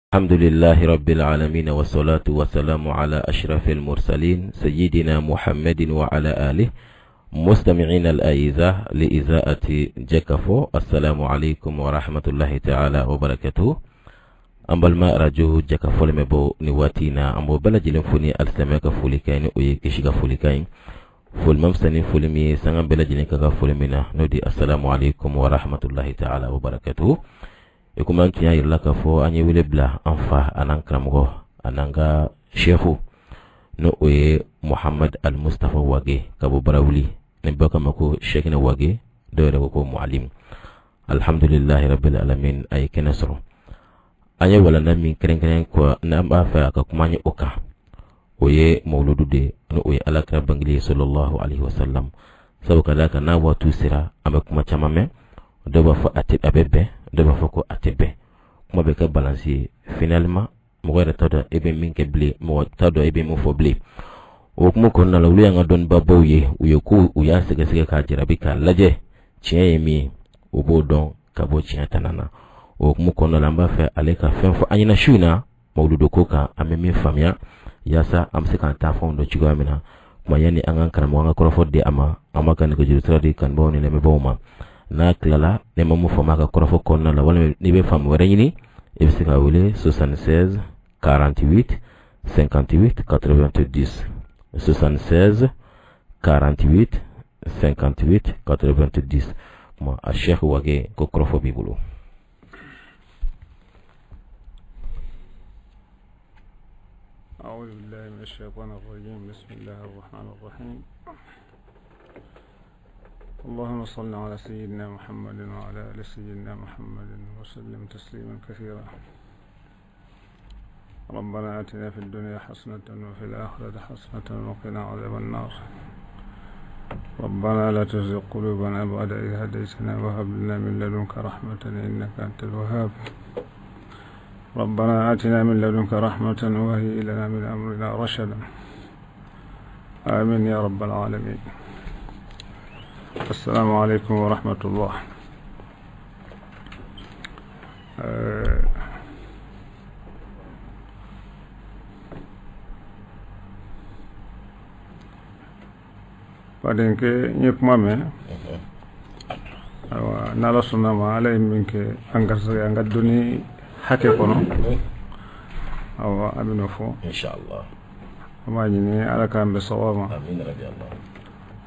الحمد لله رب العالمين والصلاة والسلام على أشرف المرسلين سيدنا محمد وعلى آله مستمعين الأعزاء لإذاعة جكفو السلام عليكم ورحمة الله تعالى وبركاته. An balima arajo Jɛkafɔ lamɛnbaaw, ni waati in na, an b'o bɛɛ lajɛlen fo ni alisilamɛya ka folikan ye, ni o ye kisi ka folikan ye. Foli ma fisa ni foli min ye, sanga bɛɛ lajɛlen ka kan foli min na, n'o di assalamu alaikum wa rahmatullahi ta'ala wa barakatuhu. I komi an tun y'a yirala k'a fɔ an ye wele bila an fa an'an karamɔgɔ an'an ka sefu, n'o o ye Muhamad Al Mustafa Wage ka bɔ Barawuli, ni bɛɛ k'a ma ko Sɛkinɛ Wage, dɔw yɛrɛ ko ko Mualim. Alhamdulilahi rabbil alamin, a ye kɛnɛ sɔrɔ. An ye walanda min kɛrɛnkɛrɛn ko n'an b'a fɛ a ka kuma ye o kan, o ye mawuludu de ye, ni o ye alakira bangeli ye sallallahu alaihi wasallam. Sabu ka d'a kan, n'a waati sera, an bɛ kuma caman mɛn. Dɔw b'a fɔ a tɛ, a bɛ bɛn, dɔw b'a fɔ ko a tɛ bɛn. Kuma bɛ kɛ balance ye. Finalement, mɔgɔ yɛrɛ t'a dɔn e bɛ min kɛ bilen, mɔgɔ t'a dɔn e bɛ min fɔ bilen. O hukumu kɔnɔna la, olu y'an ka dɔnnibabaw ye. U ye ko u y'a sɛgɛsɛgɛ k'a jarabi k'a lajɛ, tiɲɛ ye min ye, u b'o dɔn ka bɔ tiɲɛ tana na. O hukumu kɔnɔna la, an b'a fɛ ale ka fɛn fɔ an ɲɛna su in na mawuludu ko kan, an bɛ min faamuya, yaasa an bɛ se k'an taafɛnw dɔn cogoya min na. Kuma yanni an ka karamɔgɔ an ka kɔrɔfɔ di a ma, an b'a ka nɛgɛjuru sira di kanubaaw ni lamɛnbaaw ma. N'a tilala, ne ma mun faamu a ka kɔrɔfɔ kɔnɔna la, walima n'i bɛ faamu wɛrɛ ɲini, i bɛ se ka wele 76 48 58 90, 76 48 58 90. Kuma a Cheikh Wage, ko kɔrɔfɔ b'i bolo. أعوذ بالله من الشيطان الرجيم. بسم الله الرحمن الرحيم. اللهم صل على سيدنا محمد وعلى آل سيدنا محمد وسلم تسليما كثيرا. ربنا آتنا في الدنيا حسنة وفي الآخرة حسنة وقنا عذاب النار. ربنا لا تزغ قلوبنا بعد إذ هديتنا وهب لنا من لدنك رحمة إنك أنت الوهاب. ربنا آتنا من لدنك رحمة وهيئ لنا من أمرنا رشدا. آمين يا رب العالمين. السلام عليكم ورحمة الله. Badenkɛ, n ye kuma mɛn. Ayiwa, n'Ala sɔnna ma, Ala ye min kɛ an garisɛgɛ, an ka dɔnni hakɛ kɔnɔ, awa, an bɛn'o fɔ. Inshallah. An b'a ɲini Ala k'an bɛn sawaba ma. Amin rabbi Allah.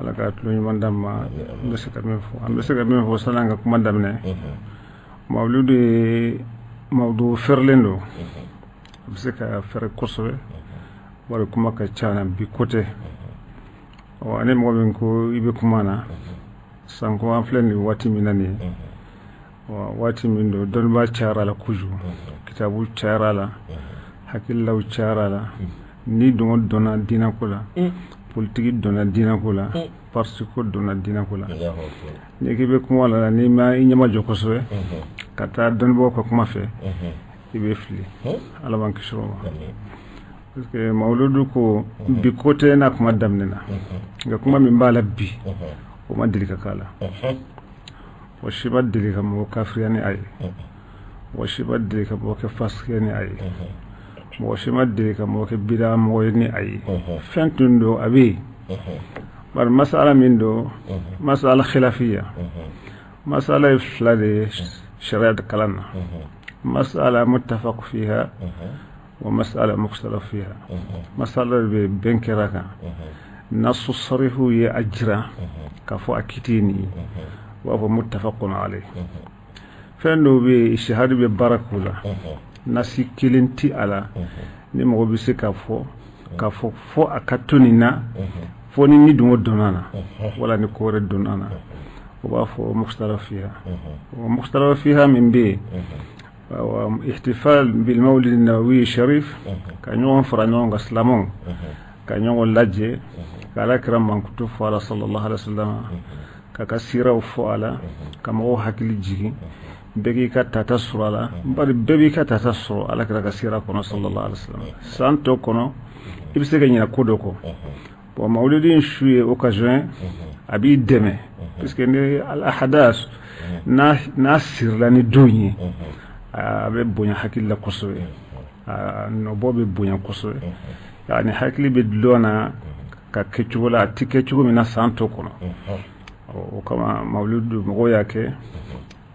Ala ka tulo ɲuman d'an ma. An bɛ se ka min fɔ, an bɛ se ka min fɔ sani an ka kuma daminɛ, mawuludu ye mawudu fɛrɛlen don, a bɛ se ka fɛrɛ kosɛbɛ, bari kuma ka ca na bi ko tɛ. Ɔ, ni mɔgɔ min ko i bɛ kuma na, sanko an filɛ nin waati min na nin ye, waati min don dɔnnibaa cayara la kojugu, kitabu cayara la, hakililaw cayara la, ni dɔngɔ donna diinɛko la, politiki donna diinɛko la, parti ko donna diinɛko la. N'i k'i bɛ kuma la, n'i ma i ɲɛmajɔ kosɛbɛ ka taa dɔnnibaaw ka kuma fɛ, i bɛ fili. Ala b'an kisi o ma, parce que mawuludu ko bi ko tɛ n'a kuma daminɛ na, nka kuma min b'a la bi, o ma deli ka k'a la. Mɔgɔ si ma deli ka mɔgɔ kafiriya ni a ye, mɔgɔ si ma deli ka mɔgɔ kɛ fasikiya ni a ye, mɔgɔ si ma deli ka mɔgɔ kɛ bida mɔgɔ ye ni a ye. Fɛn tun don, a bɛ yen, bari masala min don, masala khilafiya, masala ye fila de ye sariya kalan na: masala muttafaq fiha wa masala mukhtalaf fiha. Masala bɛ bɛn kɛra kan, nasu sarihu ye a jira k'a fɔ a kiti ye nin ye, u b'a fɔ muttafaqun alayh. Fɛn dɔw bɛ yen, ijtihadi bɛ baara k'u la, nasi kelen ti a la ni mɔgɔ bɛ se k'a fɔ k'a fɔ fo a ka to nin na, fo ni ni dɔngɔ donna na wala ni ko wɛrɛ donna na, u b'a fɔ mukhtalaf fiha. O mukhtalaf fiha min bɛ yen, ihtifal bil mawlid nabawi sharif, ka ɲɔgɔn fara ɲɔgɔn kan, silamɛw ka ɲɔgɔn lajɛ ka Ala kira mankutu fɔ a la sallallahu alaihi wasallam, ka siraw fɔ a la, ka mɔgɔw hakili jigin, bɛɛ k'i ka tata sɔrɔ a la, bari bɛɛ b'i ka tata sɔrɔ Ala kira ka sira kɔnɔ sallallahu alaihi wasallam. San tɔ kɔnɔ, i bɛ se ka ɲinɛ ko dɔ kɔ. Bon, mawuludi in su ye occasion, a b'i dɛmɛ, puisque ni al ahdas n'a sirila ni don ye, a bɛ bonya hakili la kosɛbɛ. A nɔbɔ bɛ bonya kosɛbɛ, yani hakili bɛ dulon na ka kɛ cogo la a tɛ kɛ cogo min na san tɔ kɔnɔ. O kama mawuludu mɔgɔw y'a kɛ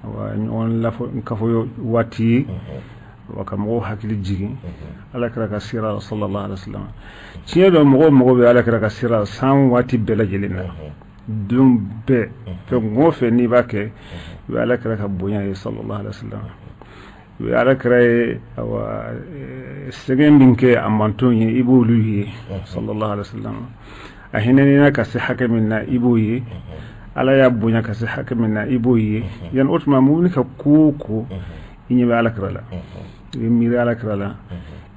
ɲɔgɔn lafo kafo waati ye, wa ka mɔgɔw hakili jigin Ala kira ka sira sallallahu alaihi wasallam. Tiɲɛ don, mɔgɔw mago bɛ Ala kira ka sira san waati bɛɛ lajɛlen na, don bɛɛ, fɛn o fɛn n'i b'a kɛ, i bɛ Ala kira ka bonya ye sallallahu alaihi wasallam. I bɛ Ala kira ye, awa sɛgɛn min kɛ a manton ye, i b'olu ye sallallahu alaihi wasallam. A hinɛnina ka se hakɛ min na, i b'o ye. Ala y'a bonya ka se hakɛ min na, i b'o ye. Yani o tuma, mumini ka ko o ko, i ɲɛ bɛ Ala kira la, i bɛ miiri Ala kira la,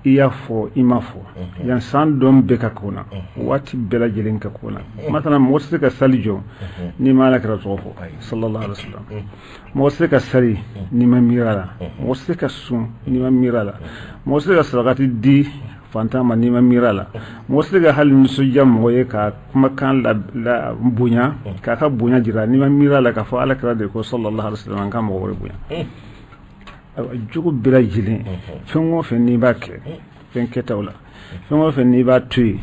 i y'a fɔ, i ma fɔ, yan san dɔn bɛɛ ka ko na, waati bɛɛ lajɛlen ka ko na. Masala, mɔgɔ tɛ se ka sali jɔ n'i ma Ala kira tɔgɔ fɔ sallallahu alaihi wasallam. Mɔgɔ tɛ se ka sali n'i ma miiri a la. Mɔgɔ tɛ se ka sun n'i ma miiri a la. Mɔgɔ tɛ se ka sarakati di fantan ma n'i ma miiri a la. Mɔgɔ tɛ se ka hali nisɔndiya mɔgɔ ye, ka kumakan la bonya, k'a ka bonya jira, n'i ma miiri a la k'a fɔ Ala kira de ko sallallahu alaihi wasallam n ka mɔgɔ wɛrɛ bonya. Ayiwa, jogo bɛɛ lajɛlen, fɛn o fɛn n'i b'a kɛ, fɛn kɛtaw la, fɛn o fɛn n'i b'a to yen,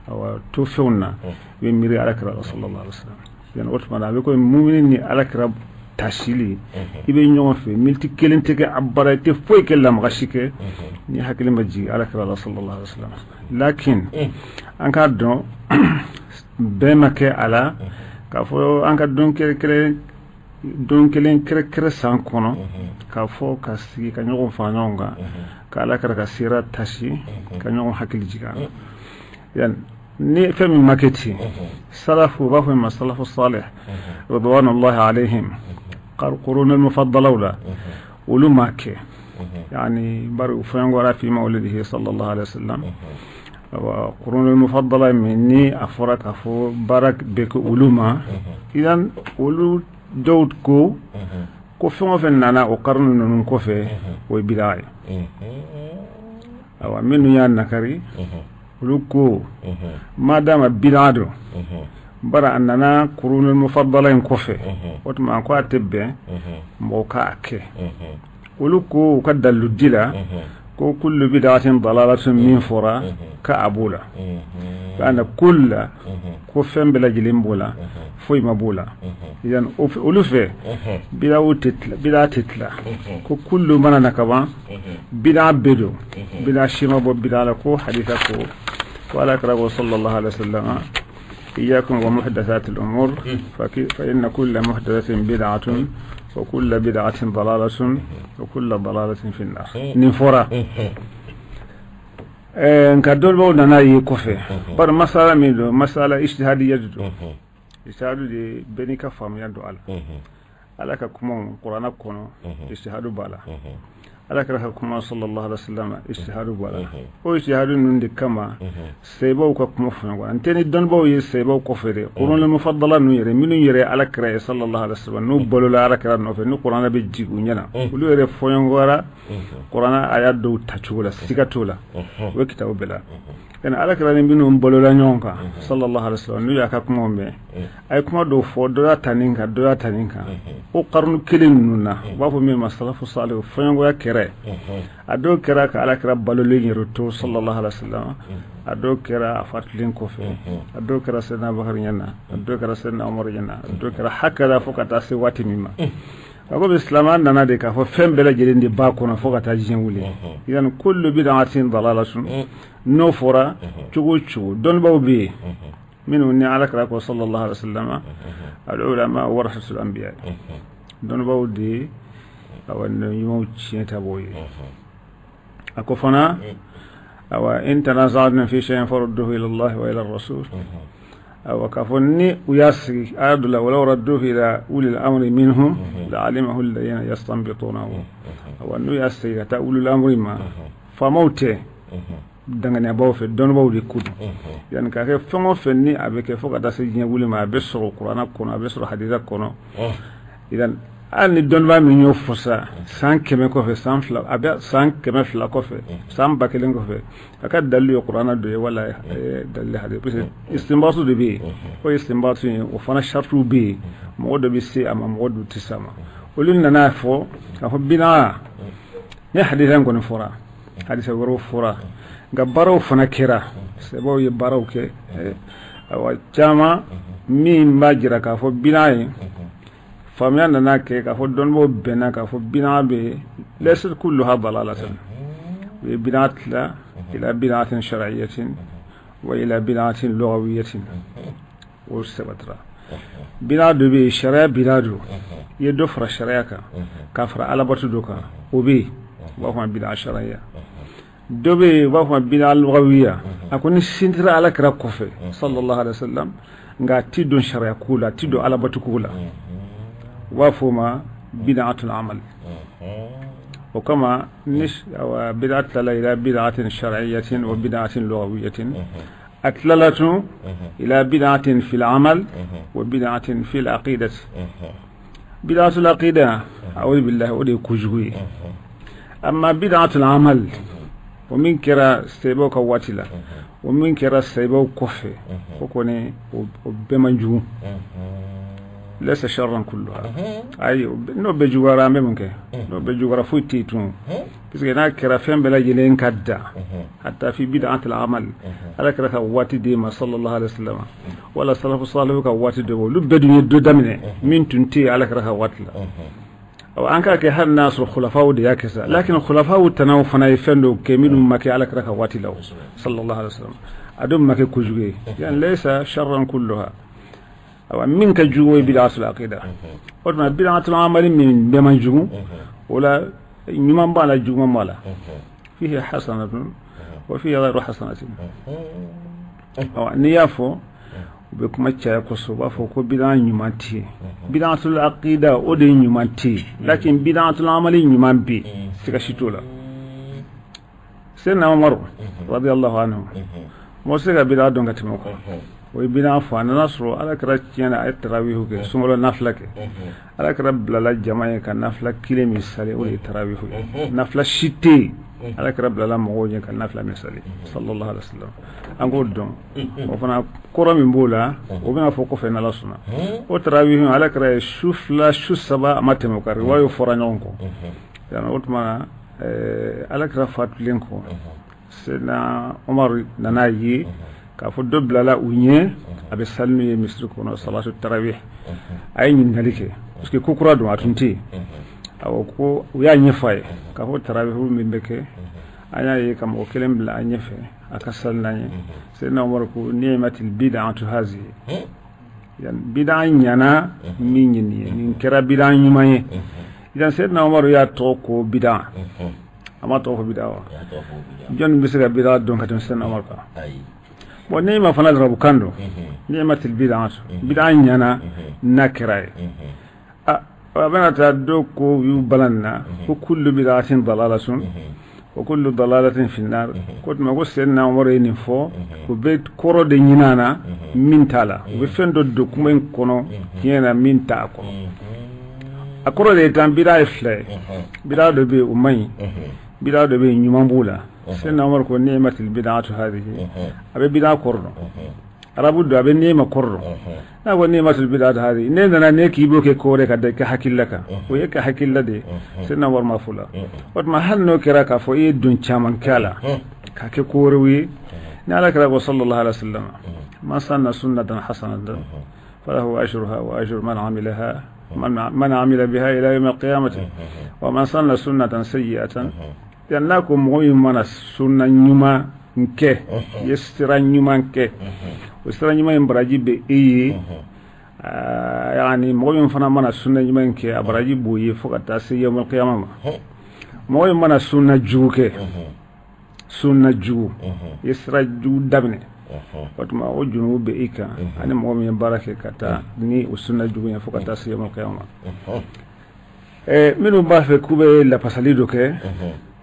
awa to fɛnw na, i bɛ miiri Ala kira la sallallahu alaihi wasallam. Yani o tuma na, a bɛ komi mumini ni Ala kira tasili, i bɛ ɲɔgɔn fɛ, miniti kelen tɛ kɛ a bara, i tɛ foyi kɛ, lamagasi kɛ ni hakili ma jigin Ala kira la sallallahu alaihi wasallam. Lakin an k'a dɔn, bɛɛ ma kɛ a la k'a fɔ an ka don kɛrɛkɛrɛ, don kelen kɛrɛkɛrɛ san kɔnɔ, k'a fɔ ka sigi ka ɲɔgɔn fara ɲɔgɔn kan, ka Ala kira ka sira tasi, ka ɲɔgɔn hakili jigin a la. Yani ni fɛn min ma kɛ ten, salafu, u b'a fɔ ma salafu salih ridwanullahi alaihim, qurunul mufaddalaw la, olu ma kɛ. Yani bari u fɛn fi mawlidihi sallallahu alaihi wasallam. Awa, qurunul mufaddala min ni a fɔra k'a fɔ baara bɛ kɛ olu ma, idan olu dɔw ko fɛn o fɛn nana o karunu ninnu kɔfɛ, o ye bida ye. Awa, minnu y'a nakari, olu ko madama bida don, bara a nana qurunul mufaddala in kɔfɛ, o tuma ko a tɛ bɛn mɔgɔ k'a kɛ. Olu ko u ka dalilu di la ko kullu bid'atin dalalatun min fɔra, ka a b'o la, ana kulla, ko fɛn bɛɛ lajɛlen b'o la, foyi ma b'o la. Yani olu fɛ, bidaw tɛ tila, bida tɛ tila, ko kullu mana na kaban, bida bɛɛ don, bida si ma bɔ bida la. Ko hadisa ko Ala kira ko sallallahu alaihi wasallam: iyyakum wa muhdathatil umur, fa inna kulla muhdathatin bid'atun wa kulla bid'atin dalalatun wa kulla dalalatin fi an-nar. Nin fɔra. Nka dɔnnibaw nana ye kɔfɛ, bari masala min don, masala ijtihadiyya don, ijtihadu de, bɛɛ n'i ka faamuya don a la. Ala ka kuma kuranɛ kɔnɔ, ijtihadu b'a la. Ala kira ka kuma sallallahu alaihi wasallam, ijtihadu b'a la. O ijtihadu ninnu de kama, sahabaw ka kuma fɔ ɲɔgɔn an tɛ ni dɔnnibaw ye sahabaw kɔfɛ dɛ. Qurunul mufaddala ninnu yɛrɛ, minnu yɛrɛ Ala kira ye sallallahu alaihi wasallam, n'u balola Ala kira nɔfɛ, ni kuranɛ bɛ jigin u ɲɛna, olu yɛrɛ fɔɲɔgɔnkɔra kuranɛ aya dɔw tacogo la, siga t'o la, o bɛ kitabu bɛɛ la. Yani Ala kira ni minnu balola ɲɔgɔn kan sallallahu alaihi wasallam, n'u y'a ka kumaw mɛn, a ye kuma dɔw fɔ, dɔ y'a ta nin kan, dɔ y'a ta nin kan, o karunu kelen ninnu na, u b'a fɔ min ma salafu salih, fɔɲɔgɔnya kɛra. A dɔw kɛra ka Ala kira balolen yɛrɛ to sallallahu alaihi wasallam, a dɔw kɛra a fatulen kɔfɛ, a dɔw kɛra Sayyidina Abubakar ɲɛna, a dɔw kɛra Sayyidina Umar ɲɛna, a dɔw kɛra hakɛla fo ka taa se waati min ma. A ko bɛ silamɛya nana de k'a fɔ fɛn bɛɛ lajɛlen de b'a kɔnɔ fo ka taa diɲɛ wuli. Yani kullu bid'atin dalalatun, n'o fɔra cogo o cogo, dɔnnibaw bɛ yen minnu ni Ala kira ko sallallahu alaihi wasallam: al ulama warasatul anbiya. Dɔnnibaw de ye awa ɲumanw tiɲɛ tabaw ye. A ko fana, awa, in tanaza'tum fi shay'in farudduhu ila Allah wa ila rasul. Awa, k'a fɔ ni u y'a sigi aya dɔ la, walaw radduhu ila ulil amri minhum la'alimahu alladhina yastanbitunahu. Awa, n'u y'a sigi ka taa ulil amri ma, faamaw tɛ, danganiyabaw fɛ, dɔnnibaw de ko don. Yani k'a kɛ fɛn o fɛn ni a bɛ kɛ fo ka taa se diɲɛ wuli ma, a bɛ sɔrɔ kuranɛ kɔnɔ, a bɛ sɔrɔ hadisa kɔnɔ. Idan hali ni dɔnnibaa min y'o fɔ sa, san 100 kɔfɛ, san 2, a bɛ san 200 kɔfɛ, san 1000 kɔfɛ, a ka dalilu ye kuranɛ dɔ ye wala dalilu hadisa, parce que istinbatu de bɛ yen. O istinbatu in, o fana saritiw bɛ yen, mɔgɔ dɔ bɛ se a ma, mɔgɔ dɔ tɛ se a ma. Olu nana fɔ k'a fɔ bida ni hadisa in kɔni fɔra. Hadisa wɛrɛw fɔra, nka baaraw fana kɛra, sahabaw ye baaraw kɛ, awa caman min b'a jira k'a fɔ bida ye. Faamuya nana kɛ k'a fɔ dɔnnibaw bɛnna k'a fɔ bida bɛ yen, laysa kulluha dalalatan. U ye bida tila ila bidatin shar'iyatin wa ila bidatin lugawiyatin. O sabatira bida dɔ bɛ yen, sariya bida don, i ye dɔ fara sariya kan k'a fara alabato dɔ kan, o bɛ yen, u b'a fɔ bida sariya. Dɔ bɛ yen, u b'a fɔ bida lugawiya. A ko ni sintira ala kira kɔfɛ sallallahu alaihi wasallam, nka a ti don sariya ko la, a ti don alabato ko la, u b'a fɔ o ma bid'atul amal. O kama ni bid'a tilala ila bid'atin shar'iyyatin wa bid'atin lugawiyyatin. A tilala tun ila bid'atin fil amal wa bid'atin fil aqidati. Bid'atul aqida, a'udhu billahi, o de ye kojugu ye. Amma bid'atul amal, o min kɛra sahabaw ka waati la, o min kɛra sahabaw kɔfɛ, o kɔni o bɛɛ man jugu. Laysa sharran kulluha. Ayi, n'o bɛɛ juguyara, an bɛ mun kɛ? N'o bɛɛ juguyara, foyi tɛ yen tun, parce que n'a kɛra fɛn bɛɛ lajɛlen ka dan, hatta fi bid'atil amal, ala kira ka waati d'e ma sallallahu alaihi wasallam, wala salafu salihu ka waati d'e ma, olu bɛɛ dun ye dɔ daminɛ min tun tɛ yen ala kira ka waati la. An k'a kɛ hali n'a sɔrɔ khulafaw de y'a kɛ sa, lakin khulafaw tanaw fana ye fɛn dɔw kɛ minnu ma kɛ ala kira ka waati la sallallahu alaihi wasallam, a dun ma kɛ kojugu ye. Yani laysa sharran kulluha. Awa, min ka jugu, o ye bid'atul aqida. O tuma bid'atul amali min bɛɛ man jugu, o la ɲuman b'a la, juguman b'a la. Fihi hasanatun wa fihi ghayru hasanatin. Awa, n'i y'a fɔ, u bɛ kuma caya kosɛbɛ, u b'a fɔ ko bid'a ɲuman tɛ yen, bid'atul aqida o de ɲuman tɛ yen, lakin bid'atul amali ɲuman bɛ yen, siga si t'o la. Sayyidina Umaru radiyallahu anhu, mɔgɔ tɛ se ka bid'a dɔn ka tɛmɛ o kan. O ye bid'a fɔ, a nana sɔrɔ ala kira tiɲɛ na, a ye tarawihu kɛ, sunkalo nafila kɛ. Ala kira bilala jama ye ka nafila kelen min sali, o de ye tarawihu ye. Nafila si tɛ yen ala kira bilala mɔgɔw ɲɛ ka nafila min sali sallallahu alaihi wasallam. An k'o dɔn, o fana kɔrɔ min b'o la, o bɛna fɔ kɔfɛ n'ala sɔnna. O tarawihu, ala kira ye su 2, su 3, a ma tɛmɛ o kan, riwayaw fɔra ɲɔgɔn kɔ. O tuma ala kira fatulen kɔ, Seydina Umaru nana ye k'a fɔ dɔ bilala u ɲɛ, a bɛ sali n'u ye misiri kɔnɔ salatu tarawih. A ye ɲininkali kɛ parce que ko kura don, a tun tɛ yen. Awɔ, ko u y'a ɲɛfɔ a ye k'a fɔ tarawihu min bɛ kɛ, an y'a ye ka mɔgɔ kelen bila an ɲɛfɛ a ka sali n'an ye. Seydina Umaru ko ni'matil bid'atu hazihi, yani bid'a ɲana min ye nin ye, nin kɛra bid'a ɲuman ye. Idan Seydina Umaru y'a tɔgɔ ko bid'a, a ma tɔgɔ fɔ bid'a wa? Jɔnni bɛ se ka bid'a dɔn ka tɛmɛ Seydina Umaru kan? Bon, ni'ma fana arabukan don, ni'matil bid'atu, bid'a ɲana n'a kɛra ye. A bɛna taa dɔw ko u y'u balan na ko kullu bid'atin dalalatun wa kullu dalalatin finnar. Ko tuma ko Seydina Umaru ye nin fɔ, u bɛ kɔrɔ de ɲinin a na min t'a la, u bɛ fɛn dɔ don kuma in kɔnɔ tiɲɛ na min t'a kɔnɔ. A kɔrɔ de ye tan, bid'a ye fila ye, bid'a dɔ bɛ yen o man ɲi, bid'a dɔ bɛ yen ɲuman b'o la. Seydina Umaru ko ni'matil bid'atu hadhihi, a bɛ bid'a kɔrɔ dɔn, arabu don, a bɛ ni'ma kɔrɔ dɔn. N'a ko ni'matil bid'atu hadhihi, ne nana ne k'i b'o kɛ ko wɛrɛ ka da i ka hakilila kan, o ye ka hakilila de ye. Seydina Umaru ma fɔ la. O tuma hali n'o kɛra k'a fɔ i ye don caman kɛ a la k'a kɛ ko wɛrɛw ye, ni ala kira ko sallallahu alaihi wasallam, man sanna sunnatan hasanatan falahu ajruha wa ajru man amilaha man amila biha ila yawm alqiyamati wa man sanna sunnatan sayyi'atan. Yan n'a ko mɔgɔ min mana sunna ɲuman kɛ, i ye sira ɲuman kɛ, o sira ɲuman in baraji bɛ e ye, yani mɔgɔ min fana mana sunna ɲuman in kɛ, a baraji b'o ye fo ka taa se yawm alqiyama ma. Mɔgɔ min mana sunna jugu kɛ, sunna jugu, i ye sira jugu daminɛ, o tuma o junubu bɛ i kan ani mɔgɔ min ye baara kɛ ka taa ni o sunna jugu ye fo ka taa se yawm alqiyama ma. Minnu b'a fɛ k'u bɛ lafasali dɔ kɛ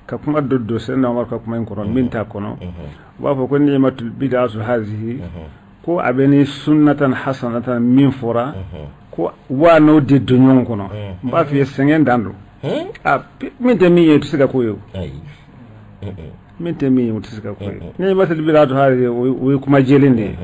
ka kuma dɔ don Seydina Umaru ka kuma in kɔnɔ min t'a kɔnɔ, u b'a fɔ ko ni'matul bid'atu hazihi, ko a bɛ ni sunnatan hasanatan min fɔra, ko wa n'o de don ɲɔgɔn kɔnɔ. N b'a f'i ye, sɛgɛn dan don. A min tɛ min ye, o tɛ se ka k'o ye. O min tɛ min ye, o tɛ se ka k'o ye. Ni'matul bid'atu hazihi, o ye kuma jɛlen de ye.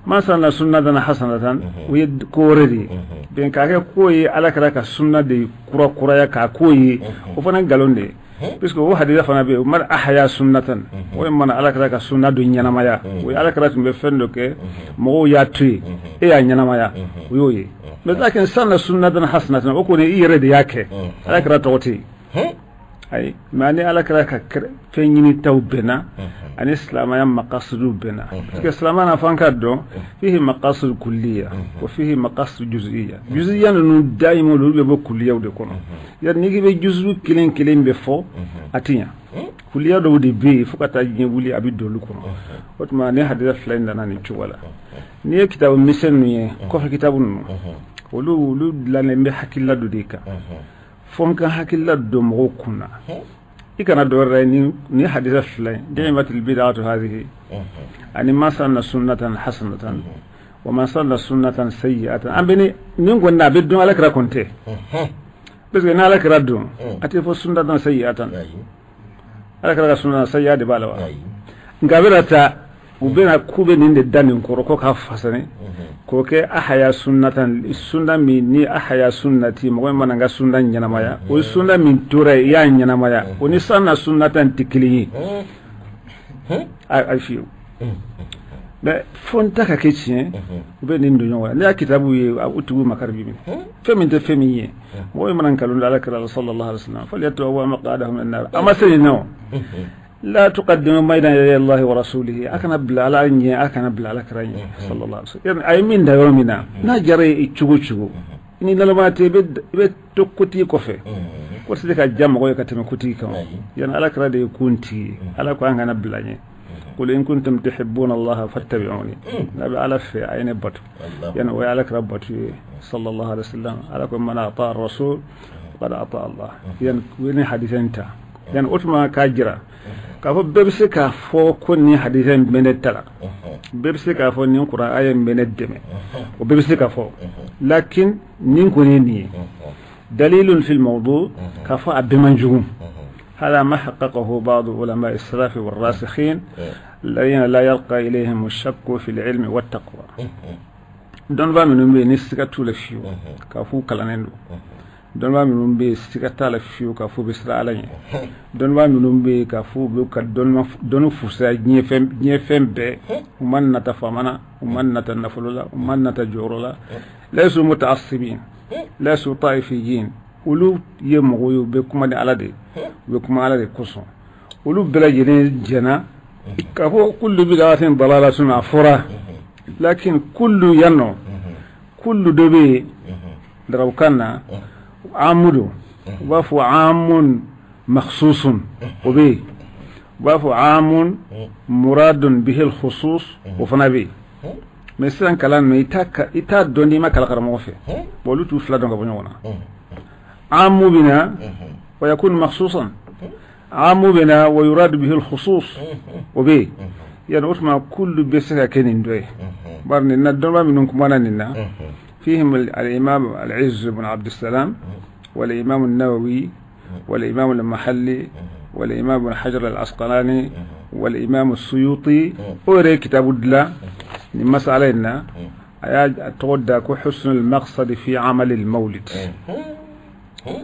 Man sanna sunnatan hasanatan, o ye ko wɛrɛ de ye. Bɛn k'a kɛ k'o ye ala kira ka sunna de kura kuraya k'a k'o ye, o fana nkalon de ye. Puisque o hadisa fana bɛ yen, man ahya sunnatan, o ye mana Ala kira ka sunna dɔ ɲɛnamaya, o ye Ala kira tun bɛ fɛn dɔ kɛ, mɔgɔw y'a to yen, e y'a ɲɛnamaya, o y'o ye. Mais lakin sanna sunnatan hasanatan, o kɔni i yɛrɛ de y'a kɛ, Ala kira tɔgɔ tɛ yen. Ayi, mais ani Ala kira ka fɛn ɲinitaw bɛnna, ani silamɛya makasidu bɛnna, parce que silamɛya na, f'an k'a dɔn, fihi maqasid kulliya wa fihi maqasid juz'iyya. Juz'iyya ninnu dayima olu bɛ bɔ kulliyaw de kɔnɔ. Yari n'i k'i bɛ juzu kelen kelen bɛ fɔ, a tɛ ɲa. Kulliya dɔw de bɛ yen, fo ka taa diɲɛ wuli, a bɛ don olu kɔnɔ. O tuma ni hadisa fila in nana nin cogo la, n'i ye kitabu misɛn ninnu ye, kɔfɛ kitabu ninnu, olu dilannen bɛ hakilila dɔ de kan. Fo n ka hakilila don mɔgɔw kun na, i kana dɔwɛrɛ ye ni hadisa fila in, ni'matil bid'atu hadhihi, ani man sanna sunnatan hasanatan wa man sanna sunnatan sayyi'atan. An bɛ ni nin kɔni na, a bɛ dɔn Ala kira kɔni tɛ, parce que ni Ala kira don, a tɛ fɔ sunnatan sayyi'atan. Ala kira ka sunna sayyi'a de b'a la wa? Nka a bɛna taa, u bɛna k'u bɛ nin de da nin kɔrɔ ko k'a fasani k'o kɛ ahaya sunnatan, sunna min ni ahaya sunnati, mɔgɔ min mana n ka sunna ɲɛnamaya, o ye sunna min tora yen, i y'a ɲɛnamaya, o ni sanna sunnatan tɛ kelen ye. A fiyewu, mais fo n ta ka kɛ tiɲɛ, u bɛ nin don ɲɔgɔn na. Ne y'a kitabu ye, u tigiw makari b'i minɛ, fɛn min tɛ fɛn min ye. Mɔgɔ min mana nkalon da Ala kira la sallallahu alaihi wasallam, falyatabawwa maq'adahu minan nar. A ma se nin na o. La tuqaddimu bayna yaday Allahi wa rasulihi, a kana bila Ala ɲɛ, a kana bila Ala kira ɲɛ sallallahu alaihi wasallam. A ye min da yɔrɔ min na, n'a diyara i cogo cogo, ni naloma tɛ, i bɛ to kotigi kɔfɛ. Ko tɛ se ka diya mɔgɔ ye ka tɛmɛ kotigi kan. Yani Ala kira de ye kuntigi ye. Ala ko an kana bila ɲɛ. Qul in kuntum tuhibbuna Allaha fattabi'uni, n'a bɛ Ala fɛ, a ye ne bato. Yani o ye Ala kira bato ye sallallahu alaihi wasallam. Ala ko man ata rasul faqad ata Allah. Yani u ye nin hadisa in ta, yani o tuma k'a jira k'a fɔ bɛɛ bɛ se k'a fɔ ko nin hadisa in bɛ ne ta la, bɛɛ bɛ se k'a fɔ nin kuran aya in bɛ ne dɛmɛ, o bɛɛ bɛ se k'a fɔ. Lakin nin kɔni ye nin ye dalilun fil mawdu, k'a fɔ a bɛɛ man jugu. Hada ma haqqaqahu ba'du ulama as-salaf war-rasikhin alladhina la yarqa ilayhim ash-shakku fil ilmi wat-taqwa. Dɔnnibaa minnu bɛ yen ni siga t'u la fiyewu k'a fɔ u kalannen don, dɔnnibaa minnu bɛ yen siga t'a la fiyewu k'a fɔ u bɛ siran Ala ɲɛ, dɔnnibaa minnu bɛ yen k'a fɔ u bɛ ka dɔnni fusaya diɲɛ fɛn bɛɛ, u ma nata faama na, u ma nata nafolo la, u ma nata jɔyɔrɔ la, laysu muta'assibin, laysu ta'ifiyin, olu ye mɔgɔw ye, u bɛ kuma ni Ala de ye, u bɛ kuma Ala de kosɔn. Olu bɛɛ lajɛlen jɛnna k'a fɔ kullu bid'atin dalalatun, a fɔra. Lakin kullu yan nɔ, kullu dɔ bɛ yen darabukan na, amu don, u b'a fɔ amun makhsusun, o bɛ yen. U b'a fɔ amun muradun bihil khusus, o fana bɛ yen. Mais sisan kalan ninnu, i t'a dɔn n'i ma kalan karamɔgɔ fɛ. Bon, olu t'u fila dɔn ka bɔ ɲɔgɔn na. Amu bɛ na wa yakunu makhsusan, amu bɛ na wa yuradu bihil khusus, o bɛ yen. Yani o tuma kullu bɛ se ka kɛ nin dɔ ye. Bari nin na, dɔnnibaa minnu kumana nin na, fihim al-imam al-Izz ibn Abd salam wal-imam an-Nawawi wal-imam al-Mahalli wal-imam ibn Hajar al-Asqalani wal-imam as-Suyuti. O yɛrɛ ye kitabu dilan nin masala in na, a y'a tɔgɔ da ko Husnul Maqsad fi amal al-Mawlid.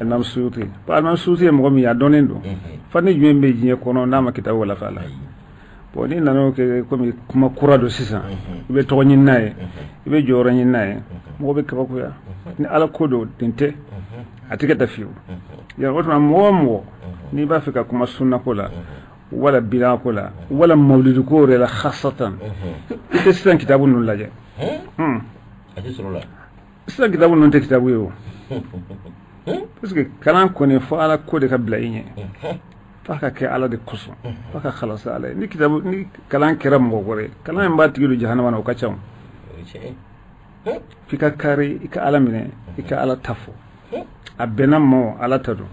Imam Suyuti, Imam Suyuti ye mɔgɔ min ye, a dɔnnen don. Fani jumɛn bɛ diɲɛ kɔnɔ n'a ma kitabu walafa la? Bon, n'i nana o kɛ komi kuma kura don sisan, i bɛ tɔgɔ ɲini n'a ye, i bɛ jɔyɔrɔ ɲini n'a ye, mɔgɔ bɛ kabakoya. Ni Ala ko don, ten tɛ, a tɛ kɛ ta fiyewu. O tuma mɔgɔ o mɔgɔ n'i b'a fɛ ka kuma sunnako la, wala bidako la, wala mawliduko yɛrɛ la khasatan, i tɛ sisan kitabu ninnu lajɛ. Sisan kitabu ninnu tɛ kitabu ye o, parce que kalan kɔni, fo Ala ko de ka bila i ɲɛ, f'a ka kɛ Ala de kosɔn, f'a ka halasa Ala ye. Ni kitabu ni kalan kɛra mɔgɔ wɛrɛ ye, kalan in b'a tigi don jahanama na, o ka ca. F'i ka kari, i ka Ala minɛ, i ka Ala ta fɔ. A bɛnna ma, Ala ta don,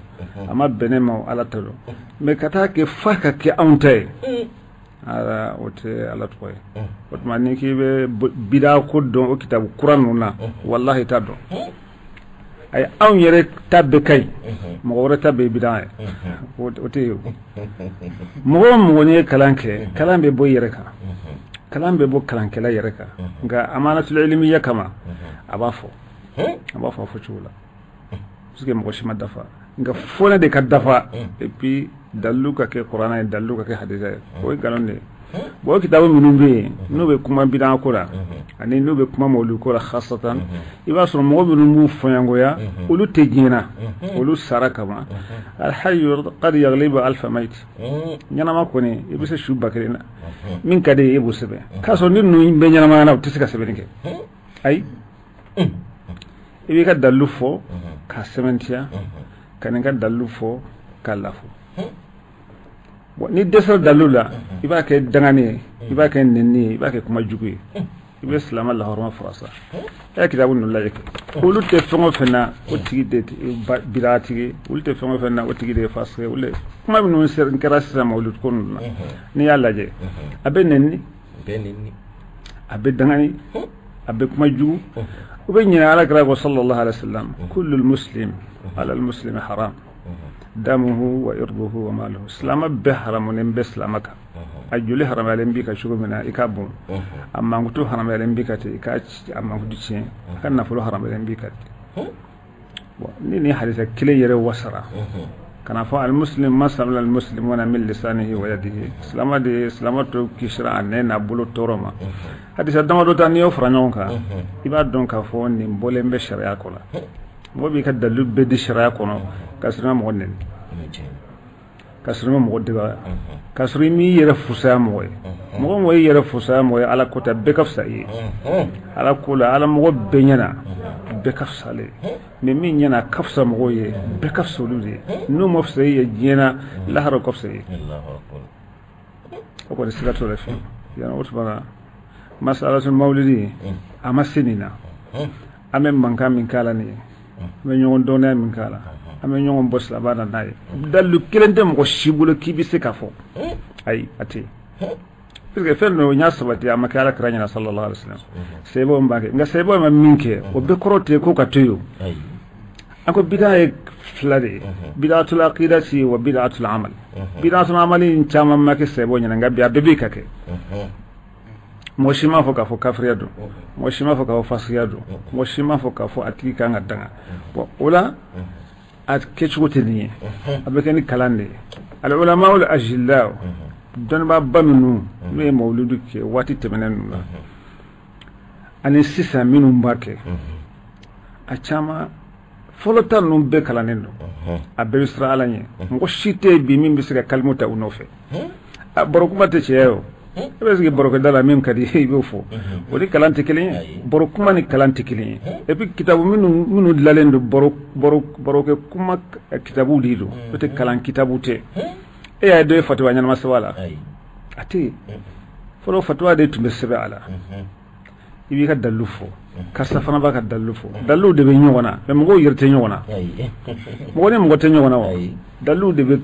a ma bɛn ne ma, Ala ta don. Mais ka taa kɛ f'a ka kɛ anw ta ye, ala o tɛ Ala tɔgɔ ye. O tuma n'i k'i bɛ bida ko dɔn o kitabu kura ninnu na, walahi i t'a dɔn. Ayi, anw yɛrɛ ta bɛɛ ka ɲi, mɔgɔ wɛrɛ ta bɛɛ ye bida ye, o tɛ yen. Mɔgɔ o mɔgɔ n'i ye kalan kɛ, kalan bɛ bɔ i yɛrɛ kan, kalan bɛ bɔ kalankɛla yɛrɛ kan. Nka amanatul ilmiya kama, a b'a fɔ, a b'a fɔ a fɔ cogo la, parce que mɔgɔ si ma dafa. Nka fo ne de ka dafa et puis Dalilu ka kɛ kuranɛ ye, dalilu ka kɛ hadisa ye, o ye nkalon de ye. Bon, o kitabu minnu bɛ yen, n'u bɛ kuma bidan ko la ani n'u bɛ kuma mawludi ko la khasatan, i b'a sɔrɔ mɔgɔ minnu b'u fɔɲɔgɔnya, olu tɛ diɲɛ na, olu sara kaban. Alhayyu qad yaghlibu alfa mayit. Ɲɛnama kɔni, i bɛ se su 1000 na, min ka di ye, e b'o sɛbɛn. K'a sɔrɔ ni ninnu bɛ ɲɛnamaya na, u tɛ se ka sɛbɛnni kɛ. Ayi, i b'i ka dalilu fɔ k'a sɛbɛntiya, ka nin ka dalilu fɔ k'a lafo. Bon, n'i dɛsɛra dalilu la, i b'a kɛ dangani ye, i b'a kɛ nɛni ye, i b'a kɛ kuma jugu ye, i bɛ silamɛ lahɔrɔma faga sa. E ye kitabu ninnu lajɛ kɛ, olu tɛ fɛn o fɛn na, o tigi de bidatigi. Olu tɛ fɛn o fɛn na, o tigi de ye fasigi. Olu kuma minnu kɛra sisan mawludi ko ninnu na, n'i y'a lajɛ, a bɛ nɛni, a bɛ dangani, a bɛ kuma jugu. U bɛ ɲinɛ Ala kira ko sallallahu alaihi wasallam: kullu muslim ala al-muslimi haram damuhu wa irduhu wa maluhu. Silama bɛɛ haramunen bɛ silama kan. A joli haramuyalen b'i kan cogo min na i k'a bon, a mankutu haramuyalen b'i kan ten i k'a a mankutu tiɲɛ, a ka nafolo haramuyalen b'i kan ten. Bon, ni nin hadisa kelen yɛrɛ wasara kana fɔ almuslim man salima almuslimuna min lisanihi wa yadihi, silama de ye silama to kisira a nɛn n'a bolo tɔɔrɔ ma. Hadisa damadɔ ta, n'i y'o fara ɲɔgɔn kan, i b'a dɔn k'a fɔ nin bɔlen bɛ sariya kɔ la. Mɔgɔ b'i ka dalilu bɛɛ di sariya kɔnɔ, ka sɔrɔ i ma mɔgɔ nɛni, ka sɔrɔ i ma mɔgɔ dɔgɔya, ka sɔrɔ i m'i yɛrɛ fusaya mɔgɔ ye. Mɔgɔ mɔgɔ y'i yɛrɛ fusaya mɔgɔ ye, Ala ko tɛ, bɛɛ ka fisa i ye. Ala ko la, Ala mɔgɔ bɛɛ ɲɛna, bɛɛ ka fisa ale ye. Mais min ɲɛna, a ka fisa mɔgɔw ye, bɛɛ ka fisa olu de ye. N'u ma fisa i ye diɲɛ na, lahara ka fisa i ye. O kɔni, siga t'o la fiyewu. Yan o tuma na, masalatul mawlidi, a ma se nin na. An bɛ mankan min k'a la nin ye, an bɛ ɲɔgɔn dɔnniya min k'a la, an bɛ ɲɔgɔn bɔ silaba na n'a ye, dalilu kelen tɛ mɔgɔ si bolo k'i bɛ se k'a fɔ. Ayi, a tɛ yen, parce que fɛn dɔ n y'a sabati, a ma kɛ Ala kira ɲɛna sallallahu alaihi wasallam. Sahabaw b'a kɛ, nka sahabaw ma min kɛ, o bɛɛ kɔrɔ tɛ ko ka to yen. An ko bida ye fila de ye: bidatul aqidati wa bidatul amal. Bidatul amal in caman ma kɛ sahabaw ɲɛna, nka bi a bɛɛ bɛ ka kɛ. Mɔgɔ si m'a fɔ k'a fɔ kafiriya don, mɔgɔ si m'a fɔ k'a fɔ fasiya don, mɔgɔ si m'a fɔ k'a fɔ a tigi kan ka danga. Bon, o la, a kɛcogo tɛ nin ye, a bɛ kɛ ni kalan de ye. Al ulama al ajilla, dɔnnibaaba minnu n'u ye mawuludu kɛ waati tɛmɛnen ninnu na ani sisan minnu b'a kɛ, a caman fɔlɔ ta ninnu bɛɛ kalannen don, a bɛɛ bɛ siran Ala ɲɛ. Mɔgɔ si tɛ yen bi min bɛ se ka kalimu ta u nɔfɛ. A baro kuma tɛ tiɲɛ ye o. E bɛ sigi barokɛda la, min ka di i b'o fɔ, o ni kalan tɛ kelen ye. Baro kuma ni kalan tɛ kelen ye. Et puis kitabu minnu dilanlen don, baro baro barokɛ kuma kitabu de don, o tɛ kalan kitabu tɛ. E y'a ye dɔ ye fatuwa ɲɛnama sɛbɛn a la? A tɛ yen. Fɔlɔ, fatuwa de tun bɛ sɛbɛn a la. I b'i ka dalilu fɔ, karisa fana b'a ka dalilu fɔ, daliluw de bɛ ɲɔgɔn na. Mais mɔgɔw yɛrɛ tɛ ɲɔgɔn na, mɔgɔ ni mɔgɔ tɛ ɲɔgɔn na wa. Daliluw de bɛ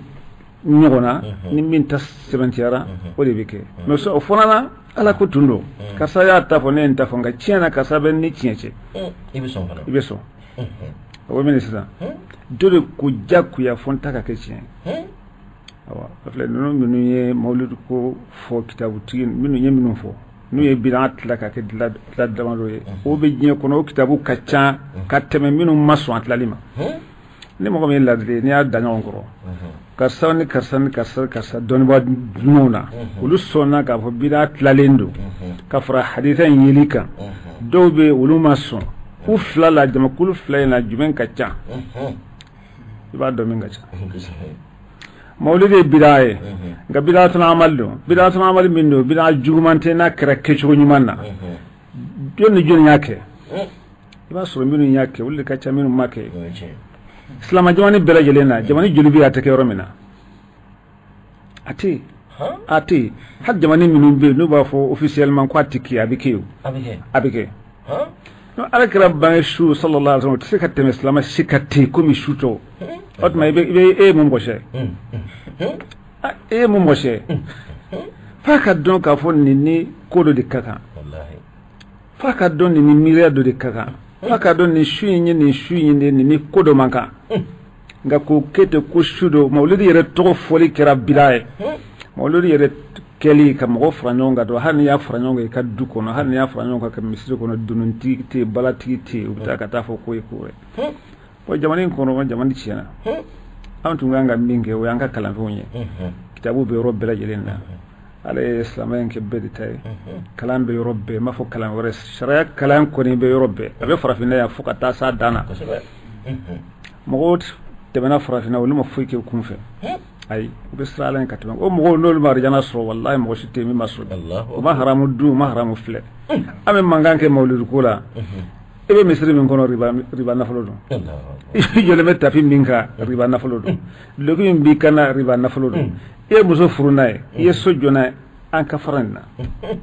ɲɔgɔn na, ni min ta sɛbɛntiyara, o de bɛ kɛ. Mais o fana na, Ala ko tun don. Karisa y'a ta fɔ, ne ye n ta fɔ, nka tiɲɛ na, karisa bɛ ni tiɲɛ cɛ. I bɛ sɔn fana. I bɛ sɔn. O bɛ min sisan, dɔ de ko jagoya fɔ n ta ka kɛ tiɲɛ ye. Awa, a filɛ, ninnu minnu ye mawuludu ko fɔ, kitabutigi minnu ye minnu fɔ, n'u ye bidan tila ka kɛ tila damadɔ ye, o bɛ diɲɛ kɔnɔ, o kitabu ka ca ka tɛmɛ minnu ma sɔn a tilali ma. Ni mɔgɔ min ye ladili ye, n'i y'a da ɲɔgɔn kɔrɔ, karisa ni karisa ni karisa karisa, dɔnnibaa dunanw na, olu sɔnna k'a fɔ bidan tilalen don ka fara hadisa in yeli kan. Dɔw bɛ, olu ma sɔn. U fila la, jamakulu fila in na, jumɛn ka ca? I b'a dɔn min ka ca. Mawulidi ye bidaa ye, nka bidatul amal don. Bidatul amal min don, bidaa juguman tɛ n'a kɛra kɛcogo ɲuman na. Jɔn ni jɔn y'a kɛ? I b'a sɔrɔ minnu y'a kɛ, olu de ka ca minnu ma kɛ. Silamɛ jamana bɛɛ lajɛlen na, jamana joli bɛ a tɛ kɛ yɔrɔ min na? A tɛ yen, a tɛ yen. Hali jamana minnu bɛ yen n'u b'a fɔ officiellement ko a tɛ kɛ, a bɛ kɛ o, a bɛ kɛ. Ala kira bange su sallallahu alaihi wasallam, o tɛ se ka tɛmɛ silamɛ si ka ten komi su tɔw. O tuma, i bɛ e ye mun mɔgɔ e ye mun mɔgɔ f'a ka dɔn k'a fɔ nin ni ko dɔ de ka kan, f'a ka dɔn nin ni miiriya dɔ de ka kan, f'a ka dɔn nin su in ye nin su in de nin ni ko dɔ man kan. Nka k'o kɛ ten ko su dɔ, mawulidi yɛrɛ tɔgɔ fɔli kɛra bila ye. Mawulidi yɛrɛ kɛli ka mɔgɔ fara ɲɔgɔn kan dɔrɔn, hali n'i y'a fara ɲɔgɔn kan i ka du kɔnɔ, hali n'i y'a fara ɲɔgɔn kan ka misiri kɔnɔ, dununtigi tɛ yen, balatigi tɛ yen, u bɛ taa ka taa fɔ ko ye ko wɛrɛ. Bon, jamana in kɔnɔ, jamana tiɲɛna. Anw tun kan ka min kɛ, o y'an ka kalanfɛnw ye. Kitabu bɛ yɔrɔ bɛɛ lajɛlen na. Ala ye silamɛya in kɛ bɛɛ de ta ye. Kalan bɛ yɔrɔ bɛɛ, n m'a fɔ kalan wɛrɛ, sariya kalan kɔni bɛ yɔrɔ bɛɛ. A bɛ farafinna yan fo ka taa s'a dan na. Mɔgɔw tɛmɛna farafinna, olu ma foyi kɛ kun fɛ. Ayi, u bɛ siran Ala ɲɛ ka tɛmɛ o mɔgɔw. N'olu ma arijana sɔrɔ, walahi, mɔgɔ si tɛ yen min ma sɔrɔ. U ma haramu dun, u ma haramu filɛ. An bɛ mankan kɛ mawuludu ko la. E bɛ misiri min kɔnɔ, riba nafolo don. I jɔlen bɛ tapi min kan, riba nafolo don. Duloki min b'i kan na, riba nafolo don. I ye muso furu n'a ye, i ye so jɔ n'a ye. An ka fara nin na,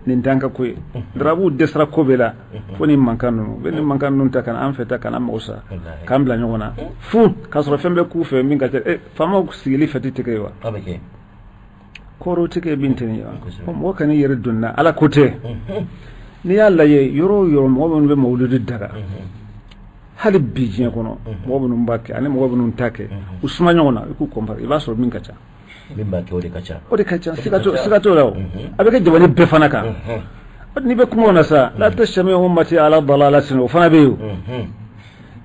nin t'an ka ko ye. Darabuw dɛsɛra ko bɛɛ la fo ni mankan ninnu. U bɛ ni mankan ninnu ta ka na an fɛ ta, ka na mago sa, k'an bila ɲɔgɔn na fu, k'a sɔrɔ fɛn bɛ k'u fɛ min ka ca. Faamaw sigili fɛti tɛ kɛ ye wa? Kɔrɔ tɛ kɛ min tɛ nin ye wa? Mɔgɔ kan'i yɛrɛ don na, Ala ko tɛ. N'i y'a lajɛ, yɔrɔ o yɔrɔ, mɔgɔ minnu bɛ mawuludu daga hali bi diɲɛ kɔnɔ, mɔgɔ minnu b'a kɛ ani mɔgɔ minnu t'a kɛ, u suma ɲɔgɔn na, i k'u comparer, i b'a sɔrɔ min ka ca. Min b'a kɛ, o de ka ca. O de ka ca, siga t'o la. O a bɛ kɛ jamana bɛɛ fana kan. N'i bɛ kuma o na sa, la tajtamiu ummati ala dalalatin, o fana bɛ yen.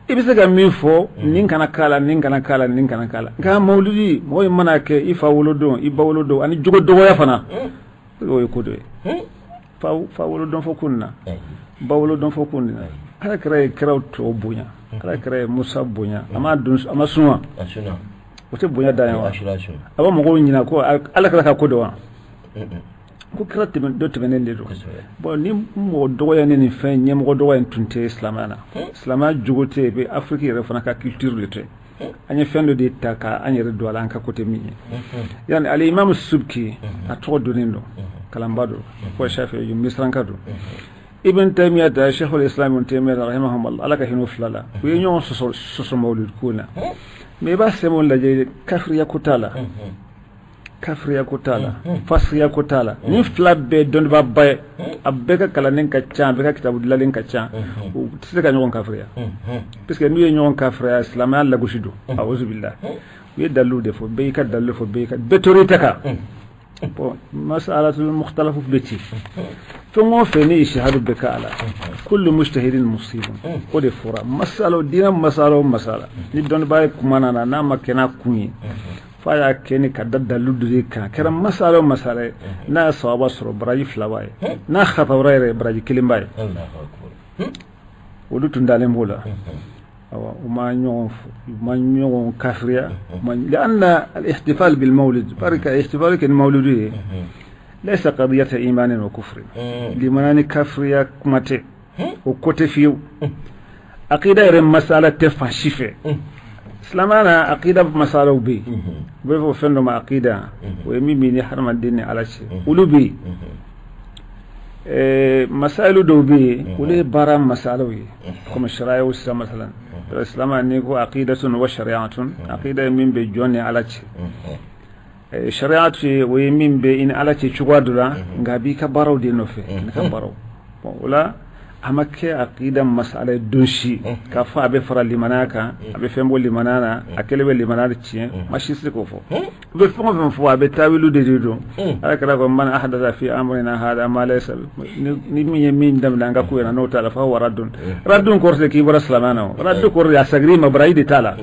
I bɛ se ka min fɔ, nin kana k'a la, nin kana k'a la, nin kana k'a la. Nka mawuludi, mɔgɔ in mana kɛ i fa wolodon, i ba wolodon, ani jogo dɔgɔya fana, o ye ko dɔ ye. Fa wolodon fɔ kun na, ba wolodon fɔ kun na, Ala kira ye kiraw tɔw bonya, Ala kira ye Musa bonya, a ma dun, a ma sun wa? O tɛ bonya dan ye wa? A bɛ mɔgɔw ɲininka ko Ala kira ka ko dɔn wa? Ko kira dɔ tɛmɛnen de don. Bon, ni mɔgɔ dɔgɔya ni nin fɛn ɲɛmɔgɔ dɔgɔya in tun tɛ silamɛya na, silamɛya jogo tɛ yen, Afiriki yɛrɛ fana ka culture de tɛ. An ye fɛn dɔ de ta ka an yɛrɛ don a la, an ka ko tɛ min ye. Yani Alimamu Subki, a tɔgɔ donnen don, kalanba don, fo Shafi Misranka don. Ibn Taymiya ta, Sheikhul Islam Ibn Taymiya rahimahumullah, Ala ka hinɛ fila la, u ye ɲɔgɔn sɔsɔ sɔsɔ mawulud ko la. Mais i b'a sɛbɛnw lajɛ, kafiriya ko t'a la, kafiriya ko t'a la, fasiya ko t'a la. Ni fila bɛɛ dɔnnibaaba ye, a bɛɛ ka kalanden ka ca, a bɛɛ ka kitabu dilanlen ka ca, u tɛ se ka ɲɔgɔn kafiriya, parce que n'u ye ɲɔgɔn kafiriya, silamɛya lagosi don. Awuzubillah. U ye dalilu de fɔ, bɛɛ y'i ka dalilu fɔ, bɛɛ y'i ka bɛɛ tor'i ta kan. Bon, masalatul mukhtalafu bɛ ten. Fɛn o fɛn ni ijtihadu bɛ k'a la, kullu mujtahidin musibun, o de fɔra. Masala, diinɛ masala o masala, ni dɔnnibaa ye kuma nana, n'a ma kɛ n'a kun ye, f'a y'a kɛ ni ka da dalilu dɔ de kan, a kɛra masala o masala ye, n'a ye sawaba sɔrɔ, baraji fila b'a ye. N'a khatawara yɛrɛ, baraji kelen b'a ye. Olu tun dalen b'o la. Awa, u ma ɲɔgɔn kafiriya. Lianna al-ihtifal bil mawlid, parce que ihtifal kɛ ni mawlidu ye, laysa qadiyata imanin wa kufrin. Limana ni kafiriya kuma tɛ, o ko tɛ fiyewu. Aqida yɛrɛ masala tɛ fan si fɛ. Silamɛya na, aqida masalaw bɛ yen, u bɛ fɔ fɛn dɔ ma aqida, o ye min bɛ ni hadamaden ni Ala cɛ, olu bɛ yen. Masayilu dɔw bɛ yen, olu ye baara masalaw ye, komi sariyaw sisan. Masalan, silamɛya, n'i ko aqidatun wa shari'atun, aqida ye min bɛ jɔn ni Ala cɛ, shari'atu ye o ye min bɛ i ni Ala cɛ cogoya dɔ la, nka a b'i ka baaraw de nɔfɛ, i ka baaraw. Bon, o la a ma kɛ aqida masala ye don si k'a fɔ a bɛ fara limanaya kan, a bɛ fɛn bɔ limanaya na, a kɛlen bɛ limanaya tiɲɛ. Ma si se k'o fɔ. U bɛ fɛn o fɛn fɔ, a bɛ tawilu de don. Ala kira ko man ahdatha fi amrina hada ma laysa, ni min ye min daminɛ an ka ko in na, n'o t'a la, fa huwa raddun. Raddun kɔrɔ tɛ k'i bɔra silamɛya na. O raddu kɔrɔ de a sagir'i ma, baraji de t'a la.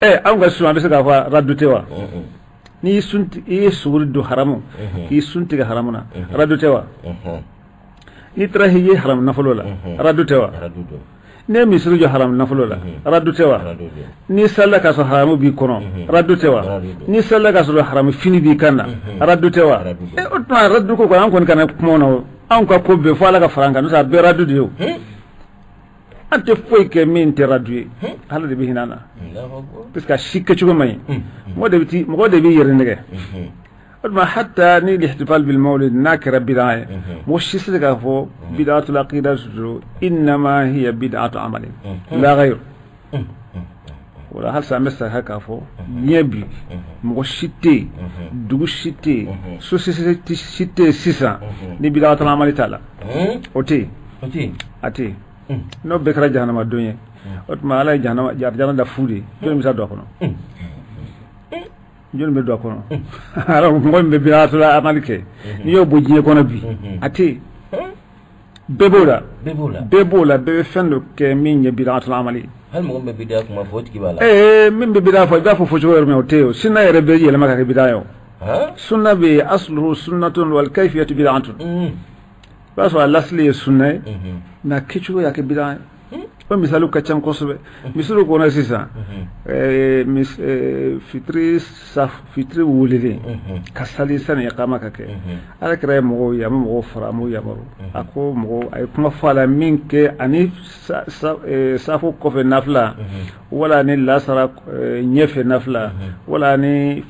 Anw ka sun, an bɛ se k'a fɔ raddu tɛ wa? N'i sun, i ye suguri dun haramu, k'i sun tigɛ haramu na, raddu tɛ wa? N'i taara hiji haramu nafolo la, raddu tɛ wa? N'i ye misiri jɔ haramu nafolo la, raddu tɛ wa? N'i salila k'a sɔrɔ haramu b'i kɔnɔ, raddu tɛ wa? N'i salila k'a sɔrɔ haramu fini b'i kan na, raddu tɛ wa? O tuma raddu ko kɔni, an kɔni kana kuma na. Anw ka ko bɛɛ fo Ala ka fara an kan, n'o tɛ a bɛɛ raddu de ye. O an tɛ foyi kɛ min tɛ raddu ye. Ala de bɛ hinɛ an na, parce que a si kɛcogo man ɲi. Mɔgɔ de b'i yɛrɛ nɛgɛ. O tuma hatta ni lihtifal bil mawlid n'a kɛra bid'a ye, mɔgɔ si tɛ se k'a fɔ bid'atul aqida don. Innama hiya bid'atu amalin la ghayr. O la halisa an bɛ segin k'a fɔ, diɲɛ bi, mɔgɔ si tɛ yen, dugu si tɛ yen, société si tɛ yen sisan ni bid'atul amali t'a la. O tɛ yen, a tɛ yen. N'o bɛɛ kɛra jahanama don ye, o tuma Ala ye jahanama arijana da fu de. Jɔnni bɛ taa don a kɔnɔ? Jɔnni bɛ don a kɔnɔ? Alors, mɔgɔ min bɛ bid'atul amali kɛ, n'i y'o bɔ diɲɛ kɔnɔ bi, a tɛ yen. Bɛɛ b'o la, bɛɛ b'o la, bɛɛ b'o la, bɛɛ bɛ fɛn dɔ kɛ min ye bid'atul amali ye. Hali mɔgɔ min bɛ bida kuma fɔ, o tigi b'a la. Ee, min bɛ bida fɔ, i b'a fɔ fɔ cogo yɛrɛ min, o tɛ yen o. Sunna yɛrɛ bɛ yɛlɛma ka kɛ bida ye o. Sunna bɛ yen, asluhu sunnatun wal kayfiyatu bid'atun. I b'a sɔrɔ a lasili ye sunna ye, nka kɛcogo y'a kɛ bida ye. O misaliw ka ca kosɛbɛ misiriw kɔnɔ sisan. Fitiri, fitiri welelen ka sali sani iqama ka kɛ, Ala kira ye mɔgɔw ye, a ma mɔgɔw fara, a m'u yamaru, a ko mɔgɔw a ye kuma fɔ a la min kɛ ani safo kɔfɛ nafila, wala ni lasara ɲɛfɛ nafila, wala ni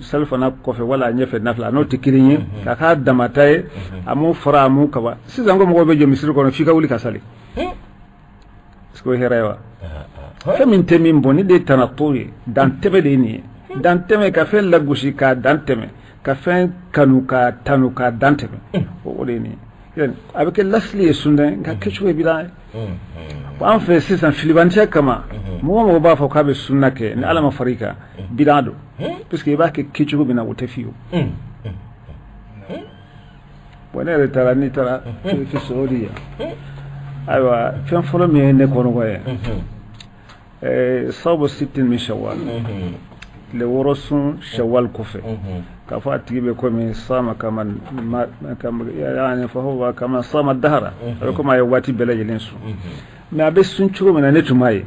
salifana kɔfɛ wala ɲɛfɛ nafila, n'o tɛ kelen ye, k'a k'a damata ye. A m'u fara, a m'u kaba. Sisan ko mɔgɔw bɛ jɔ misiri kɔnɔ f'i ka wuli ka sali. Est-ce que o ye hɛrɛ ye wa? Fɛn min tɛ min bɔ, ni de ye tanatɔ ye, dantɛmɛ de ye nin ye. Dantɛmɛ, ka fɛn lagosi k'a dantɛmɛ, ka fɛn kanu k'a tanu k'a dantɛmɛ, o de ye nin ye. A bɛ kɛ lasili ye sunna ye, nka kɛcogo ye bida ye. An fɛ sisan, filibantiya kama, mɔgɔ mɔgɔ b'a fɔ k'a bɛ sunna kɛ, ni Ala ma fara i kan, bida don, puisque i b'a kɛ kɛcogo min na, o tɛ fiyewu. Bon, ne yɛrɛ taara, n'i taara fi Saudiya, ayiwa, fɛn fɔlɔ min ye ne kɔnɔgɔ ye, sawmu sittin min shawwal, tile 6 sun shawwal kɔfɛ, k'a fɔ a tigi bɛ komi sama kama yani fahuwa kama sama dahara, a bɛ komi a ye waati bɛɛ lajɛlen sun. Mais a bɛ sun cogo min na, ne tun m'a ye,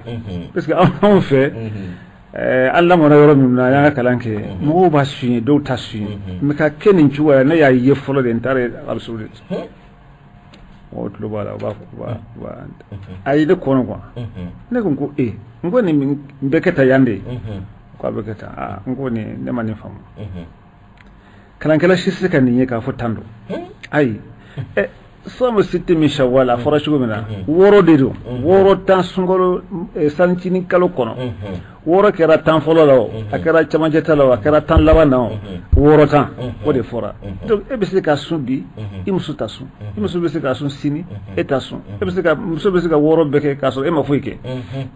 parce que anw fɛ, an lamɔna yɔrɔ min na, an y'an ka kalan kɛ, mɔgɔw b'a sun ye, dɔw t'a sun ye. Mais ka kɛ nin cogo la, ne y'a ye fɔlɔ de, n taara Arabie Saoudite, mɔgɔw tulo b'a la, u b'a fɔ a ye ne kɔnɔ quoi. Ne ko e, n ko nin bɛ kɛ tan yan de? Ko a bɛ kɛ tan. Aa, n ko nin, ne ma nin faamu. Kalankɛla si tɛ se ka nin ye k'a fɔ tan don. Ayi, sawmu sitti min shawwal, a fɔra cogo min na, 6 de don, 6 tan sunkalo salicinin kalo kɔnɔ. 6 kɛra 10 fɔlɔ la o, a kɛra camancɛ ta la o, a kɛra 10 laban na o, 6 tan, o de fɔra. Donc e bɛ se ka sun bi, i muso ta sun, i muso bɛ se ka sun sini, e ta sun. E bɛ se ka, muso bɛ se ka 6 bɛɛ kɛ k'a sɔrɔ e ma foyi kɛ,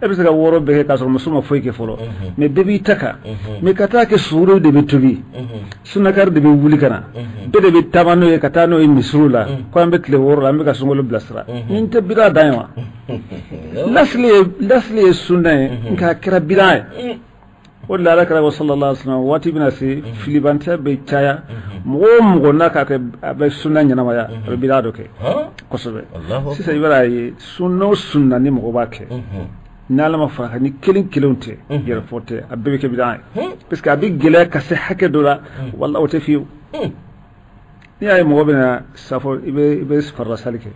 e bɛ se ka 6 bɛɛ kɛ k'a sɔrɔ muso ma foyi kɛ fɔlɔ. Mais bɛɛ b'i ta kan. Mais ka taa kɛ sogo de bɛ tobi, sunakari de bɛ wuli ka na, bɛɛ de bɛ taama n'o ye ka taa n'o ye misiriw la, ko an bɛ tile 6 la, an bɛ ka sunkalo bilasira. Nin tɛ bida dan ye wa? Lasili ye sunna ye, nka a kɛra bida ye. O de la, Ala kira ko sallallahu alaihi wasallam, waati bɛna se, filibantɛ bɛ caya. Mɔgɔ o mɔgɔ n'a k'a kɛ a bɛ sunna ɲɛnamaya, a bɛ bida dɔ kɛ kosɛbɛ. Sisan i b'a ye, sunna o sunna ni mɔgɔ b'a kɛ, ni Ala ma fara ni kelen kelenw tɛ, yɛrɛfɔ tɛ, a bɛɛ bɛ kɛ bida ye, parce que a bɛ gɛlɛya ka se hakɛ dɔ la, wala o tɛ fiyewu. N'i y'a ye mɔgɔ bɛna safo, i bɛ farida sali kɛ,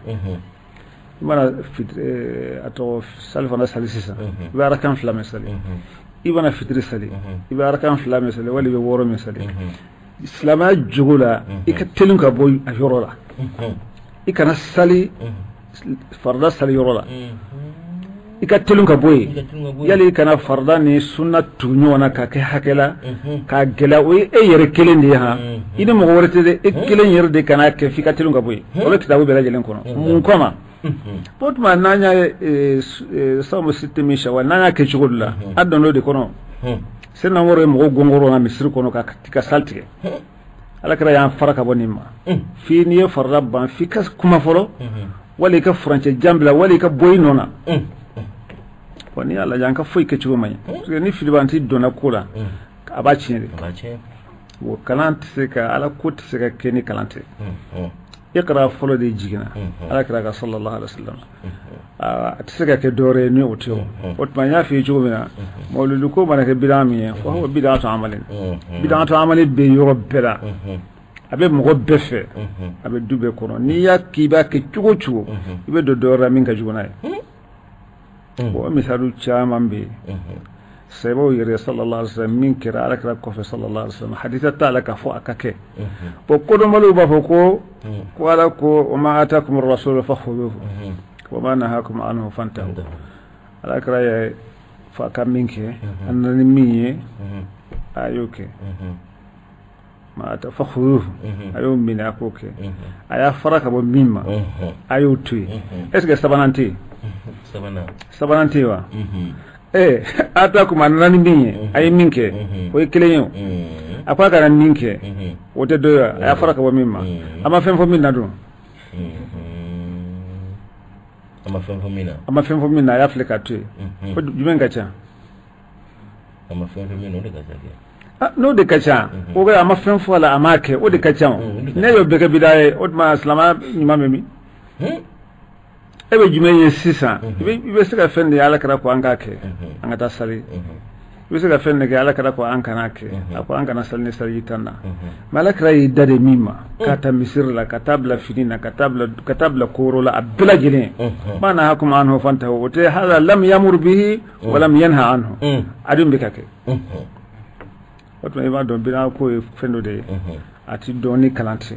i mana a tɔgɔ salifana sali sisan, i bɛ arakan 2 min sali, i mana fitiri sali, i bɛ arakan 2 min sali, wali i bɛ 6 min sali, silamɛya jogo la, i ka teli ka bɔ a yɔrɔ la. I kana sali farida sali yɔrɔ la, i ka teli ka bɔ yen. Yali i kana farida ni sunna tugu ɲɔgɔn na ka kɛ hakɛ la k'a gɛlɛya, o ye e yɛrɛ kelen de ye han, i ni mɔgɔ wɛrɛ tɛ dɛ, e kelen yɛrɛ de kana kɛ f'i ka teli ka bɔ yen. O bɛ kitabu bɛɛ lajɛlen kɔnɔ. Mun kama? O tuma n'an y'a sawmu sitti min shawwal, n'an y'a kɛ cogo de la, a dɔn o de kɔnɔ. Seyidina Umaru ye mɔgɔw gɔngɔrɔ na misiri kɔnɔ ka sali tigɛ. Ala kira y'an fara ka bɔ nin ma. F'i n'i ye farida ban, f'i ka kuma fɔlɔ, wali i ka furancɛ jan bila, wali i ka bɔ i nɔ na. Wa n'i y'a lajɛ, an ka foyi kɛcogo man ɲi, parce que ni filibanti donna ko la, a b'a tiɲɛ de. Wa kalan tɛ se ka, Ala ko tɛ se ka kɛ ni kalan tɛ. Iqra fɔlɔ de jiginna Ala kira ka sallallahu alaihi wasallam, a tɛ se ka kɛ dɔwɛrɛ ye ni o tɛ. O tuma, n y'a f'i ye cogo min na, mawuludu ko mana kɛ bida min ye, fa bid'atu amalin, bid'atu amalin bɛ yɔrɔ bɛɛ la, a bɛ mɔgɔ bɛɛ fɛ, a bɛ du bɛɛ kɔnɔ. N'i y'a k'i b'a kɛ cogo o cogo, i bɛ don dɔwɛrɛ la min ka jugu n'a ye. O misaliw caman bɛ yen. Sahabaw yɛrɛ sallallahu alaihi wasallam, min kɛra Ala kira kɔfɛ sallallahu alaihi wasallam, hadisa t'a la k'a fɔ a ka kɛ. Bon, kodɔnbaliw b'a fɔ ko Ala ko wa ma atakum rasulu fakhuduhu wa ma nahakum anhu fantahu. Ala kira ye fa ka min kɛ, a nana ni min ye, a y'o kɛ, ma ata fakhuduhu, a y'o minɛ, a k'o kɛ. A y'a fara ka bɔ min ma, a y'o to yen. Est ce que sabanan tɛ yen? Sabanan tɛ yen wa? Ee, atakum, a nana ni min ye, a ye min kɛ, o ye kelen ye. O a ko a kana min kɛ, o tɛ dɔ ye wa? A y'a fara ka bɔ min ma, a ma fɛn fɔ min na dun. A ma fɛn fɔ min na. A ma fɛn fɔ min na, a y'a filɛ k'a to yen. O jumɛn ka ca? A ma fɛn fɔ min na, o de ka ca kɛ. N'o de ka ca, o a ma fɛn fɔ a la, a m'a kɛ, o de ka ca. Ne y'o bɛɛ kɛ bida ye, o tuma silamɛya ɲuman bɛ min? E bɛ jumɛn ye sisan? I bɛ se ka fɛn de ye Ala kira ko an k'a kɛ, an ka taa sali. I bɛ se ka fɛn de kɛ, Ala kira ko an kana kɛ, a ko an kana sali ni saliji t'an na. Mais Ala kira y'i da de min ma, k'a ta misiri la, ka taa bila fini na, ka taa bila koro la, a bɛɛ lajɛlen, ma nahakum anhu fantahu, o tɛ hada lam yamur bihi wa lam yanha anhu, a dun bɛ ka kɛ. O tuma i b'a dɔn bida ko ye fɛn dɔ de ye, a tɛ dɔn ni kalan tɛ.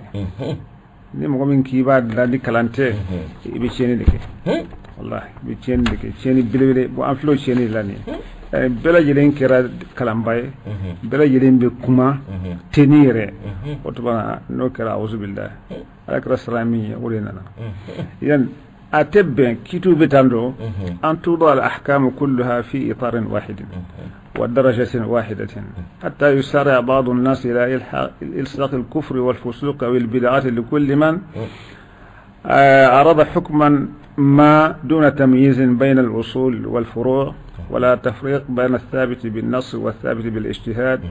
Ni mɔgɔ min k'i b'a dilan ni kalan tɛ, i bɛ tiɲɛni de kɛ, walahi, i bɛ tiɲɛni de kɛ, tiɲɛni belebele. Bon, an filɛ o tiɲɛni de la nin ye. Bɛɛ lajɛlen kɛra kalanba ye, bɛɛ lajɛlen bɛ kuma teni yɛrɛ. O tuma n'o kɛra, awuzubilahi, Ala kira sira min ye, o de nana yan. A tɛ bɛn, kitiw bɛ tan don an tuda al ahkamu kulluha fi itarin wahidin wa darajatin wahidatin hatta yusari'a ba'du an-nas ila ilsaq al-kufri wal-fusuq aw al-bid'ati li kulli man arada hukman ma duna tamyiz bayna al-usul wal-furu' wala tafriq bayna ath-thabit bin-nass wath-thabit bil-ijtihad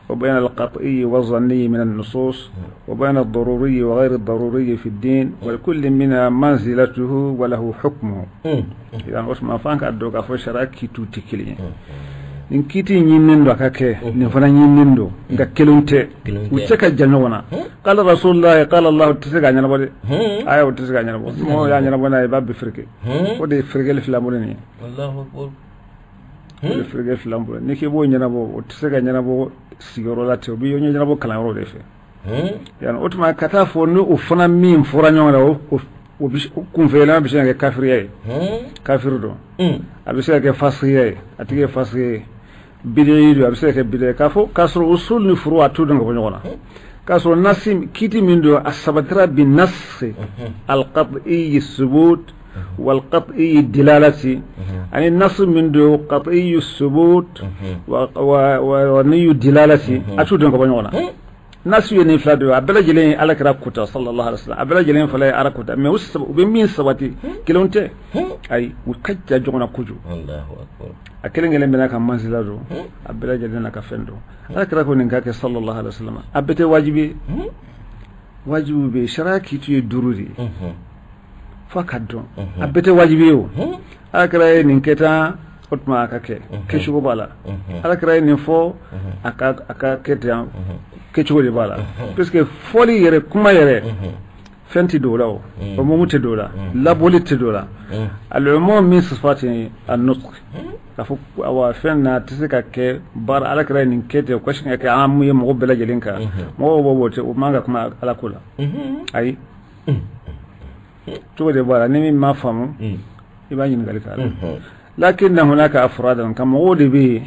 وبين القطعي والظني من النصوص وبين الضروري وغير الضروري في الدين ولكل منها منزلته وله حكمه. إذا عثمان f'an k'a dɔn k'a fɔ sariya kitiw tɛ kelen ye. Nin kiti ɲininen don a ka kɛ, nin fana ɲininen don, nka kelenw tɛ, u cɛ ka jan ɲɔgɔn na. Qala rasulullahi qala Allah tɛ se k'a ɲɛnabɔ dɛ. Aya o tɛ se k'a ɲɛnabɔ. Mɔgɔ y'a ɲɛnabɔ n'a ye, i b'a bɛɛ fereke. O de ye ferekeli fila bolo nin ye. O de fereke fila bolo. N'i k'i b'o ɲɛnabɔ, o tɛ se ka ɲɛnabɔ sigiyɔrɔ la ten, o bɛ ɲɛnabɔ kalanyɔrɔ de fɛ. Yan o tuma ka taa fɔ ni o fana min fɔra ɲɔgɔn na, o kunfɛ yɛlɛma bɛ se ka kɛ kafiriya ye, kafiri don, a bɛ se ka kɛ fasiya ye, a tigi ye fasiya ye, bid'i don, a bɛ se ka kɛ bid'a ye, k'a fɔ k'a sɔrɔ usul ni furu a t'u dɔn ka bɔ ɲɔgɔn na, k'a sɔrɔ nasi kiti min don, a sabatira bi nasi alqat'i subut walqat'i dilalati, ani nasi min don qat'i subut wa niyu dilalati, a t'u dɔn ka bɔ ɲɔgɔn na. Nasi ye nin fila don, a bɛɛ lajɛlen ye Ala kira kota sallallahu alaihi wasallam, a bɛɛ lajɛlen fana ye Ala kota, mais u bɛ min sabati kelenw tɛ, ayi, u ka jan ɲɔgɔn na kojugu. A kelen kelen bɛɛ n'a ka manzila don, a bɛɛ lajɛlen n'a ka fɛn don. Ala kira ko nin ka kɛ sallallahu alaihi wasallam, a bɛɛ tɛ wajibi ye. Wajibi bɛ yen, sariya kiti ye 5 de ye, f'a ka dɔn, a bɛɛ tɛ wajibi ye. O Ala kira ye nin kɛ tan, o tuma a ka kɛ, kɛcogo b'a la. Ala kira ye nin fɔ, a ka kɛ tan, kɛcogo de b'a la, puisque fɔli yɛrɛ, kuma yɛrɛ, fɛn tɛ don o la, o umumu tɛ don o la, labɔli tɛ don o la. Al-umum min sifati an-nutq, k'a fɔ awa fɛn na tɛ se ka kɛ baara, Ala kira ye nin kɛ ten, o ka sin ka kɛ an ye mɔgɔ bɛɛ lajɛlen kan, mɔgɔw b'o bɔ o man ka kuma Ala ko la, ayi, cogo de b'a la. Ni min m'a faamu, i b'a ɲininkali k'a la. Lakin hunaka afradan, ka mɔgɔw de bɛ yen,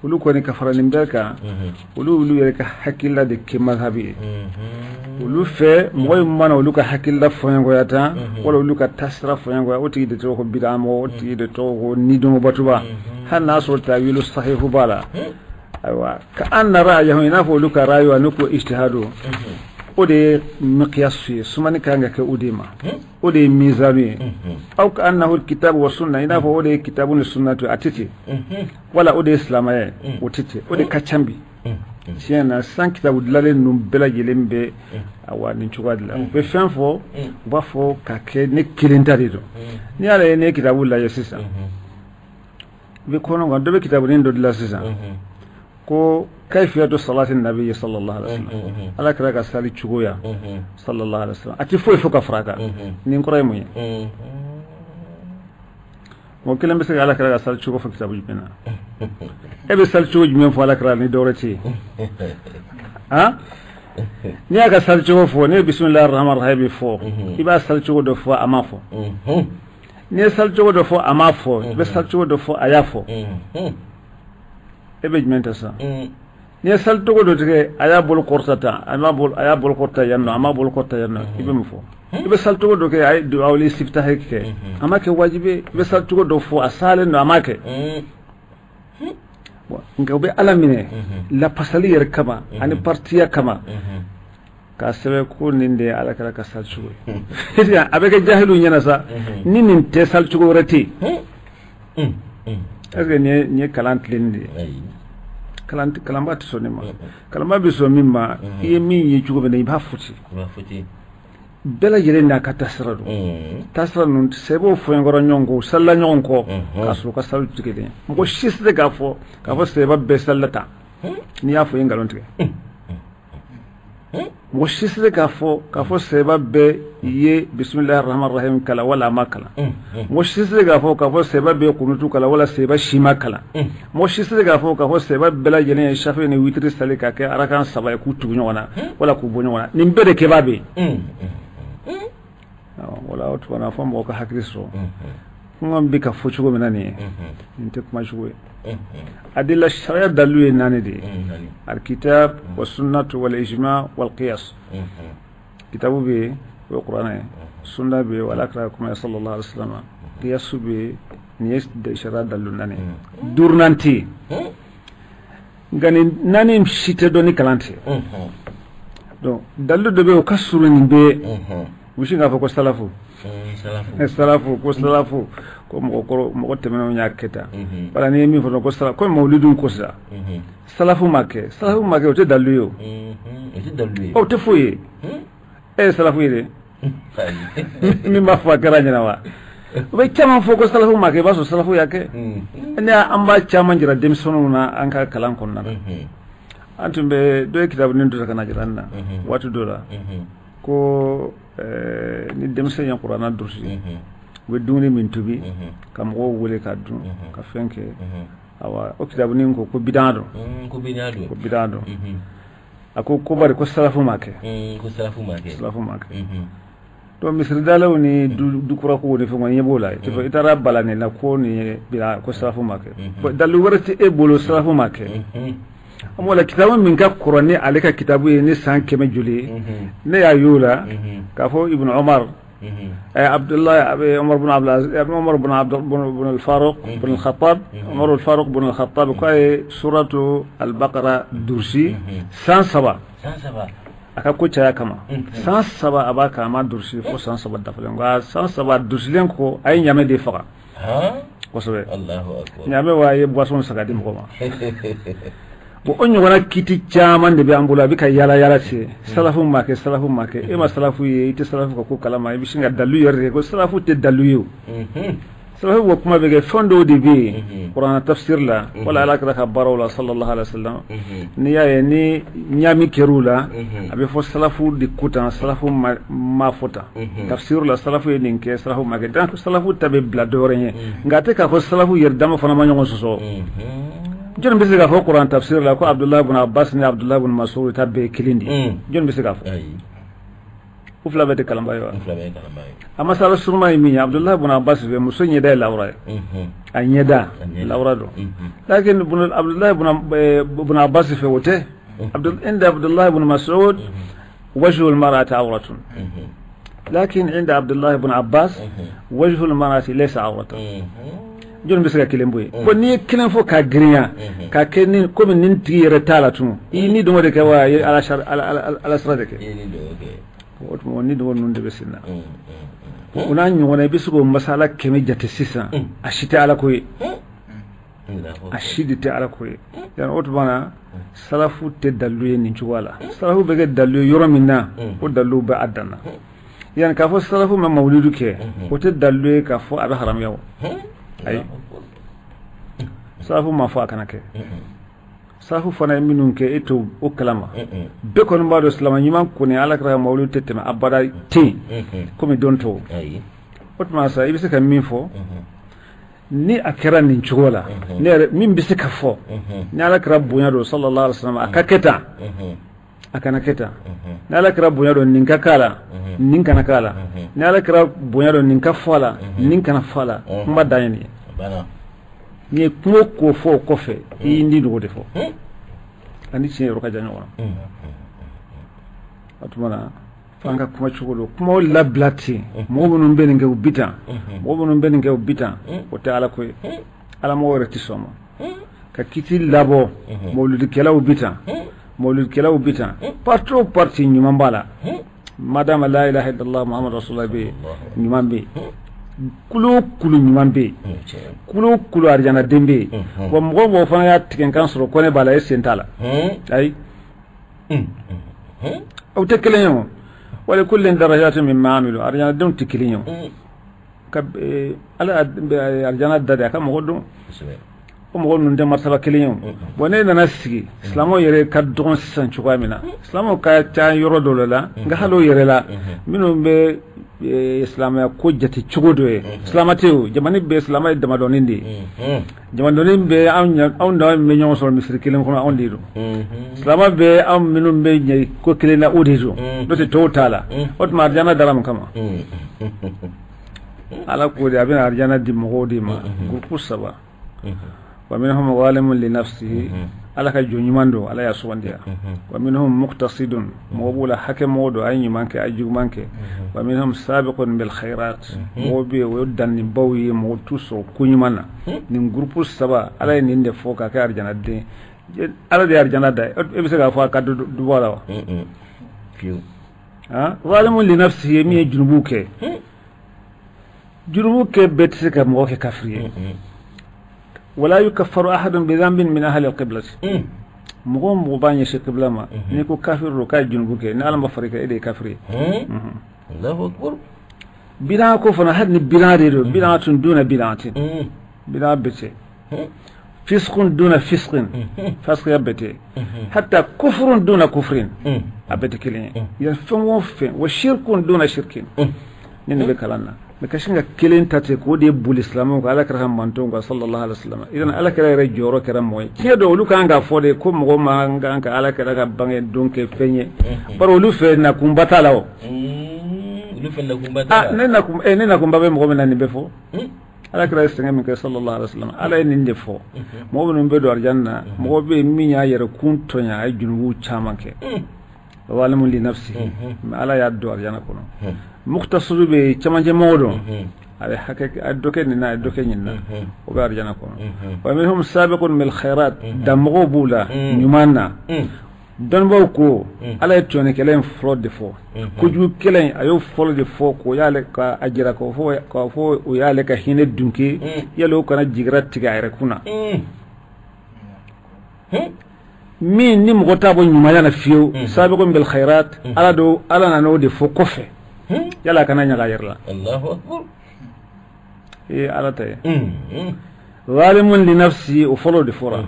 olu kɔni ka fara nin bɛɛ kan, olu yɛrɛ ka hakilila de kɛ mazhabi ye. Olu fɛ, mɔgɔ in mana olu ka hakilila fɔɲɔgɔnya tan, wala olu ka taasira fɔɲɔgɔnya, o tigi de tɔgɔ ko bida mɔgɔ, o tigi de tɔgɔ ko nidungɔbatoba, hali n'a sɔrɔ tawilu sahihu b'a la. Ayiwa, ka an nara yahu, i n'a fɔ olu ka rayu ani ko ijtihadu, o de ye miqyasu ye, sumani ka kan ka kɛ o de ma, o de ye mizanu ye. Aw ka annahu kitabu wa sunna, i n'a fɔ o de ye kitabu ni sunna to, a tɛ ten, wala o de ye silamɛya ye, o tɛ ten. O de ka ca bi tiɲɛ na. San kitabu dilanlen ninnu bɛɛ lajɛlen bɛ awa nin cogoya de la. U bɛ fɛn fɔ, u b'a fɔ ka kɛ ne kelen ta de don. N'i y'a ye, ne ye kitabu lajɛ sisan, i bɛ kɔnɔ kan dɔ bɛ kitabunin dɔ dilan sisan ko kayfiyatu salati nabi sallallahu alaihi wasallam, Ala kira ka sali cogoya sallallahu alaihi wasallam, a tɛ foyi fɔ ka fara a kan. Nin kɔrɔ ye mun ye? Mɔgɔ kelen bɛ se ka Ala kira ka sali cogo fɔ kitabu jumɛn na? E bɛ sali cogo jumɛn fɔ Ala kira ni dɔwɛrɛ tɛ yen? Han, n'i y'a ka sali cogo fɔ, ne ye bisimilahi rahmani rahim fɔ, i b'a sali cogo dɔ fɔ, a ma fɔ. N'i ye sali cogo dɔ fɔ, a ma fɔ. I bɛ sali cogo dɔ fɔ, a y'a fɔ. E bɛ jumɛn ta sisan? N'i ye sali cogo dɔ tigɛ, a y'a bolo kɔrɔta tan, a m'a bolo, a y'a bolo kɔrɔta yan nɔ, a m'a bolo kɔrɔta yan nɔ, i bɛ mun fɔ? I bɛ sali cogo dɔ kɛ, a ye duwawu istiftahi kɛ, a ma kɛ wajibi ye. I bɛ sali cogo dɔ fɔ, a salen don, a ma kɛ. Nka u bɛ Ala minɛ lapasali yɛrɛ kama ani partiya kama. K'a sɛbɛn ko nin de ye ala kira ka sali cogo ye. A bɛ kɛ jahiliw ɲɛna sa, ni nin tɛ, sali cogo wɛrɛ tɛ yen. Est ce que nin ye kalan tilennen de ye? Kalanba tɛ sɔn nin ma. Kalanba bɛ sɔn min ma, i ye min ye cogo min na, i b'a fɔ ten. Bɛɛ lajɛlen n'a ka taasira don. Taasira ninnu, sahabaw fɔɲɔgɔnkɔra ɲɔgɔn kɔ, u salila ɲɔgɔn kɔ, k'a sɔrɔ u ka saliw tɛ kelen ye. Mɔgɔ si tɛ se k'a fɔ sahaba bɛɛ salila tan. N'i y'a fɔ, i ye nkalon tigɛ. Mɔgɔ si tɛ se k'a fɔ sahaba bɛɛ ye bisimilahi rahman rahim kalan wala a ma kalan. Mɔgɔ si tɛ se k'a fɔ sahaba bɛɛ ye kunutu kalan wala sahaba si ma kalan. Mɔgɔ si tɛ se k'a fɔ sahaba bɛɛ lajɛlen ye safi ni witiri sali ka kɛ arakan saba ye, k'u tugu ɲɔgɔn na wala k'u bɔ ɲɔgɔn na. Nin bɛɛ de kɛbaa bɛ yen. Wala o tuma na, fɔ mɔgɔ ka hakili sɔrɔ. Kuma bɛ ka fɔ cogo min na nin ye, nin tɛ kuma cogo ye. Adila, sariya dalilu ye naani de ye: alkitab wa sunnatu wal ijma wal qiyas. Kitabu bɛ yen, o ye kuranɛ ye. Sunna bɛ yen, o ala kira kuma ye sallallahu alaihi wasallam. Qiyasu bɛ yen. Nin ye sariya dalilu naani ye, duurunan tɛ yen. Nka nin naani si tɛ dɔn ni kalan tɛ. Donc dalilu dɔ bɛ yen, o ka surun nin bɛɛ ye. U bɛ sin k'a fɔ ko salafu, salafu, ko salafu, ko mɔgɔkɔrɔ, mɔgɔ tɛmɛnenw y'a kɛ tan. Wala n'i ye min fɔ ko salafu, ko mawuludu, ko sisan salafu ma kɛ, salafu ma kɛ, o tɛ dalilu ye. O o tɛ foyi ye. E ye salafu ye dɛ, min b'a fɔ a kɛra ɲɛna wa? U bɛ caman fɔ ko salafu ma kɛ, i b'a sɔrɔ salafu y'a kɛ. Ne an b'a caman jira denmisɛnninw na an ka kalan kɔnɔna na. An tun bɛ dɔ ye kitabunin dɔ ta ka na jira an na waati dɔ la, ko ni denmisɛn ye kuranna durusi, u bɛ dumuni min tobi ka mɔgɔw wele ka dun ka fɛn kɛ. Awa, o kitabunin ko ko bidan don. Ko bidan don. Ko bidan don. A ko ko bari ko salafu ma kɛ. Ko salafu ma kɛ. Salafu ma kɛ. Donc misiridalaw ni dukurakow ni fɛnw, ɲɛ b'o la. I taara balani la ko nin ye bila ko salafu ma kɛ. Dalilu wɛrɛ tɛ e bolo salafu ma kɛ. An b'o la, kitabu min ka kɔrɔ ni ale ka kitabu ye ni san 100 joli ye, ne y'a y'o la k'a fɔ Ibn Omar, Abdullahi Omar bin Abdul Omar bin Abd bin al-Faruq bin al-Khattab, Omar al-Faruq bin al-Khattab, k'a ye suratu al-Baqara durusi san 3. San 3. A ka ko caya kama, san 3 a b'a kan, a ma durusi fo san 3 dafalen. Nka san 3 durusilen kɔ, a ye ɲamɛ de faga kosɛbɛ. Ɲamɛ wa, a ye boisson san ka di mɔgɔ ma. Bon, o ɲɔgɔnna kiti caman de bɛ an bolo, a bɛ ka yala yala se salafu ma kɛ, salafu ma kɛ. E ma salafu ye, i tɛ salafu ka ko kalama, i bɛ sin ka dalilu yɛrɛ de ko salafu tɛ dalilu ye. O salafu ko kuma bɛ kɛ, fɛn dɔw de bɛ yen kuranna tafsir la wala ala kira ka baaraw la sallallahu alaihi wasallam, n'i y'a ye ni ɲaami kɛr'u la, a bɛ fɔ salafu de ko tan, salafu ma fɔ tan. Tafsir la, salafu ye nin kɛ, salafu ma kɛ. Donc salafu ta bɛ bila dɔ wɛrɛ ɲɛ. Nka a tɛ k'a fɔ salafu yɛrɛ dama fana ma ɲɔgɔn sɔsɔ. Jɔnni bɛ se k'a fɔ kuran tafsir la ko Abdullahi ibn Abbas ni Abdullahi ibn Mas'ud ta bɛɛ ye kelen de ye? Jɔnni bɛ se k'a fɔ? U fila bɛɛ tɛ kalanba ye wa? A masala suruma ye min ye, Abdullahi ibn Abbas fɛ, muso ɲɛda ye lawura ye, a ɲɛda lawura don. Lakin Abdullahi ibn Abbas fɛ, o tɛ. Inda Abdullahi ibn Mas'ud wajhu al-mar'ati awratun, lakin inda Abdullahi ibn Abbas wajhu al-mar'ati laysa awratan. Jɔnni bɛ se ka kelen bɔ yen? Bon, n'i ye kelen fɔ k'a girinya k'a kɛ ni komi nin tigi yɛrɛ t'a la tun, i ni dɔngɔ de kɛ wa, i ye ala sira de kɛ. O tuma ni dɔgɔ ninnu de bɛ sen na. O n'a ɲɔgɔnna, i bɛ se k'o masala 100 jate sisan, a si tɛ ala ko ye, a si de tɛ ala ko ye. O tuma na, salafu tɛ dalilu ye nin cogoya la. Salafu bɛ kɛ dalilu ye yɔrɔ min na, o dalilu bɛ a dan na. Yani k'a fɔ salafu ma mawuludu kɛ, o tɛ dalilu ye k'a fɔ a bɛ haramuya. O ayi, salafu ma fɔ a kana kɛ. Salafu fana ye minnu kɛ, e t'o o kalama. Bɛɛ kɔni b'a dɔn, silamɛ ɲuman kɔni, ala kɛra mawuludu tɛ tɛmɛ abada ten komi don tɔw. O tuma sa, i bɛ se ka min fɔ ni a kɛra nin cogo la, ne yɛrɛ min bɛ se ka fɔ, ni ala kɛra bonya don sallallahu alaihi wasallam, a ka kɛ tan, a kana kɛ tan. Ni ala kɛra bonya don, nin ka k'a la, nin kana k'a la. Ni ala kɛra bonya don, nin ka fɔ a la, nin kana fɔ a la. Kuma dan ye nin ye. N'i ye kungo k'o fɔ o kɔfɛ, i y'i ni dogo de fɔ, ani tiɲɛ yɔrɔ ka jan ɲɔgɔn na. O tuma na, f'an ka kuma cogo don, kumaw labila ten. Mɔgɔ minnu bɛ nin kɛ, u bi tan, mɔgɔ minnu bɛ nin kɛ, u bi tan, o tɛ ala ko ye. Ala mɔgɔ yɛrɛ tɛ sɔn ma ka kiti labɔ mawuludikɛlaw bi tan. Mawuludikɛlaw bɛ tan, parti o parti ɲuman b'a la, madama la ilaha illallah muhammadu rasulullah bɛ yen, ɲuman bɛ yen, kulu o kulu ɲuman bɛ yen, kulu o kulu arijanaden bɛ yen. Wa mɔgɔ o mɔgɔ fana y'a tigɛnkan sɔrɔ ko ne b'a la, e sen t'a la, ayi, aw tɛ kelen ye o. Wa likullin darajatun mimma amilu, arijanadenw tɛ kelen ye o. Ka ala arijana da de a ka mɔgɔ don, o mɔgɔ ninnu tɛ martaba kelen ye o. Bon, ne nana sigi, silamɛw yɛrɛ ka dɔgɔn sisan cogoya min na, silamɛw ka ca yɔrɔ dɔw la, nka hali o yɛrɛ la, minnu bɛ silamɛya ko jate cogo dɔ ye, silamɛ tɛ o. Jamana bɛɛ silamɛ ye damadɔnin de ye, damadɔnin bɛ anw da bɛ ɲɔgɔn sɔrɔ misiri kelen kɔnɔ, anw de don. Silamɛ bɛ anw minnu bɛ ɲɛ ko kelen na, o de don, n'o tɛ tɔw t'a la. O tuma arijana dara mun kama? Ala ko de a bɛna arijana di mɔgɔw de ma groupe saba. Wa minhum zalimun li nafsihi, ala ka jɔn ɲuman don, ala y'a sugandiya. Wa minhum muqtasidun, mɔgɔ b'o la hakɛ mɔgɔ don, a ye ɲuman kɛ, a ye juguman kɛ. Wa minhum sabiqun bil khairat, mɔgɔ bɛ yen, o ye dannibaw ye, mɔgɔ t'u sɔrɔ ko ɲuman na. Nin groupe saba, ala ye nin de fɔ k'a kɛ arijana den. Ala de ye arijana da, e bɛ se k'a fɔ a ka dɔ bɔ a la wa? Zalimun li nafsihi ye min ye junubu kɛ, junubu kɛ bɛɛ tɛ se ka mɔgɔ kɛ kafiri ye. Wala yukaffaru ahadun bi dhanbin min ahli al-qiblati, mɔgɔ o mɔgɔ b'a ɲɛsin qibla ma, n'i ko kafiri don k'a ye junubu kɛ, ni Ala ma far'i kan, e de ye kafiri ye. Bid'a ko fana, hali ni bid'a de don, bid'atun duna bid'atin, bid'a bɛɛ tɛ, fiskun duna fiskin, fasikiya bɛɛ tɛ, hatta kufrun duna kufrin, a bɛɛ tɛ kelen ye. Yan fɛn o fɛn, wa shirkun duna shirkin, ni nin bɛ kalan na. Mais ka sin ka kelen ta ten k'o de boli silamɛw kan, ala kira ka mantonw kan sallallahu alaihi wasallam, idan ala kira yɛrɛ jɔyɔrɔ kɛra mɔgɔ ye. Tiɲɛ don, olu kan k'a fɔ de ko mɔgɔ man kan ka ala kira ka bange don kɛ fɛn ye, bari olu fɛ nakunba t'a la o. Olu fɛ nakunba t'a la. Ne nakunba bɛ mɔgɔ min na, nin bɛ fɔ. Ala kira ye sɛgɛn min kɛ sallallahu alaihi wasallam, ala ye nin de fɔ. Mɔgɔ minnu bɛ don arijana na, mɔgɔ bɛ yen min y'a yɛrɛ kun tɔɲɔ, a ye junubu caman kɛ, zalimun li nafsihi, mais ala y'a don arijana kɔnɔ. Muqtasidu bɛ yen, cɛmancɛ mɔgɔ don, a bɛ hakɛ, a ye dɔ kɛ nin na, a ye dɔ kɛ nin na, o bɛ arijana kɔnɔ. Wa minhum sabiqun bil khairat, danmɔgɔw b'u la ɲuman na. Dɔnnibaw ko ala ye tɔɲɔnikɛla in fɔlɔ de fɔ, kojugukɛla in, a y'o fɔlɔ de fɔ k'o y'ale ka a jira k'a fɔ o y'ale ka hinɛ dunke, yali o kana jigira tigɛ a yɛrɛ kun na. Min ni mɔgɔ t'a bɔ ɲumanya na fiyewu, sabiqun bil khairat, ala don, ala nana o de fɔ kɔfɛ, yala a kana ɲaga a yɛrɛ la. Ee, ala ta ye zalimun li nafsi, o fɔlɔ de fɔra.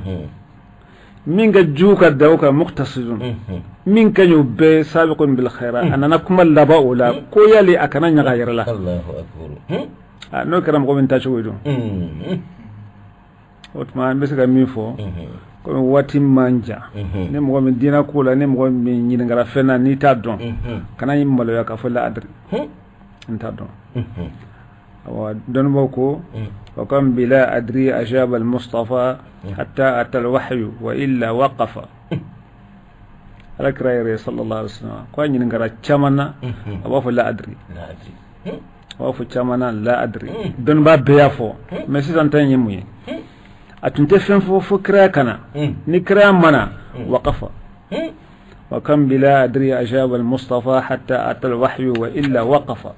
Min ka jugu ka da o kan, muqtasidun, min ka ɲi o bɛɛ, sabiqun bil khairat, a nana kuma laban o la ko yali a kana ɲaga a yɛrɛ la. N'o kɛra mɔgɔ min tacogo ye dun? O tuma an bɛ se ka min fɔ, komi waati man jan, ni mɔgɔ min diinɛ ko la, ni mɔgɔ min ɲininkara fɛn na, n'i t'a dɔn, kana i maloya k'a fɔ la adri, n t'a dɔn. Awa, dɔnnibaw ko wa kam bila adri ajaba al mustafa hatta ata al wahyu wa illa waqafa. Ala kira yɛrɛ sallallahu alaihi wasallam ko a ɲininkara caman na, a b'a fɔ la adri, a b'a fɔ caman na la adri. Dɔnnibaa bɛɛ y'a fɔ. Mais sisan ta in ye mun ye? A tun tɛ fɛn fɔ fo kiraya ka na. Ni kiraya ma na, waqafa. Wa kam bila adri ajaba al mustafa hatta ata al wahyu wa illa waqafa.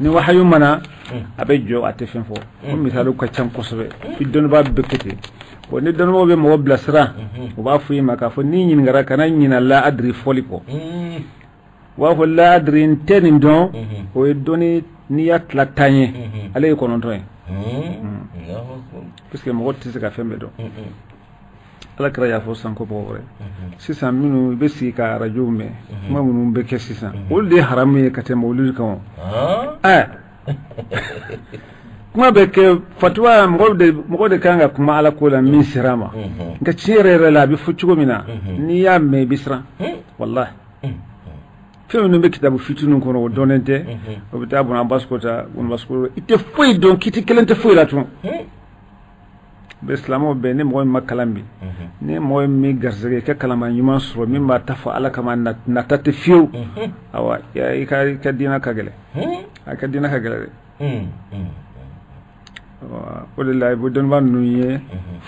Ni wahayu ma na, a bɛ jɔ, a tɛ fɛn fɔ. O misaliw ka ca kosɛbɛ, i dɔnnibaa bɛɛ kɛ ten. Bon, ni dɔnnibaaw bɛ mɔgɔ bilasira, u b'a fɔ i ma k'a fɔ n'i ɲininkara, kana ɲina la adri fɔli kɔ. U b'a fɔ la adri, n tɛ nin dɔn. O ye dɔnni, n'i y'a tila 10 ye, ale ye 9 ye, parce que mɔgɔ tɛ se ka fɛn bɛɛ dɔn. Ala kira y'a fɔ san ko mɔgɔ wɛrɛ. Sisan minnu bɛ sigi ka arajow mɛn, kuma minnu bɛ kɛ sisan, olu de ye haramu ye ka tɛmɛ olu kan. Ɛ, kuma bɛ kɛ fatuwa, mɔgɔ de kan ka kuma ala ko la min sera a ma. Nka tiɲɛ yɛrɛ yɛrɛ la, a bɛ fɔ cogo min na, n'i y'a mɛn, i bɛ siran walahi. Fɛn minnu bɛ kitabu fitininw kɔnɔ, o dɔnnen tɛ. O bɛ taa bon basiko ta basiko, i tɛ foyi dɔn, kiti kelen tɛ foyi la tun. Bɛ silamɛw bɛɛ, ni mɔgɔ min ma kalan bi, ni mɔgɔ min garisɛgɛ i ka kalanba ɲuman sɔrɔ min b'a ta fɔ ala kama, nata tɛ fiyewu. Awa, i ka diinɛ ka gɛlɛn, a ka diinɛ ka gɛlɛn dɛ. O de la i bɛ dɔnnibaa ninnu ye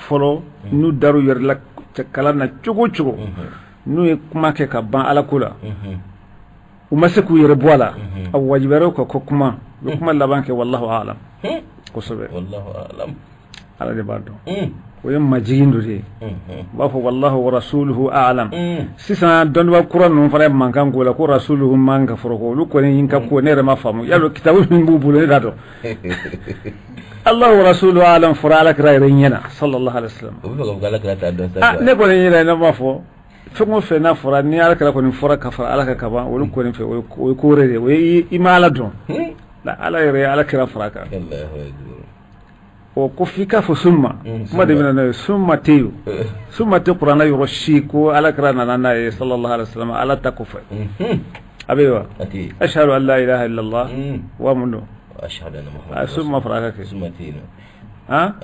fɔlɔ, n'u dar'u yɛrɛ la kalan na cogo o cogo. N'u ye kuma kɛ ka ban Ala ko la, u ma se k'u yɛrɛ bɔ a la, a wajibiyara u kan ko kuma, u bɛ kuma laban kɛ wallahu alam, kosɛbɛ, wallahu alam, Ala de b'a dɔn, o ye majigin dɔ de ye, u b'a fɔ wallahu wa rasuluhu alam. Sisan dɔnniba kura ninnu fana ye mankan k'o la ko rasuluhu man ka fɔrɔ ko olu kɔni ka ko ne yɛrɛ ma faamu y'a dɔn kitabu min b'u bolo ne t'a dɔn. Allahu wa rasuluhu alam fɔra Ala kira yɛrɛ ɲɛna sallallahu alaihi wasallam. O bɛ fɛ ka fɔ ko Ala kira t'a dɔn sa. Ne kɔni yɛrɛ ne b'a fɔ fɛn o fɛn n'a fɔra ni Ala kira kɔni fɔra ka fara Ala kan ka ban, olu kɔni fɛ o ye ko wɛrɛ de ye, o ye i ma Ala dɔn, Ala yɛrɛ ye Ala kira fara a kan. O ko f'i k'a fɔ summa, kuma de bɛ na n'a ye, summa tɛ yen, summa tɛ kuranɛ yɔrɔ si ko Ala kira nana n'a ye sallallahu alaihi wasallam Ala ta kɔfɛ. A bɛ yen wa? Ashhadu an la ilaha illallah wa mun don? Summa fara a kan kɛ. Summa tɛ yen. Han?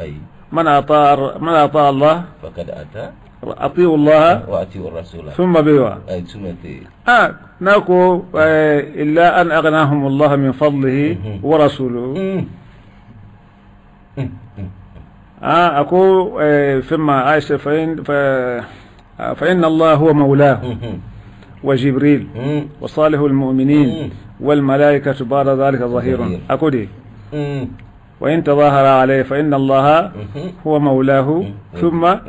Man ata man ata Allah faqad ata ati'u Allah wa ati'u rasula. Summa bɛ yen wa? Summa tɛ yen. N'a ko illa an aghnahum Allah min fadlihi wa rasuluhu. A ko fɛn ma Ayisa fa inna Allah huwa mawlahu wa Jibril wa salihul mu'minin wal malaikatu ba'da dhalika zahirun. A ko de wa in tadahara alayhi fa inna Allah huwa mawlahu thumma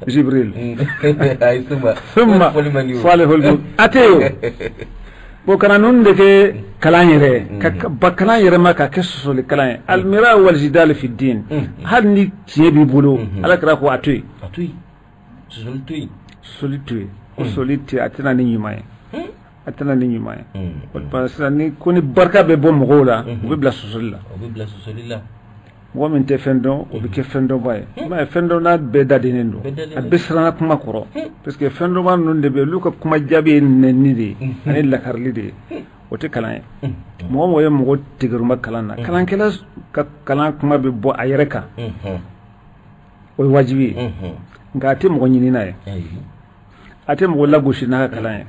Jibril thumma salihul mu'minin. A tɛ yen. Bon kana ninnu de kɛ kalan yɛrɛ ka ba kalan yɛrɛ ma ka kɛ sɔsɔli kalan ye. Almira wal jidal fi din, hali ni tiɲɛ b'i bolo, Ala kira ko a to yen, a to yen, sɔsɔli to yen, sɔsɔli to yen, ko sɔsɔli tɛ a tɛna ni ɲuman ye, a tɛna ni ɲuman ye. Parce que ni ko ni barika bɛ bɔ mɔgɔw la, u bɛ bila sɔsɔli la, u bɛ bila sɔsɔli la. Mɔgɔ min tɛ fɛn dɔn, o bɛ kɛ fɛn dɔnba ye. I m'a ye, fɛn dɔnna bɛɛ dadennen don, a bɛɛ siranna kuma kɔrɔ, parce que fɛn dɔnba ninnu de bɛ olu ka kuma jaabi ye nɛni de ye ani lakarili de ye, o tɛ kalan ye. Mɔgɔ mɔgɔ ye mɔgɔ tigɛruma kalan na, kalankɛla ka kalan kuma bɛ bɔ a yɛrɛ kan, o ye wajibi ye, nka a tɛ mɔgɔ ɲinina ye, a tɛ mɔgɔ lagosi n'a ka kalan ye.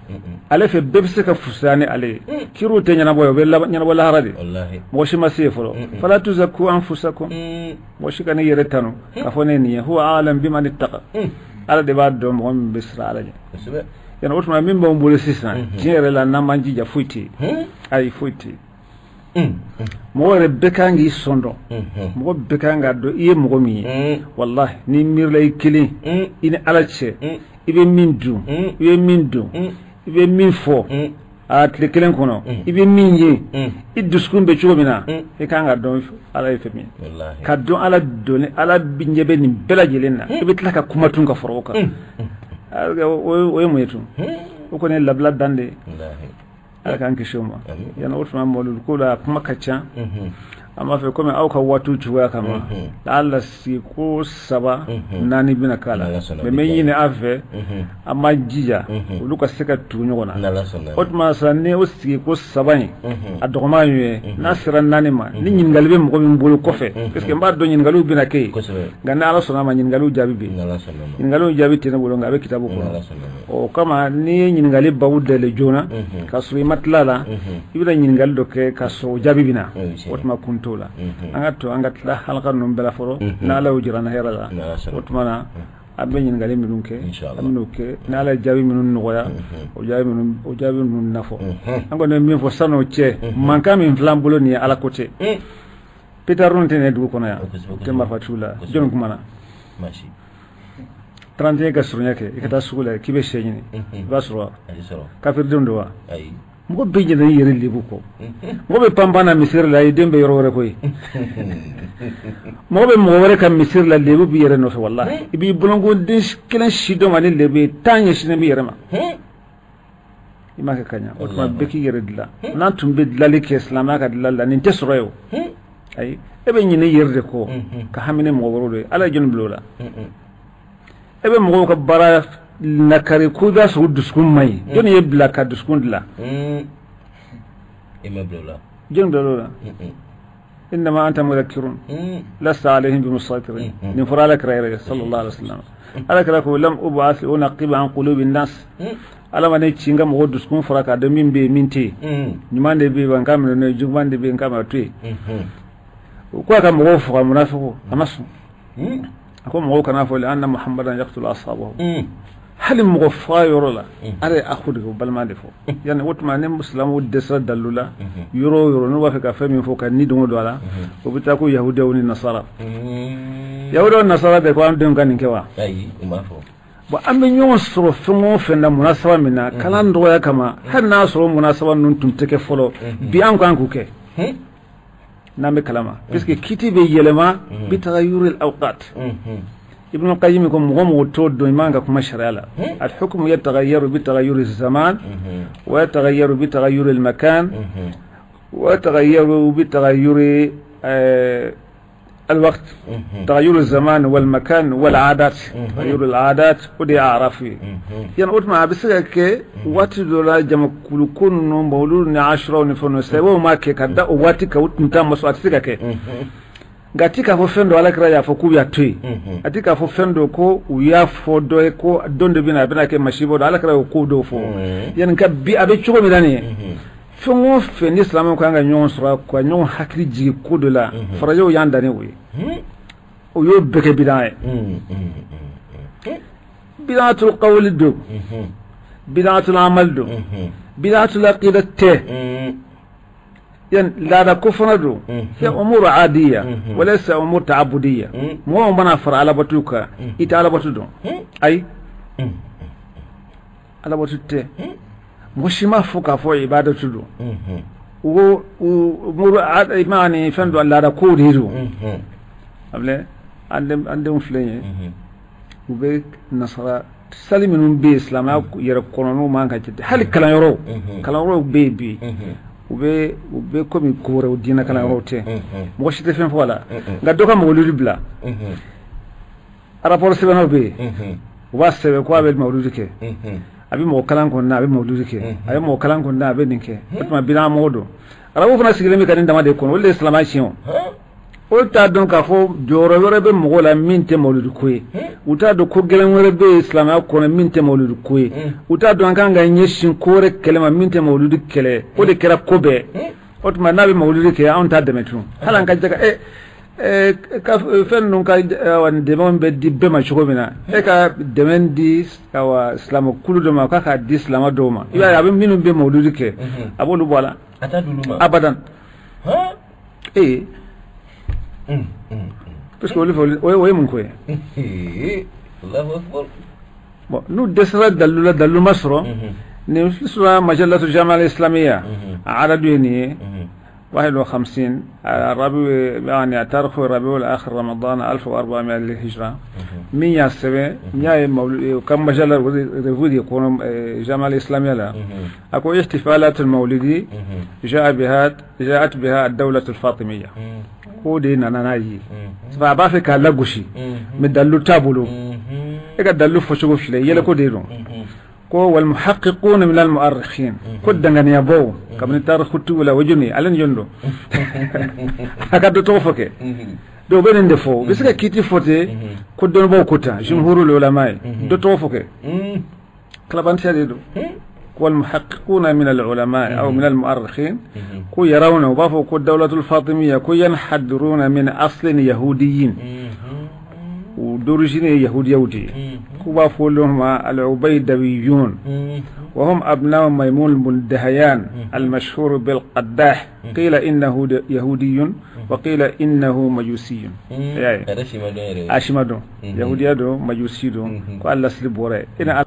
Ale fɛ bɛɛ bɛ se ka fusaya ni ale ye. Kiriw tɛ ɲɛnabɔ ye, o bɛ ɲɛnabɔ lahara de, mɔgɔ si ma se yen fɔlɔ. Fala tuzaku anfusakum, mɔgɔ si kan'i yɛrɛ tanu k'a fɔ ne ye nin ye. Huwa alam biman ittaqa, Ala de b'a dɔn mɔgɔ min bɛ siran Ala ɲɛ. Yan o tuma min b'anw bolo sisan, tiɲɛ yɛrɛ la, n'an m'an jija, foyi tɛ yen, ayi, foyi tɛ yen. Mɔgɔ yɛrɛ bɛɛ kan k'i sɔn dɔn, mɔgɔ bɛɛ kan k'a dɔn i ye mɔgɔ min ye. Walahi, n'i miirila i kelen, i ni Ala cɛ, i bɛ min dun, i bɛ min dun, i bɛ min fɔ a tile kelen kɔnɔ, i bɛ min ye, i dusukun bɛ cogo min na, i kan ka dɔn Ala ye fɛn min ye, ka dɔn Ala dɔn, Ala ɲɛ bɛ nin bɛɛ lajɛlen na. I bɛ tila ka kuma tun ka fara o kan, o ye mun ye tun? O kɔni ye labila dan de ye. Ala k'an kisi o ma. Yan o tuma mawuludu ko la, kuma ka ca. An b'a fɛ komi aw ka waatiw cogoya kama, ala sigi ko saba naani bɛna k'a la, mais n bɛ ɲini aw fɛ, an b'an jija olu ka se ka tugu ɲɔgɔn na. O tuma sa, ni o sigi ko saba in a dɔgɔman ye, n'a sera naani ma, ni ɲininkali bɛ mɔgɔ min bolo kɔfɛ, parce que n b'a dɔn ɲininkaliw bɛna kɛ yen, nka ni Ala sɔnna a ma, ɲininkaliw jaabi bɛ yen. Ɲininkaliw jaabi tɛ ne bolo, nka a bɛ kitabu kɔnɔ. O kama n'i ye ɲininkali babu dayɛlɛ joona k'a sɔrɔ i ma tila la, i bɛna ɲininkali dɔ kɛ k'a sɔrɔ o jaabi bɛ na, o tuma kun t'o la. An ka to an ka tila halaka ninnu bɛɛ la fɔlɔ, n'Ala y'o jira an na hɛrɛ la, o tuma na an bɛ ɲininkali minnu kɛ, an bɛn'o kɛ, ni Ala ye jaabi minnu nɔgɔya, o jaabi ninnu na fɔ. An kɔni ye min fɔ san'o cɛ, mankan min filɛ an bolo nin ye, Ala ko tɛ. Pétard tɛ nin dugu kɔnɔ yan, tɛ marifatigiw la, jɔn kumana? 31 ka surunya kɛ, i ka taa sugu la k'i bɛ sɛ ɲini, i b'a sɔrɔ kafiridenw don wa? Mɔgɔ bɛ ɲinɛ i yɛrɛ lebu kɔ. Mɔgɔ bɛ panpan na misiri la, i den bɛ yɔrɔ wɛrɛ koyi. Mɔgɔ bɛ mɔgɔ wɛrɛ ka misiri la, lebu b'i yɛrɛ nɔfɛ. Walahi, i b'i bolokoden kelen si dɔ ma ni lebu ye, tan ɲɛsinnen b'i yɛrɛ ma, i m'a kɛ ka ɲa. O tuma bɛɛ k'i yɛrɛ dilan. N'an tun bɛ dilanli kɛ silamɛya ka dilanli la, nin tɛ sɔrɔ ye o. Ayi, e bɛ ɲinɛ i yɛrɛ de kɔ ka hami ni mɔgɔ wɛrɛw de ye. Ala ye jɔnni bila o la? E bɛ mɔgɔw ka baara nakari ko i b'a sɔrɔ dusukun man ɲi. Jɔnni ye bila ka dusukun dilan? E ma bila o la. Jɔnni bila o la? Innama anta mudhakkirun lasta alayhim bimusaitirin. Nin fɔra Ala kira yɛrɛ sallallahu alaihi wasallam. Ala kira ko lam ub'ath unaqqiba an qulubi nas, Ala ma ne ci n ka mɔgɔ dusukun fara k'a dɔn min bɛ yen, min tɛ yen. Ɲuman de bɛ yen n ka minɛ n'o ye, juguman de bɛ yen n ka minɛ to yen. O ko a ka mɔgɔw faga, munafiqu, a ma sɔn. A ko mɔgɔw kana fɔ anna Muhammadan yaqtulu ashabahu. Hali mɔgɔ faga yɔrɔ la ala ye akhu de fɔ, balima de fɔ. Yani o tuma ni silamɛw dɛsɛra dalilu la yɔrɔ o yɔrɔ, n'u b'a fɛ ka fɛn min fɔ ka ni dɔngɔ don a la, o bɛ taa ko yahudiyaw ni nasara. Yahudiyaw ni nasara de ko an denw ka nin kɛ wa? Bon, an bɛ ɲɔgɔn sɔrɔ fɛn o fɛn na, munasaba min na, kalan dɔgɔya kama, hali n'a sɔrɔ munasaba ninnu tun tɛ kɛ fɔlɔ, bi an kan k'u kɛ n'an bɛ kalama, puisque kiti bɛ yɛlɛma bi tagayuri awqat. Ibn Qayyim ko mɔgɔ mɔgɔ t'o dɔn, i man ka kuma sariya la. Al-hukmu yatagayyaru bi tagayyuri zaman wa yatagayyaru bi tagayyuri al-makan wa yatagayyaru bi tagayyuri الوقت، تغير الزمان والمكان والعادات، تغير العادات o de ye arafu ye. Yani o tuma a bɛ se ka kɛ waati dɔ la, jamakulu ko ninnu, mawuludu ni asuraw ni fɛn ninnu, sahabaw m'a kɛ ka da o waati kan, u tun t'a ma sɔrɔ, a tɛ se ka kɛ. Nka a ti k'a fɔ fɛn dɔ Ala kira y'a fɔ k'u y'a to yen, a ti k'a fɔ fɛn dɔ ko u y'a fɔ dɔ ye ko don dɔ bɛ na, a bɛna kɛ masiba dɔ, Ala kira y'o ko dɔw fɔ. Yani ka bi a bɛ cogo min na nin ye, fɛn o fɛn ni silamɛw kan ka ɲɔgɔn sɔrɔ ka ɲɔgɔn hakili jigin ko dɔ la, farajɛw y'an dan ni o ye, o y'o bɛɛ kɛ bidan ye. Bidatul qawli don, bidatul amal don, bidatul aqida tɛ. Yani laada ko fana don, hiya umuru adiya walaysa umur ta'abudiya. Mɔgɔ min mana fara alabatu kan, i tɛ alabatu dɔn. Ayi, alabatu tɛ. Mɔgɔ si m'a fɔ k'a fɔ ibadatu don. O umuru maani fɛn dɔ, laada ko de don. A filɛ, an denw filɛ ye, u bɛ nasara sali minnu bɛ yen silamɛya yɛrɛ kɔnɔ, n'u man ka jate. Hali kalanyɔrɔw, kalanyɔrɔw bɛ yen bi, u bɛ komi ko wɛrɛw, diinɛ kalanyɔrɔw tɛ. Mɔgɔ si tɛ fɛn fɔ a la, nka dɔ ka mawuludi bila, rapport sɛbɛnnaw bɛ yen, u b'a sɛbɛn ko a bɛ mawuludi kɛ, a bɛ mɔgɔ kalan kɔnɔna, a bɛ mawuludi kɛ, a bɛ mɔgɔ kalan kɔnɔna, a bɛ nin kɛ. O tuma bidan mɔgɔ don. Arabu fana sigilen bɛ ka nin dama de kɔnɔ, olu de ye silamɛya tiɲɛ. O t'a dɔn k'a fɔ jɔyɔrɔ wɛrɛ bɛ mɔgɔw la min tɛ mawuludi ko ye. U t'a dɔn ko gɛlɛn wɛrɛ bɛ yen silamɛya kɔnɔ min tɛ mawuludi ko ye. U t'a dɔn an kan ka ɲɛsin ko wɛrɛ kɛlɛ ma min tɛ mawuludi kɛlɛ. O de kɛra ko bɛɛ. O tuma n'a bɛ mawuludi kɛ, anw t'a dɛmɛ tun. Hali an ka jɛ ka fɛn ninnu ka dɛmɛ bɛ di bɛɛ ma cogo min na, e ka dɛmɛ di silamɛ kulu dɔ ma k'a k'a di silamɛ dɔw ma, i b'a ye a bɛ minnu bɛ mawuludi kɛ, a b'olu bɔ a la abadan. Ee, parce que olu fɛ, o ye mun ko ye? Bon, n'u dɛsɛra dalilu la, dalilu ma sɔrɔ. Nin sura Majalatu Jami'a al-Islamiyya, a adadu ye nin ye 51، الربيع، يعني تاريخ ربيع الآخر رمضان 1400 للهجرة. min y'a sɛbɛn n y'a ye ka majala revue de kɔnɔ Jami'a al-Islamiyya la, a ko ihtifalat al-mawlidi جاءت بها الدولة الفاطمية. Ko de nana n'a ye, a b'a fɛ k'a lagosi, mais dalilu t'a bolo. E ka dalilu fɔcogo filɛ, yɛlɛko de don. Ko والمحققون من المؤرخين, ko danganiyabaw kabini tarikutigiw la, o jɔnni ale ni jɔn don? A ka dɔ tɔgɔ fɔ kɛ. Dɔw bɛ nin de fɔ, u bɛ se ka kiiti fɔ ten ko dɔnnibaw ko tan, جمهور العلماء ye dɔ tɔgɔ fɔ kɛ, kalabantiya de don. والمحققون من العلماء أو من المؤرخين ko يرون, u b'a fɔ ko دولة الفاطمية ko ينحدرون من أصل يهودي, و d'origine ye yahudiyaw de ye. K'u b'a fɔ olu ma العبيدويون وهم أبناء ميمون بن دهيان المشهور بالقداح، قيل إنه يهودي وقيل إنه مجوسي. A si ma dɔn, yahudiya don, majusi don, ko a lasili bɔra yen ina.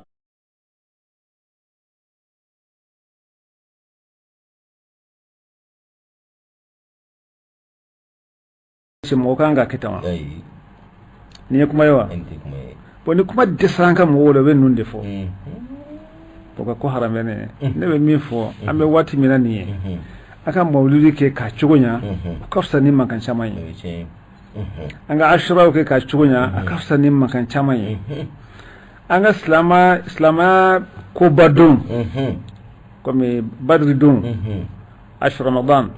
Mɔgɔ kan ka kɛ tan wa? Nin ye kuma ye wa? Bon, ni kuma dɛsɛra an ka mɔgɔw la, u bɛ ninnu de fɔ o ka ko haramɛ. Ne bɛ min fɔ, an bɛ waati min na nin ye, a ka mawuludi kɛ k'a cogo ɲa, o ka fisa ni mankan caman ye. An ka asuraw kɛ k'a cogo ɲa, a ka fisa ni mankan caman ye. An ka silamɛya koba don komi badiri don, ashur Ramadan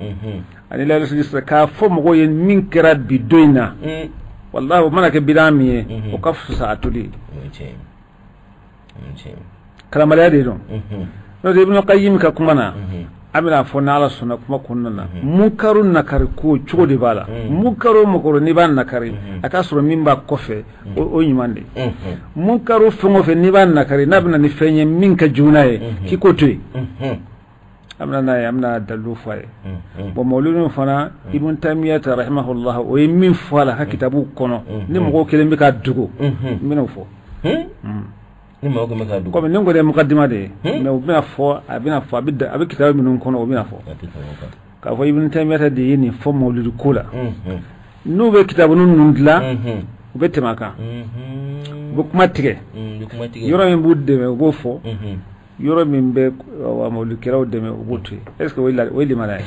ani laylatul, k'a fɔ mɔgɔw ye min kɛra bi don in na, wallahi, o mana kɛ bidan min ye, o ka fisa a toli. Kalamaliya de don. N'o tɛ, Ibn Qayyim ka kuma na, An bɛna fɔ n'Ala sɔnna kuma kɔnɔna na munkaru nakari ko cogo de b'a la munkaru o munkaru n'i b'a nakari a k'a sɔrɔ min b'a kɔfɛ o ɲuman de munkaru fɛn o fɛn n'i b'a nakari n'a bɛ na ni fɛn ye min ka jugu n'a ye k'i k'o to yen an bɛna n'a ye an bɛna dalilu fɔ a ye bon mawuludu fana Ibn Taymiyata rahimahullah o ye min fɔ a la a ka kitabu kɔnɔ ni mɔgɔw kelen bɛ k'a dogo n bɛn'o fɔ. Ni mɔgɔ bɛ k'a dogo komi nin kɔni ye mukadima de ye mais u bɛna fɔ a bɛna fɔ a bɛ kitabu minnu kɔnɔ o bɛna fɔ k'a fɔ Ibn Taymiyata de ye nin fɔ mawuludu ko la n'u bɛ kitabu ninnu dilan u bɛ tɛmɛ a kan u bɛ kuma tigɛ yɔrɔ min b'u dɛmɛ u b'o fɔ yɔrɔ min bɛ mawuludukɛlaw dɛmɛ u b'o to yen est ce que o ye limaniya ye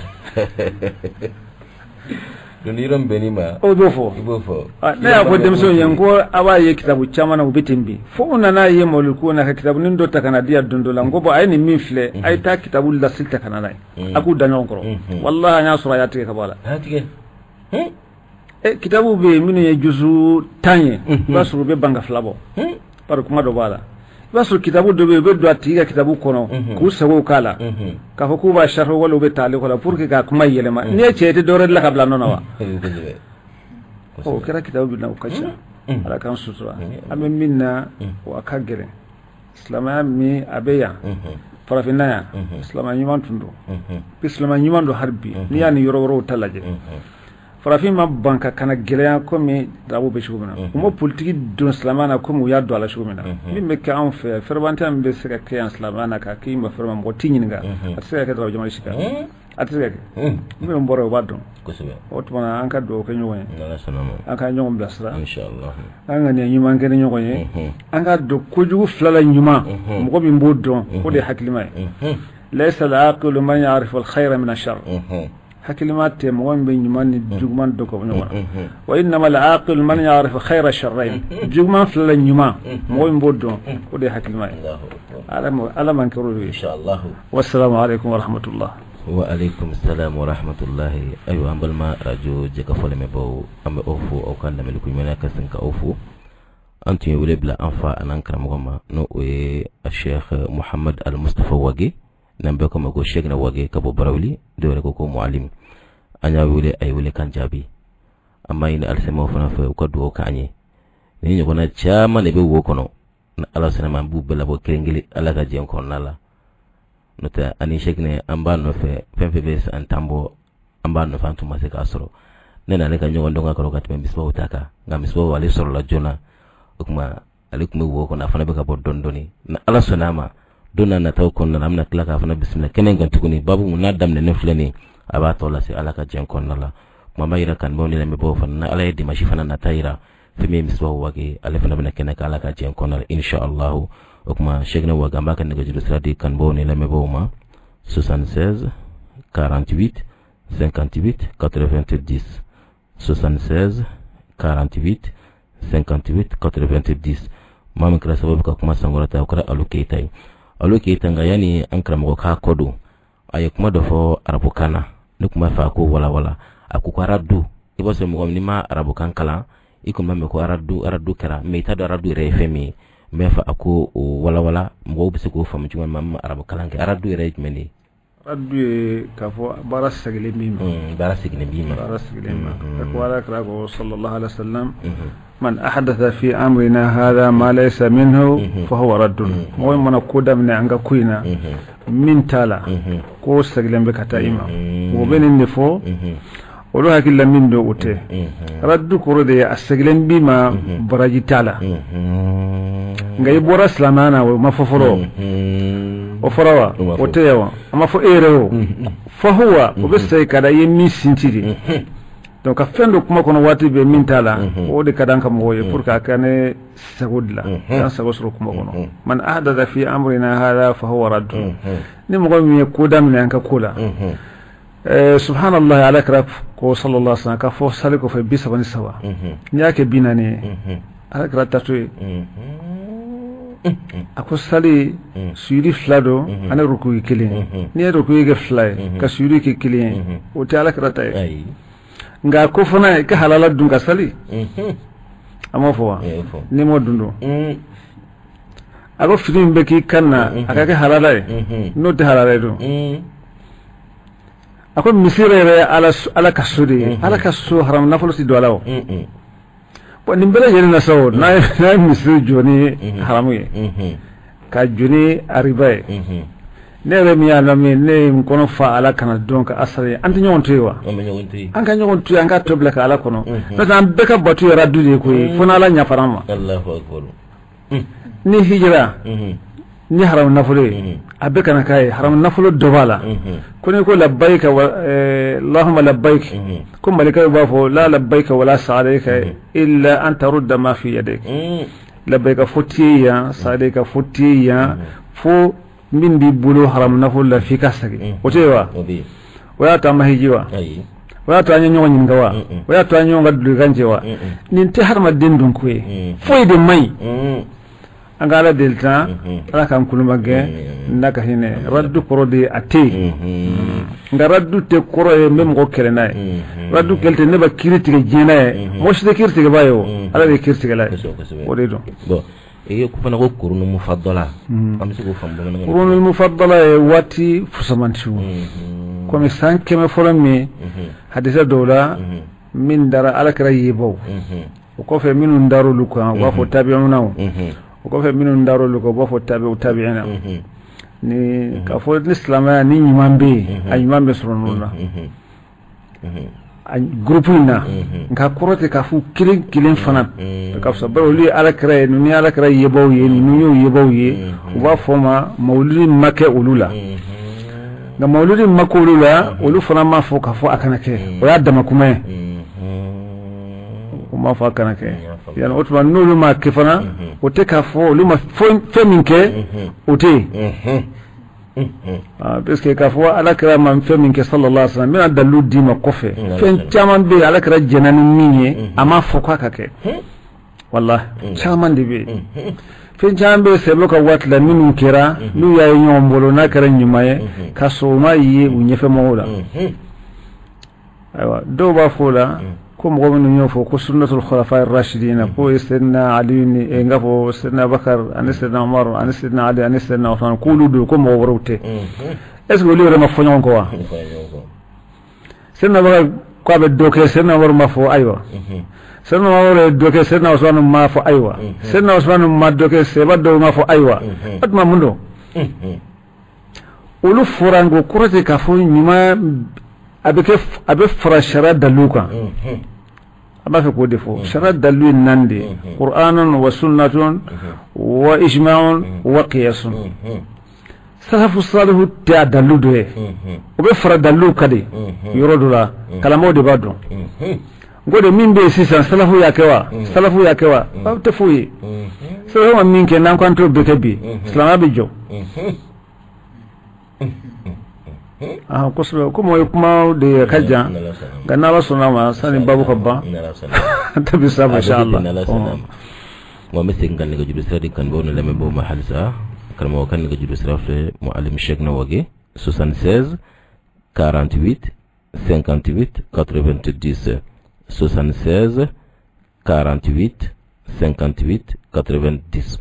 Donc yɔrɔ min bɛnn'i ma o b'o fɔ i b'o fɔ ne y'a fɔ denmisɛnw ye n ko a b'a ye kitabu caman na u bɛ ten bi fo u nana ye mawuludu ko na ka kitabunin dɔ ta ka na di yan don dɔ la n ko bon a ye nin min filɛ a ye taa kitabu lasili ta ka na n'a ye a k'u da ɲɔgɔn kɔrɔ walahi an y'a sɔrɔ a y'a tigɛ ka bɔ a la a y'a tigɛ kitabu bɛ yen minnu ye juzu 10 ye i b'a sɔrɔ u bɛ ban ka fila bɔ bari kuma dɔ b'a la i b'a sɔrɔ kitabu dɔ bɛ yen u bɛ don a tigi ka kitabu kɔnɔ k'u sago k'a la k'a fɔ k'u b'a sharh wala u bɛ taali kɔ la pour que k'a kuma yɛlɛma n'i ye cɛ ye i tɛ dɔwɛrɛ dilan ka bila nɔ na wa o kɛra kitabu bɛ na o ka ca ala k'an sutura an bɛ min na o a ka gɛlɛn silamɛya min a bɛ yan farafinna yan silamɛ ɲuman tun don bi silamɛ ɲuman don hali bi n'i y'a ni yɔrɔ wɛrɛw ta lajɛ farafin ma ban ka kana gɛlɛya komi arabu bɛ cogo min na u ma politiki don silamɛya na komi u y'a don a la cogo min na min bɛ kɛ anw fɛ fɛrɛbantanya min bɛ se ka kɛ yan silamɛya na k'a k'i ma fɛrɛma mɔgɔ t'i ɲininka a tɛ se ka kɛ arabu jamana si kan a tɛ se ka kɛ minnu bɔra u b'a dɔn o tuma na an ka dugawu kɛ ɲɔgɔn ye an ka ɲɔgɔn bilasira an ka nin ɲuman kɛ ni ɲɔgɔn ye an ka dɔn kojugu fila la ɲuman mɔgɔ min b'o dɔn o de ye hakilima ye laysa al-aqilu man ya'rifu al-khayra min ash-sharr hakilima tɛ mɔgɔ min bɛ ɲuman ni juguman dɔn ka bɔ ɲɔgɔn na wa innama al-aqilu man ya'rifu khayra sharrayn juguman fila la ɲuman mɔgɔ min b'o dɔn o de ye hakilima ye ala m'an kɛra o ye wassalamu alaikum wa rahmatullah wa alaikum salam wa rahmatullahi ayiwa an balima arajo jɛkafɔ lamɛnbaaw an bɛ aw fo aw ka lamɛnni ko ɲuman ka sin ka aw fo an tun ye wele bila an fa an'an karamɔgɔ ma n'o o ye Sheikh Muhammad Al-Mustafa Wage n'an bɛɛ ko ma ko Cheickna Wage ka bɔ Barawuli dɔw yɛrɛ ko ko Mualim an y'a wele a ye wele kan jaabi an b'a ɲini alisilamɛw fana fɛ u ka dugawu k'an ye nin ɲɔgɔnna caman de bɛ wo kɔnɔ ni ala sɔnna ma an b'u bɛɛ labɔ kelen kelen ala ka jɛn kɔnɔna la n'o tɛ ani Cheickna an b'a nɔfɛ fɛn fɛn bɛ san 10 bɔ an b'a nɔfɛ an tun ma se k'a sɔrɔ ne n'ale ka ɲɔgɔn dɔn ka kɔrɔ ka tɛmɛ misibaw ta kan nka misibaw ale sɔrɔla joona o tuma ale tun bɛ wo kɔnɔ a fana bɛ ka bɔ dɔɔni dɔɔni ni ala sɔnna a ma don n'a nataw kɔnɔna la an bɛna tila k'a fana bisimila kɛnɛ in kan tuguni babu mun n'a daminɛnen filɛ nin a b'a tɔ lase ala ka jɛn kɔnɔna la kuma b'a yira kanubaw ni lamɛnbaaw fana na ala ye dimanche fana nata yira fɛn min ye misibaw wage ale fana bɛna kɛnɛ kan ala ka jɛn kɔnɔna la insha allahu o tuma Cheickna Wage an b'a ka nɛgɛjuru sira di kanubaw ni lamɛnbaaw ma 76 48 58 90 76 48 58 90 maa min kɛra sababu ka kuma sankɔrɔta o kɛra Alu Keyita ye Alu Keyita nka yanni an karamɔgɔ k'a kɔ don a ye kuma dɔ fɔ arabukan na ne tun b'a fɛ a k'o walawala a ko ko aradu i b'a sɔrɔ mɔgɔ min n'i ma arabukan kalan i kɔni b'a mɛn ko aradu aradu kɛra mais i t'a dɔn aradu yɛrɛ ye fɛn min ye n b'a fɛ a ko o walawala mɔgɔw bɛ se k'o faamu cogo min na ma arabu kalan kɛ aradu yɛrɛ ye jumɛn de ye Aradu ye k'a fɔ baara seginnen b'i ma baara seginnen b'i ma baara seginnen ma a ko ala kira ko sallallahu alaihi wasallam man ahdatha fi amrina hadha ma laysa minhu fa huwa raddun mɔgɔ min mana ko daminɛ an ka ko in na min t'a la ko seginnen bɛ ka taa i ma o bɛ nin de fɔ olu hakili la min don o tɛ raddu kɔrɔ de ye a seginnen b'i ma baraji t'a la nka i bɔra silamɛya na o ma fɔ fɔlɔ o fɔra wa o tɛ yan wa a ma fɔ e yɛrɛ o fahuwa o bɛ segin ka da i ye min sinti de donc ka fɛn dɔ kuma kɔnɔ waati bɛɛ min t'a la o de ka d'an ka mɔgɔw ye pour que a ka ne sago dilan k'an sago sɔrɔ kuma kɔnɔ man ahdatha fi amrina hadha fahuwa raddun ni mɔgɔ min ye ko daminɛ an ka ko la Subhanallah ala kira ko sallallahu alaihi wasallam k'a fɔ sali kɔfɛ 33 n'i y'a kɛ 40 ye ala kira ta to yen a ko sali sujudi fila don ani rukuyi kelen n'i ye rukuyi kɛ fila ye ka sujudi kɛ kelen ye o tɛ ala kira ta ye nka ko fana i ka halala dun ka sali a m'o fɔ wa n'i m'o dun don a ko fini min bɛ k'i kan na a ka kɛ halala ye n'o tɛ halala ye dun. A ko misiri yɛrɛ ye Ala ka so de ye. Ala ka so, haramu nafolo tɛ don a la o. Bon, nin bɛɛ lajɛlen na sa o, n'a ye misiri jɔ ni haramu ye, ka jɔ ni ariba ye, ne yɛrɛ min y'a lamɛn, ne ye n kɔnɔ fa Ala kana dɔn ka asali ye. An tɛ ɲɔgɔn to yen wa? An ka ɲɔgɔn to yen, an ka to bila ka Ala kɔnɔ. N'o tɛ, an bɛɛ ka bato ye radu de ye koyi, fo n'Ala ɲafara an ma. Ni hijira ni haramu nafolo ye, a bɛɛ kana k'a ye haramu nafolo dɔ b'a la. Ko n'i ko labbayika, Allahumma labbayik, ko malikaw b'a fɔ la labbayika wala sa'alayka illa an tarudda ma fi yadik. Labbayika fo t'i yan, sa'alayka fo t'i yan, fo min b'i bolo haramu nafolo la, f'i ka segin. O tɛ yen wa? O y'a to an ma hiji wa? O y'a to an ye ɲɔgɔn ɲininka wa? O y'a to an ye ɲɔgɔn ka dulokikan cɛ wa? Nin tɛ hadamaden dun ko ye, foyi de man ɲi. An ka Ala deli tan, Ala k'an kuloma gɛn n'a ka hinɛ. Raddu kɔrɔ de ye a tɛ yen, nka raddu tɛ kɔrɔ ye n bɛ mɔgɔ kɛlɛ n'a ye. Raddu kɛlɛ tɛ, ne bɛ kiiri tigɛ diɲɛ n'a ye. Mɔgɔ si tɛ kiiri tigɛbaa ye o, Ala de ye kiiri tigɛla ye, o de don. I ye fana ko kurunu mufadala, an bɛ se k'o faamu bamanankan na? Kurunu mufadala ye waati fusamantiw, komi san 100 fɔlɔ min, hadisa dɔw la min dara Ala kira yebaw, o kɔfɛ minnu dar'olu kan, u b'a fɔ tabi'unaw, o kɔfɛ minnu dar'olu kan, u b'a fɔ tabi'u tabi'ina. Ni k'a fɔ ni silamɛya ni ɲuman bɛ yen, a ɲuman bɛ sɔrɔ ninnu na, a groupe in na. Nka kɔrɔ tɛ k'a fɔ kelen kelen fana ka fisa, bari olu ye Ala kira ye, ninnu ye Ala kira yebaw ye, ninnu y'u yebaw ye. U b'a fɔ ma mawuludi ma kɛ olu la, nka mawuludi ma kɛ olu la, olu fana m'a fɔ k'a fɔ a kana kɛ. O y'a dama kuma ye, u m'a fɔ a kana kɛ. Yani o tuma n'olu ma kɛ fana, o tɛ k'a fɔ olu ma fɛn min kɛ, o tɛ yen, parce que k'a fɔ Ala kira ma fɛn min kɛ, sallallahu alaihi wasallam, n bɛna dalilu d'i ma kɔfɛ. Fɛn caman bɛ yen, Ala kira jɛnna ni min ye, a m'a fɔ k'a ka kɛ. Walahi, caman de bɛ yen, fɛn caman bɛ yen sɛbɛn ka waati la minnu kɛra, n'u y'a ye ɲɔgɔn bolo, n'a kɛra ɲuman ye, k'a sɔrɔ u m'a ye u ɲɛfɛ mɔgɔw la. Ayiwa, dɔw b'a fɔ o la ko mɔgɔ minnu y'o fɔ ko sunnatul khulafa rashidina, k'o ye Seydina Ali ni n k'a fɔ Seydina Bakar ani Seydina Umar ani Seydina Ali ani Seydina Usman, k'olu don, ko mɔgɔ wɛrɛw tɛ. Est ce que olu yɛrɛ ma fɔ ɲɔgɔn kɔ wa? Seydina Bakar k'a bɛ dɔ kɛ, Seydina Umar ma fɔ ayiwa. Seydina Umar ye dɔ kɛ, Seydina Usman ma fɔ ayiwa. Seydina Usman ma dɔ kɛ, sɛba dɔw ma fɔ ayiwa. O tuma mun don olu fɔra? N ko kɔrɔ tɛ k'a fɔ ɲuman a bɛ kɛ, a bɛ fara sariya dalilu kan. An b'a fɛ k'o de fɔ. Sariya dalilu ye naani de ye: Qur'anun wa sunnatun wa ijma'un wa qiyasun. Salafu salihu tɛ a dalilu dɔ ye, o bɛ fara dalilu kan de yɔrɔ dɔ la, kalanbaaw de b'a dɔn. N ko de min bɛ yen sisan, salafu y'a kɛ wa? Salafu y'a kɛ wa? Aw tɛ foyi ye. Salafu ma min kɛ, n'an ko an t'o bɛɛ kɛ bi, silamɛya bɛ jɔ. Kosɛbɛ, komi o ye kuma de ye ka jan, nka n'Ala sɔnna ma, sani babu ka ban, an ta bɛ s'a ma, inshallah. An bɛ segin ka nɛgɛjuru sira di kanubaw ni lamɛnbaw ma halisa. Karamɔgɔ ka nɛgɛjuru sira filɛ, Mualim Cheickna Wagué, 76 48 58 90, 76 48 58 90.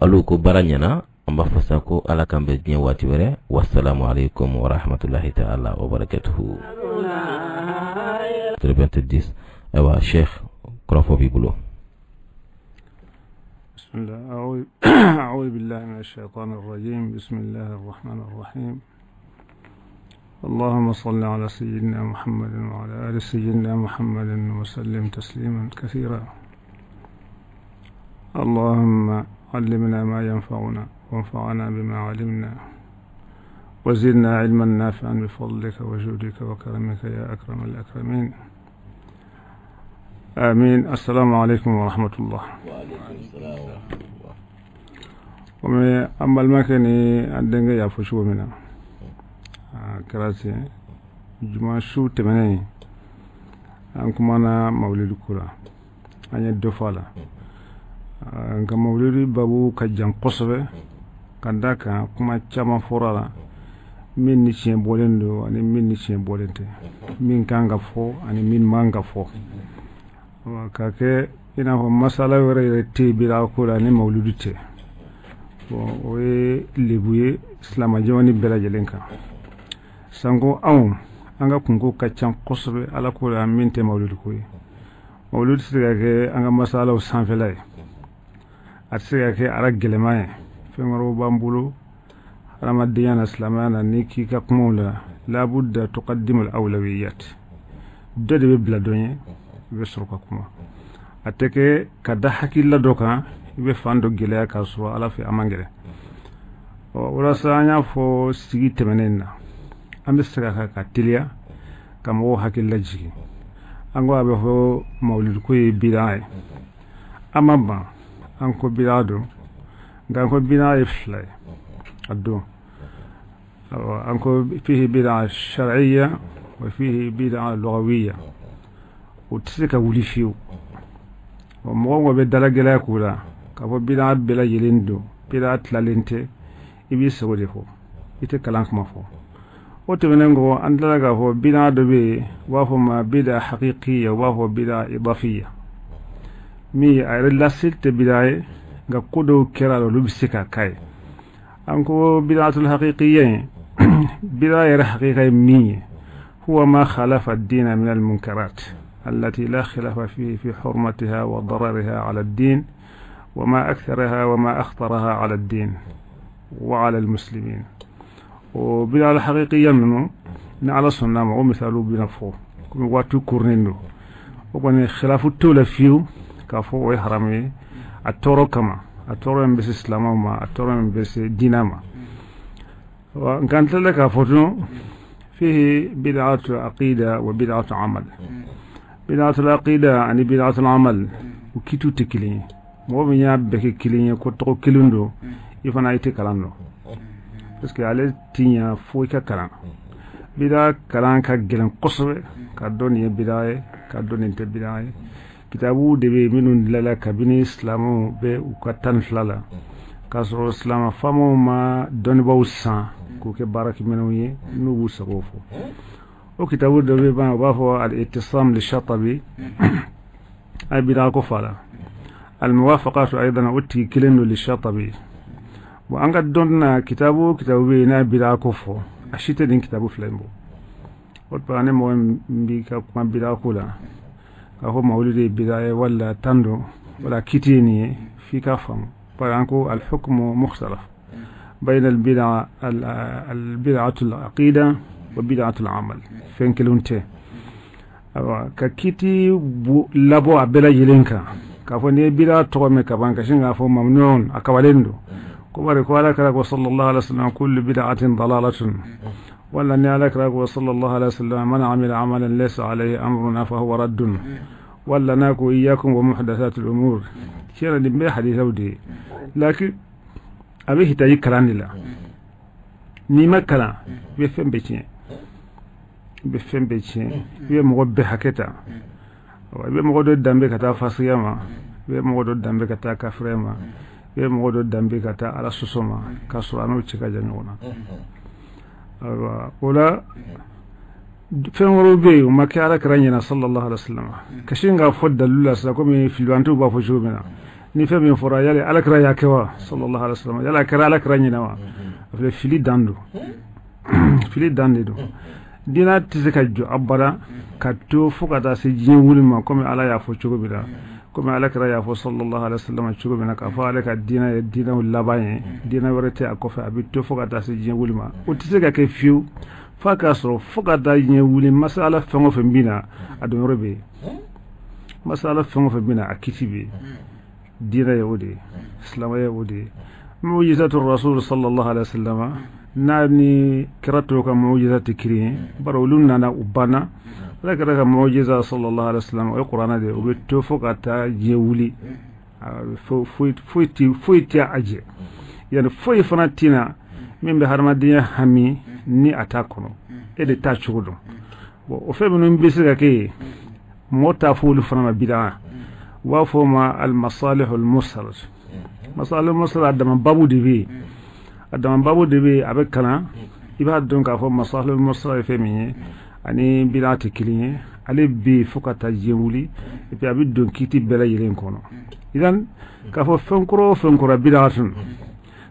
Alu ko baara ɲɛna, an b'a fɔ sa ko Ala k'an bɛn diɲɛ waati wɛrɛ. Wasalamu alaikum warahmatullahi ta'ala wa barakatuhu. 90. Ayiwa Cheikh, kɔrɔfɔ b'i bolo. بسم الله، أعوذ بالله من الشيطان الرجيم، بسم الله الرحمن الرحيم، اللهم صل على سيدنا محمد وعلى آل سيدنا محمد وسلم تسليما كثيرا. اللهم علمنا ما ينفعنا، وانفعنا بما علمنا، وزدنا علما نافعا بفضلك وجودك وكرمك يا أكرم الأكرمين، آمين. السلام عليكم ورحمة الله. وعليكم السلام ورحمة الله. Komi an balimakɛ ni an denkɛ y'a fɔ cogo min na, a kɛra ten. Juma su tɛmɛnen, an kumana mawulidi ko la, an ye dɔ fɔ a la, nka mawulidi babu ka jan kosɛbɛ, ka da kan kuma caman fɔra a la, min ni tiɲɛ bɔlen don ani min ni tiɲɛ bɔlen tɛ, min kan ka fɔ ani min man ka fɔ, ka kɛ i n'a fɔ masala wɛrɛ yɛrɛ tɛ yen bi ko la ni mawulidi tɛ. Bon, o ye lebu ye silamɛjamani bɛɛ lajɛlen kan, sanko anw An ka kunko ka ca kosɛbɛ Ala ko la min tɛ mawuludu ko ye. Mawuludu tɛ se ka kɛ an ka masalaw sanfɛla ye, a tɛ se ka kɛ ala gɛlɛman ye. Fɛn wɛrɛw b'an bolo hadamadenya na, silamɛya na. N'i k'i ka kumaw la, labudda tuqaddimu al-awlawiyat, dɔ de bɛ bila dɔ ɲɛ, i bɛ sɔrɔ ka kuma. A tɛ kɛ ka da hakilila dɔ kan, i bɛ fan dɔ gɛlɛya k'a sɔrɔ Ala fɛ a man gɛlɛn. Ɔ, walasa an y'a fɔ sigi tɛmɛnen na, an bɛ segin a kan ka teliya ka mɔgɔw hakili lajigin. An ko a bɛ fɔ mawuludu ko ye bida ye, an ma ban. An ko bida don, nka an ko bida ye fila ye a don. An ko fihi bida shar'iyya wa fihi bida lughawiyya. O tɛ se ka wuli fiyewu. Mɔgɔ mɔgɔ bɛ dalagɛlɛya k'u la k'a fɔ bida bɛɛ lajɛlen don, bida tilalen tɛ, i b'i sago de fɔ, i tɛ kalan kuma fɔ. O tɛmɛnen kɔ, an tilala k'a fɔ bida dɔ bɛ yen, u b'a fɔ ma bida haqiqiyya, u b'a fɔ bida idafiyya, min ye a yɛrɛ laseli tɛ bida ye, nka ko dɔw kɛra a la, olu bɛ se ka k'a ye. An ko bidatul haqiqiyya ye, bida yɛrɛ haqiqa ye min ye, huwa ma khalafa ad-dina min al-munkarat التي لا خلاف فيه في حرمتها وضررها على الدين وما أكثرها وما أخطرها على الدين وعلى المسلمين. وبدعة الحقيقية منه ni Ala sɔnna ma, o misaliw bɛna fɔ komi waati kurunnen don. O kɔni, khilafu t'o la fiyewu k'a fɔ o ye haramu ye a tɔɔrɔ kama, a tɔɔrɔ min bɛ se silamɛw ma, a tɔɔrɔ min bɛ se diinɛ ma. Nka n tilala k'a fɔ tun fihi bid'atu aqida wa bid'atu amal. Bid'atu aqida ani bid'atu amal, u kitiw tɛ kelen ye. Mɔgɔ min y'a bɛɛ kɛ kelen ye ko tɔgɔ kelen don, i fana i tɛ kalan dɔn, parce que ale ti ɲa fo i ka kalan. Bida kalan ka gɛlɛn kosɛbɛ, ka dɔn nin ye bida ye, ka dɔn nin tɛ bida ye. Kitabu de bɛ yen minnu dilanla kabini silamɛw bɛ u ka 12 la, k'a sɔrɔ silamɛ faamaw ma dɔnnibaw san k'u kɛ baarakɛminɛnw ye n'u b'u sago fɔ. O kitabu dɔ bɛ ban, u b'a fɔ al-ittisam li Shatabi, a ye bida ko fɔ a la. Al-muwafaqatu aidan, o tigi kelen don, li Shatabi. Bon, an ka dɔn na, kitabu o kitabu bɛ yen n'a ye bida ko fɔ, a si tɛ nin kitabu fila in bɔ. O tuma, ni mɔgɔ min b'i ka kuma bida ko la, k'a fɔ mawuludi ye bida ye wala tan don wala kiti ye nin ye, f'i k'a faamu. Bari an ko al-hukmu mukhtalaf bayna al-bid'a, al-bid'atu al-aqida wa bid'atu al-amal, fɛn kelenw tɛ. Ayiwa, ka kiti labɔ a bɛɛ lajɛlen kan k'a fɔ n'i ye bida tɔgɔ mɛn ka ban, ka sin k'a fɔ mamnun, a kabalen don, ko bari ko Ala kira ko sallallahu alaihi wasallam kullu bid'atin dalalatun, wala ni Ala kira ko sallallahu alaihi wasallam man amila amalan laysa alayhi amruna fa huwa raddun, wala n'a ko iyyakum wa muhdathatil umur. Tiɲɛ, nin bɛɛ hadisaw de ye, lakin a bɛ hitaji kalan de la. N'i ma kalan, i bɛ fɛn bɛɛ tiɲɛ, i bɛ fɛn bɛɛ tiɲɛ, i bɛ mɔgɔ bɛɛ hakɛ ta. I bɛ mɔgɔ dɔ danbe ka taa fasiya ma, i bɛ mɔgɔ dɔ danbe ka taa kafiriya ma, i bɛ mɔgɔ dɔ danbe ka taa Ala sɔsɔ ma, k'a sɔrɔ a n'o cɛ ka jan ɲɔgɔn na. Ayiwa, o la fɛn wɛrɛw bɛ yen, o ma kɛ Ala kira ɲɛna sallallahu alaihi wasallam. Ka sin k'a fɔ dalilu la sisan, komi filibantiw b'a fɔ cogo min na, ni fɛn min fɔra, yali Ala kira y'a kɛ wa sallallahu alaihi wasallam, yali a kɛra Ala kira ɲɛna wa? A filɛ, fili dan don, fili dan de don. Diinɛ tɛ se ka jɔ abada ka to fo ka taa se diɲɛ wuli ma, komi Ala y'a fɔ cogo min na, komi Ala kira y'a fɔ sallallahu alaihi wasallam cogo min na, k'a fɔ ale ka diinɛ ye diinɛw laban ye, diinɛ wɛrɛ tɛ a kɔfɛ, a bɛ to fo ka taa se diɲɛ wuli ma. O tɛ se ka kɛ fiyewu f'a k'a sɔrɔ fo ka taa diɲɛ wuli, masala fɛn o fɛn bɛ na, a donyɔrɔ bɛ yen. Masala fɛn o fɛn bɛ na, a kiti bɛ yen. Diinɛ ye o de ye, silamɛya ye o de ye. Mu'jizatu rasul sallallahu alaihi wasallam n'a ni kira tɔw ka mu'jiza tɛ kelen ye, bari olu nana, u banna. Ala kira ka mu'jiza sallallahu alaihi wasallam, o ye kuranɛ de ye, o bɛ to fo ka taa diɲɛ wuli, foyi tɛ a jɛ. Yani foyi fana tɛna min bɛ hadamadenya hami ni a t'a kɔnɔ, e de t'a cogo dɔn. Bon, o fɛn minnu bɛ se ka kɛ yen, mɔgɔ t'a fɔ olu fana ma bida, u b'a fɔ o ma al-masalih al-mursal. Masalih al-mursal, a dama babu de bɛ yen, a dama babu de bɛ yen, a bɛ kalan, i b'a dɔn k'a fɔ masalih al-mursal ye fɛn min ye ani bida tɛ kelen ye. Ale bɛ yen fo ka taa diɲɛ wuli, et puis a bɛ don kiti bɛɛ lajɛlen kɔnɔ. Idan k'a fɔ fɛn kɔrɔ o fɛn kɔrɔ bid'atun,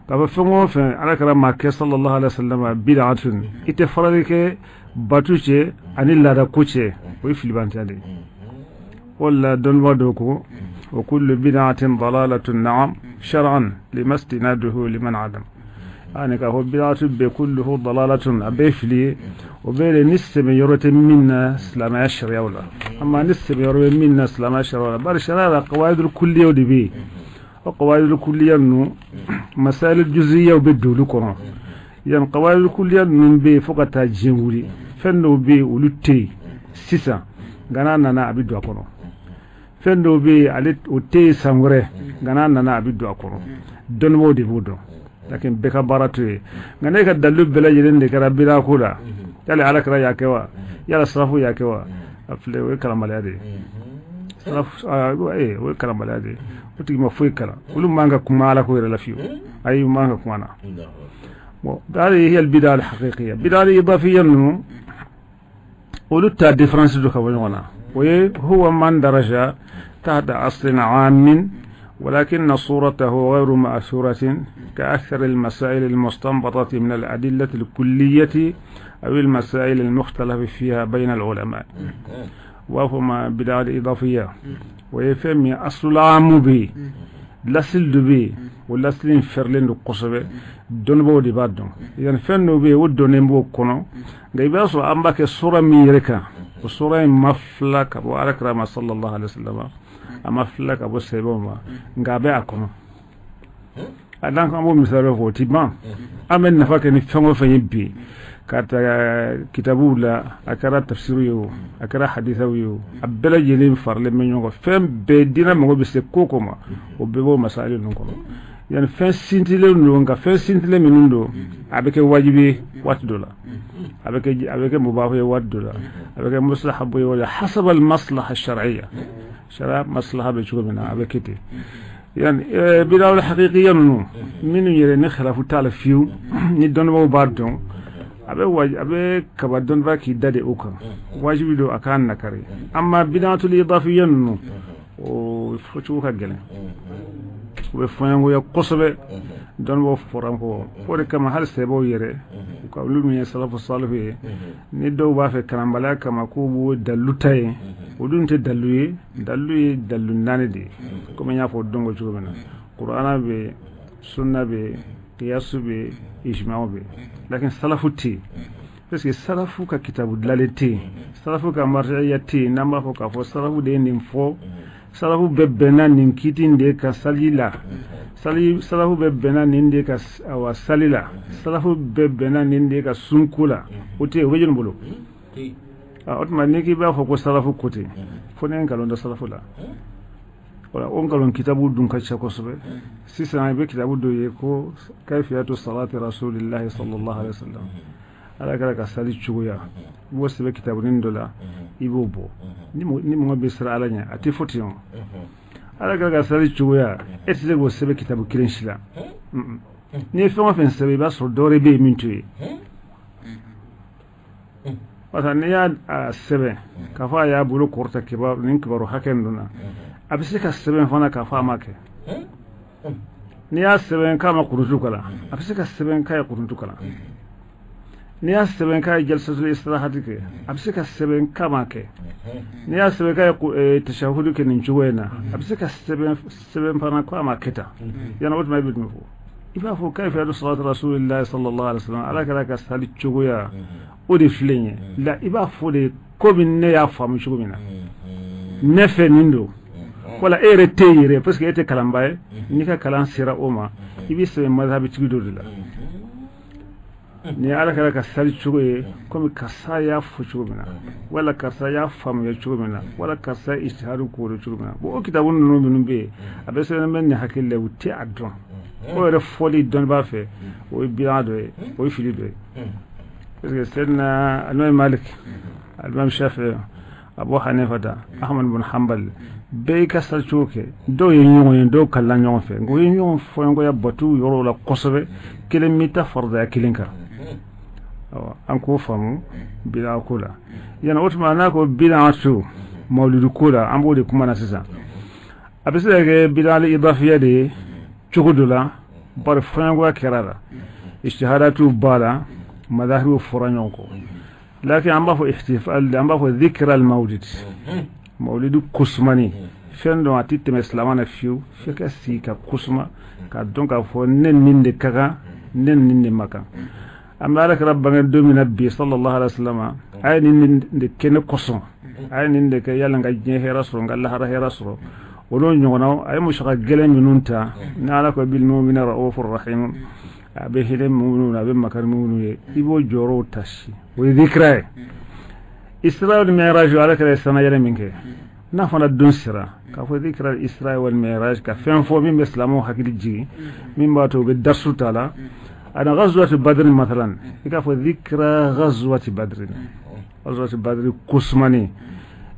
k'a fɔ fɛn o fɛn Ala kɛra maa kɛ sallallahu alaihi wasallam bid'atun, i tɛ farali kɛ. Batu cɛ ani laada ko cɛ, o ye filibantanya de ye. O la dɔnnibaa dɔw ko wa kullu bid'atin dalalatun, na'am, shar'an limastinaduhu liman adam. Ani k'a fɔ bid'atu bɛɛ, kulluhu dalalatun, a bɛɛ fili ye, o bɛɛ de ni sɛbɛn yɔrɔ tɛ min na silamɛya sariyaw la. Amma ni sɛbɛn yɔrɔ bɛ min na silamɛya sariyaw la, bari sariya la qawaidul kulliyaw de bɛ yen. O qawaidul kulliya ninnu, masail juziyaw bɛ don olu kɔnɔ. Yan qawaidul kulliya ninnu bɛ yen fo ka taa diɲɛ wuli. Fɛn dɔw bɛ yen, olu tɛ yen sisan, nka n'a nana a bɛ don a kɔnɔ. Fɛn dɔw bɛ yen, ale o tɛ yen san wɛrɛ, nka n'a nana a bɛ don a kɔnɔ. Dɔnnibaaw de b'o dɔn, lakin bɛɛ ka baara to yen. Nka ne ka dalilu bɛɛ lajɛlen de kɛra bida ko la, yali ala kira y'a kɛ wa, yala salafu y'a kɛ wa, a filɛ, o ye kalanbaliya de ye. O ye kalanbaliya de ye. O tigi ma foyi kalan. Olu man ka kuma ala ko yɛrɛ la fiyewu. Ayi, man ka kuma na. Bon, هذه هي البدع الحقيقية. بدعة الإضافية ninnu, olu ta différence dɔ ka bɔ ɲɔgɔn na, o ye هو ما اندرج تحت أصل عام ولكن صورته غير مأثورة، كأكثر المسائل المستنبطة من الأدلة الكلية أو المسائل المختلف فيها بين العلماء. وهما بدعة الإضافية ويفهم أصل العام به lasili dɔ bɛ yen, o lasili in fɛrɛlen don kosɛbɛ, dɔnnibaaw de b'a dɔn. Yani fɛn dɔw bɛ yen, o dɔnnen b'o kɔnɔ, nka i b'a sɔrɔ an b'a kɛ sura min yɛrɛ kan, o sura in ma fila ka bɔ ala kira ma sallallahu alaihi wasallam, a ma fila ka bɔ sɛbɛnw ma, nka a bɛ a kɔnɔ. A dan an b'o misali fɔ, o ti ban. An bɛ nafa kɛ ni fɛn o fɛn ye bi, ka ta kitabuw la, a kɛra tafsiru ye o, a kɛra hadisaw ye o, a bɛɛ lajɛlen faralen bɛ ɲɔgɔn kan. Fɛn bɛɛ diinɛ mago bɛ se ko ko ma, o bɛɛ b'o masali ninnu kɔnɔ. Yani fɛn sintilen don, nka fɛn sintilen minnu don, a bɛ kɛ wajibi ye waati dɔ la, a bɛ kɛ mubahu ye waati dɔ la, a bɛ kɛ mustahabu ye waati hasaba al maslaha shar'iyya, sariya maslaha bɛ cogo min na, a bɛ kɛ ten. Yani bid'a haqiqiyya ninnu minnu yɛrɛ ni khilafu t'a la fiyewu, ni dɔnnibaaw b'a dɔn, a bɛ a bɛ kaba dɔnnibaa k'i da de o kan, wajibi don a k'a nakari. Amma bid'atul idafiyya ninnu, o fɔcogo ka gɛlɛn, u bɛ fɔɲɔgɔnya kosɛbɛ, dɔnnibaaw fɔra n kɔ. O de kama hali sɛbɛw yɛrɛ, u ka olu min ye salafu salihu ye, ni dɔw b'a fɛ kalanbaliya kama k'u b'o dalilu ta ye, o dun tɛ dalilu ye. Dalilu ye dalilu naani de ye, komi n y'a fɔ dɔn ko cogo min na: kuranna bɛ yen, sunna bɛ yen, kiyasu bɛ yen, ijma'u bɛ yen. Lakin salafu tɛ yen, parce que salafu ka kitabu dilanlen tɛ yen, salafu ka marjaiya tɛ yen, n'an b'a fɔ k'a fɔ salafu de ye nin fɔ, salafu bɛɛ bɛnna nin kiti in de ka sali la, sali salafu bɛɛ bɛnna nin de ka awa sali la, salafu bɛɛ bɛnna nin de ka sunko la, o tɛ yen. O bɛ jɔni bolo? O tuma n'i k'i b'a fɔ ko salafu ko ten, fo ne ye nkalon da salafu la. Wala o nkalon kitabu dun ka ca kosɛbɛ. Sisan i bɛ kitabu dɔ ye ko kayfiyatu salati rasulillahi sallallahu alaihi wasallam, ala kɛra ka sali cogoya, i b'o sɛbɛn kitabunin dɔ la, i b'o bɔ. Ni mɔgɔ bɛ siran ala ɲɛ, a tɛ fɔ ten. O ala kɛra ka sali cogoya, e tɛ se k'o sɛbɛn kitabu kelen si la. N'i ye fɛn o fɛn sɛbɛn, i b'a sɔrɔ dɔ wɛrɛ bɛ yen min t'o ye. Parce que n'i y'a sɛbɛn k'a fɔ a y'a bolo kɔrɔta kibaru nin kibaru hakɛ nin na, a bɛ se ka sɛbɛn fana k'a fɔ a ma kɛ. N'i y'a sɛbɛn k'a ma kurutu kalan, a bɛ se ka sɛbɛn k'a ye kurutu kalan. N'i y'a sɛbɛn k'a ye jalsatul istirahati kɛ, a bɛ se ka sɛbɛn k'a ma kɛ. N'i y'a sɛbɛn k'a ye tashahudu kɛ nin cogo in na, a bɛ se ka sɛbɛn fana k'a ma kɛ tan. Yana o tuma i bɛ jumɛn fɔ? I b'a fɔ kayfiyatu salati rasulillahi sallallahu alaihi wasallam, ala kɛra ka sali cogoya, o de filɛ nin ye la. I b'a fɔ de komi ne y'a faamu cogo min na, ne fɛ nin don. Wala e yɛrɛ tɛ yen yɛrɛ, parce que e tɛ kalanba ye. N'i ka kalan sera o ma, i bɛ sɛbɛn mazhabitigi dɔ de la. Nin ye ala kɛra ka sali cogo ye, komi karisa y'a fɔ cogo min na, wala karisa y'a faamuya cogo min na, wala karisa ye ijtihadu k'o cogo min na. Bon, o kitabu ninnu minnu bɛ yen, a bɛ sɛbɛn bɛ nin hakili la, u tɛ a dɔn. O yɛrɛ fɔli dɔnnibaa fɛ, o ye bilan dɔ ye, o ye fili dɔ ye, parce que Seydina Alimami Malik, Alimami Shafi, Abu Hanifa ta, Ahmad bin Hanbal, bɛɛ y'i ka sali cogo kɛ. Dɔw ye ɲɔgɔn ye, dɔw kalila ɲɔgɔn fɛ, nka u ye ɲɔgɔn fɔɲɔgɔnya batu yɔrɔw la kosɛbɛ. Kelen m'i ta faridaya kelen kan. An k'o faamu bida ko la. Yana o tuma n'a ko bida to mawlidu ko la, an b'o de kuma na sisan. A bɛ se ka kɛ bida idafiya de ye cogo dɔ la, bari fɔɲɔgɔnya kɛra la, ijtihadatu b'a la, madahibu fɔra ɲɔgɔn kɔ. Lakin an b'a fɔ ihtifal, an b'a fɔ dhikra al mawlid, mawlidu kusumani fɛn dɔ a tɛ tɛmɛ silamɛ na fiyewu f'i ka sigi ka kusuma ka dɔn k'a fɔ ne nin de ka kan, ne nin de ma kan. An bɛ Ala kira bange don min na bi, sallallahu alaihi wasallam, a ye nin de kɛ ne kosɔn, a ye nin de kɛ yala n ka diɲɛ hɛrɛ sɔrɔ, n ka lahara hɛrɛ sɔrɔ, o n'o ɲɔgɔnnaw. A ye musaka gɛlɛn minnu ta ni Ala ko bil mu'minina ra'ufur rahim, a bɛ hinɛ minnu na, a bɛ makari minnu ye, i b'o jɔyɔrɔw ta si, o ye dhikra ye. Isra wal Mi'raj, Ala kira ye sanayɛlɛ min kɛ, n'a fana don sera k'a fɔ dhikra Isra wal Mi'raj, ka fɛn fɔ min bɛ silamɛw hakili jigin, min b'a to u bɛ darsu ta la. Ana ghazwati Badr mathalan, i k'a fɔ dhikra ghazwati Badr, ghazwati Badr kusumani.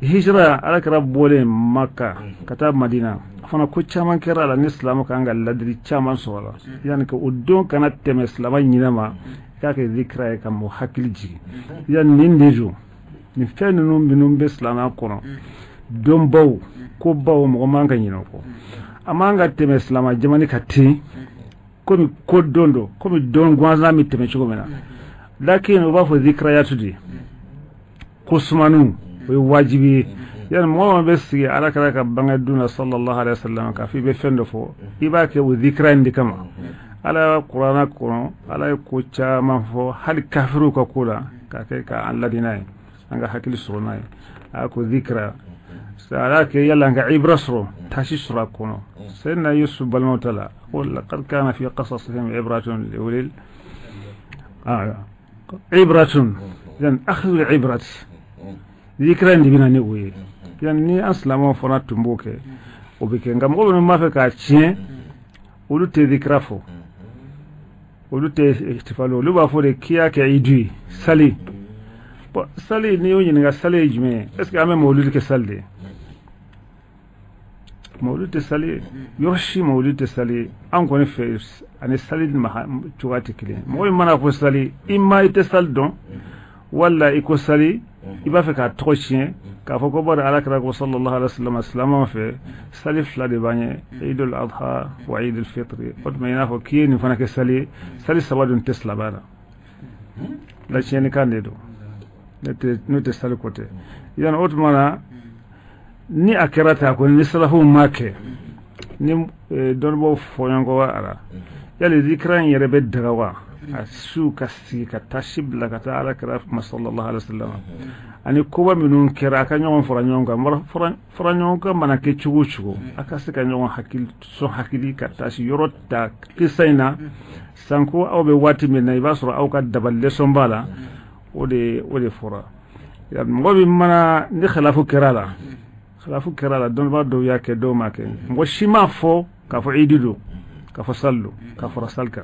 Hijra, Ala kira bɔlen Maka ka taa Madina, fana ko caman kɛra a la ni silamɛ kan ka ladili caman sɔrɔ a la, yanni ka o don kana tɛmɛ silamɛ ɲinɛ ma, i k'a kɛ dhikra ye ka mɔgɔ hakili jigin. Yanni nin de don, nin fɛn ninnu minnu bɛ silamɛya kɔnɔ, donbaw kobaw, mɔgɔ man ka ɲinɛ o kɔ. A man ka tɛmɛ silamɛ jamana ka ten komi ko don don, komi don gansan bɛ tɛmɛ cogo min na. Lakin u b'a fɔ dhikrayatu de ko sumaniw, o ye wajibi ye. Yani mɔgɔ min bɛ sigi Ala kira ka bange dun na, sallallahu alaihi wasallam, k'a fɔ i bɛ fɛn dɔ fɔ, i b'a kɛ o dhikra in de kama. Ala kuranna kɔnɔ, Ala ye ko caman fɔ hali kafiriw ka ko la k'a kɛ k'an ladi n'a ye, an ka hakili sɔrɔ n'a ye. A ko dhikra, ala kɛ yala an ka ibra sɔrɔ, tasi sɔrɔ a kɔnɔ. Sayyidina Yusuf balimaw ta la, ko laqad kana fi qasasihim ibratun li ulil ibratun, yani akhdhu ibrat, dhikra in de bɛna ni o ye. Yani ni an silamɛw fana tun b'o kɛ, o bɛ kɛ. Nka mɔgɔ minnu b'a fɛ k'a tiɲɛ, olu tɛ dhikra fɔ, olu tɛ ihtifal, olu b'a fɔ de k'i y'a kɛ idu ye, sali. Bon, sali, n'i y'o ɲininka, sali ye jumɛn ye? Est ce que an bɛ mawuludi kɛ sali de ye? Mawuludi tɛ sali ye yɔrɔ si, mawuludi tɛ sali ye an kɔni fɛ, ani sali cogoya tɛ kelen ye. Mɔgɔ min mana fɔ sali, i ma i tɛ sali dɔn, wala i ko sali, i b'a fɛ k'a tɔgɔ tiɲɛ k'a fɔ ko bari Ala kira ko sallallahu alaihi wasallam, silamɛw fɛ sali fila de b'an ye, Eidul Adha wa Eidul Fitri. O tuma i n'a fɔ k'i ye nin fana kɛ sali ye, sali saba dun tɛ silamɛya la, la tiɲɛnikan de don, n'o tɛ sali ko tɛ. Yani o tuma na ni a kɛra ten, a kɔni ni salafuw ma kɛ ni dɔnnibaaw fɔ ɲɔgɔn kɔ a la, yali zikira in yɛrɛ bɛ daga wa? A su ka sigi ka tasi bila ka taa Ala kira kuma sallallahu alaihi wasallam, ani koba minnu kɛra, a ka ɲɔgɔn fara ɲɔgɔn kan, fara ɲɔgɔn kan mana kɛ cogo o cogo, a ka se ka ɲɔgɔn hakili sɔn hakili ka tasi yɔrɔ ta kisa in na. Sanko aw bɛ waati min na, i b'a sɔrɔ aw ka dabali leçon b'a la, o de fɔra. Mɔgɔ min mana ni khilafu kɛra la, khilafu kɛra la, dɔnnibaa dɔw y'a kɛ, dɔw m'a kɛ, mɔgɔ si m'a fɔ k'a fɔ idi don, k'a fɔ sali don, k'a fara sali kan.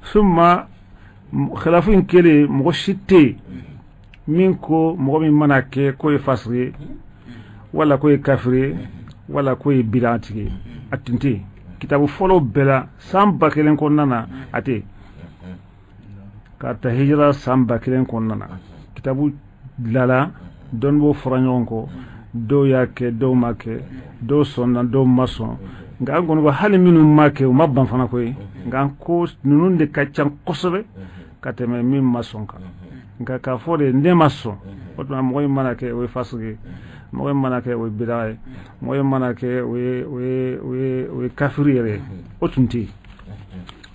Summa khilafu in kɛlen, mɔgɔ si tɛ yen min ko mɔgɔ min mana kɛ k'o ye fasiri ye, wala k'o ye kafiri ye, wala k'o ye bidatigi ye, a tun tɛ yen kitabu fɔlɔ bɛɛ la san 1000 kɔnɔna na, a tɛ yen k'a ta hijira san 1000 kɔnɔna na. Kitabu dilanna, dɔnnibaaw fɔra ɲɔgɔn kɔ, dɔw y'a kɛ, dɔw ma kɛ, dɔw sɔnna, dɔw ma sɔn. Nka an kɔni ko hali minnu ma kɛ, u ma ban fana koyi, nka ko ninnu de ka ca kosɛbɛ ka tɛmɛ min ma sɔn kan. Nka k'a fɔ de ne ma sɔn, o tuma mɔgɔ in mana kɛ o ye fasigi ye, mɔgɔ in mana kɛ o ye bida ye, mɔgɔ in mana kɛ o ye kafiri yɛrɛ ye, o tun tɛ yen.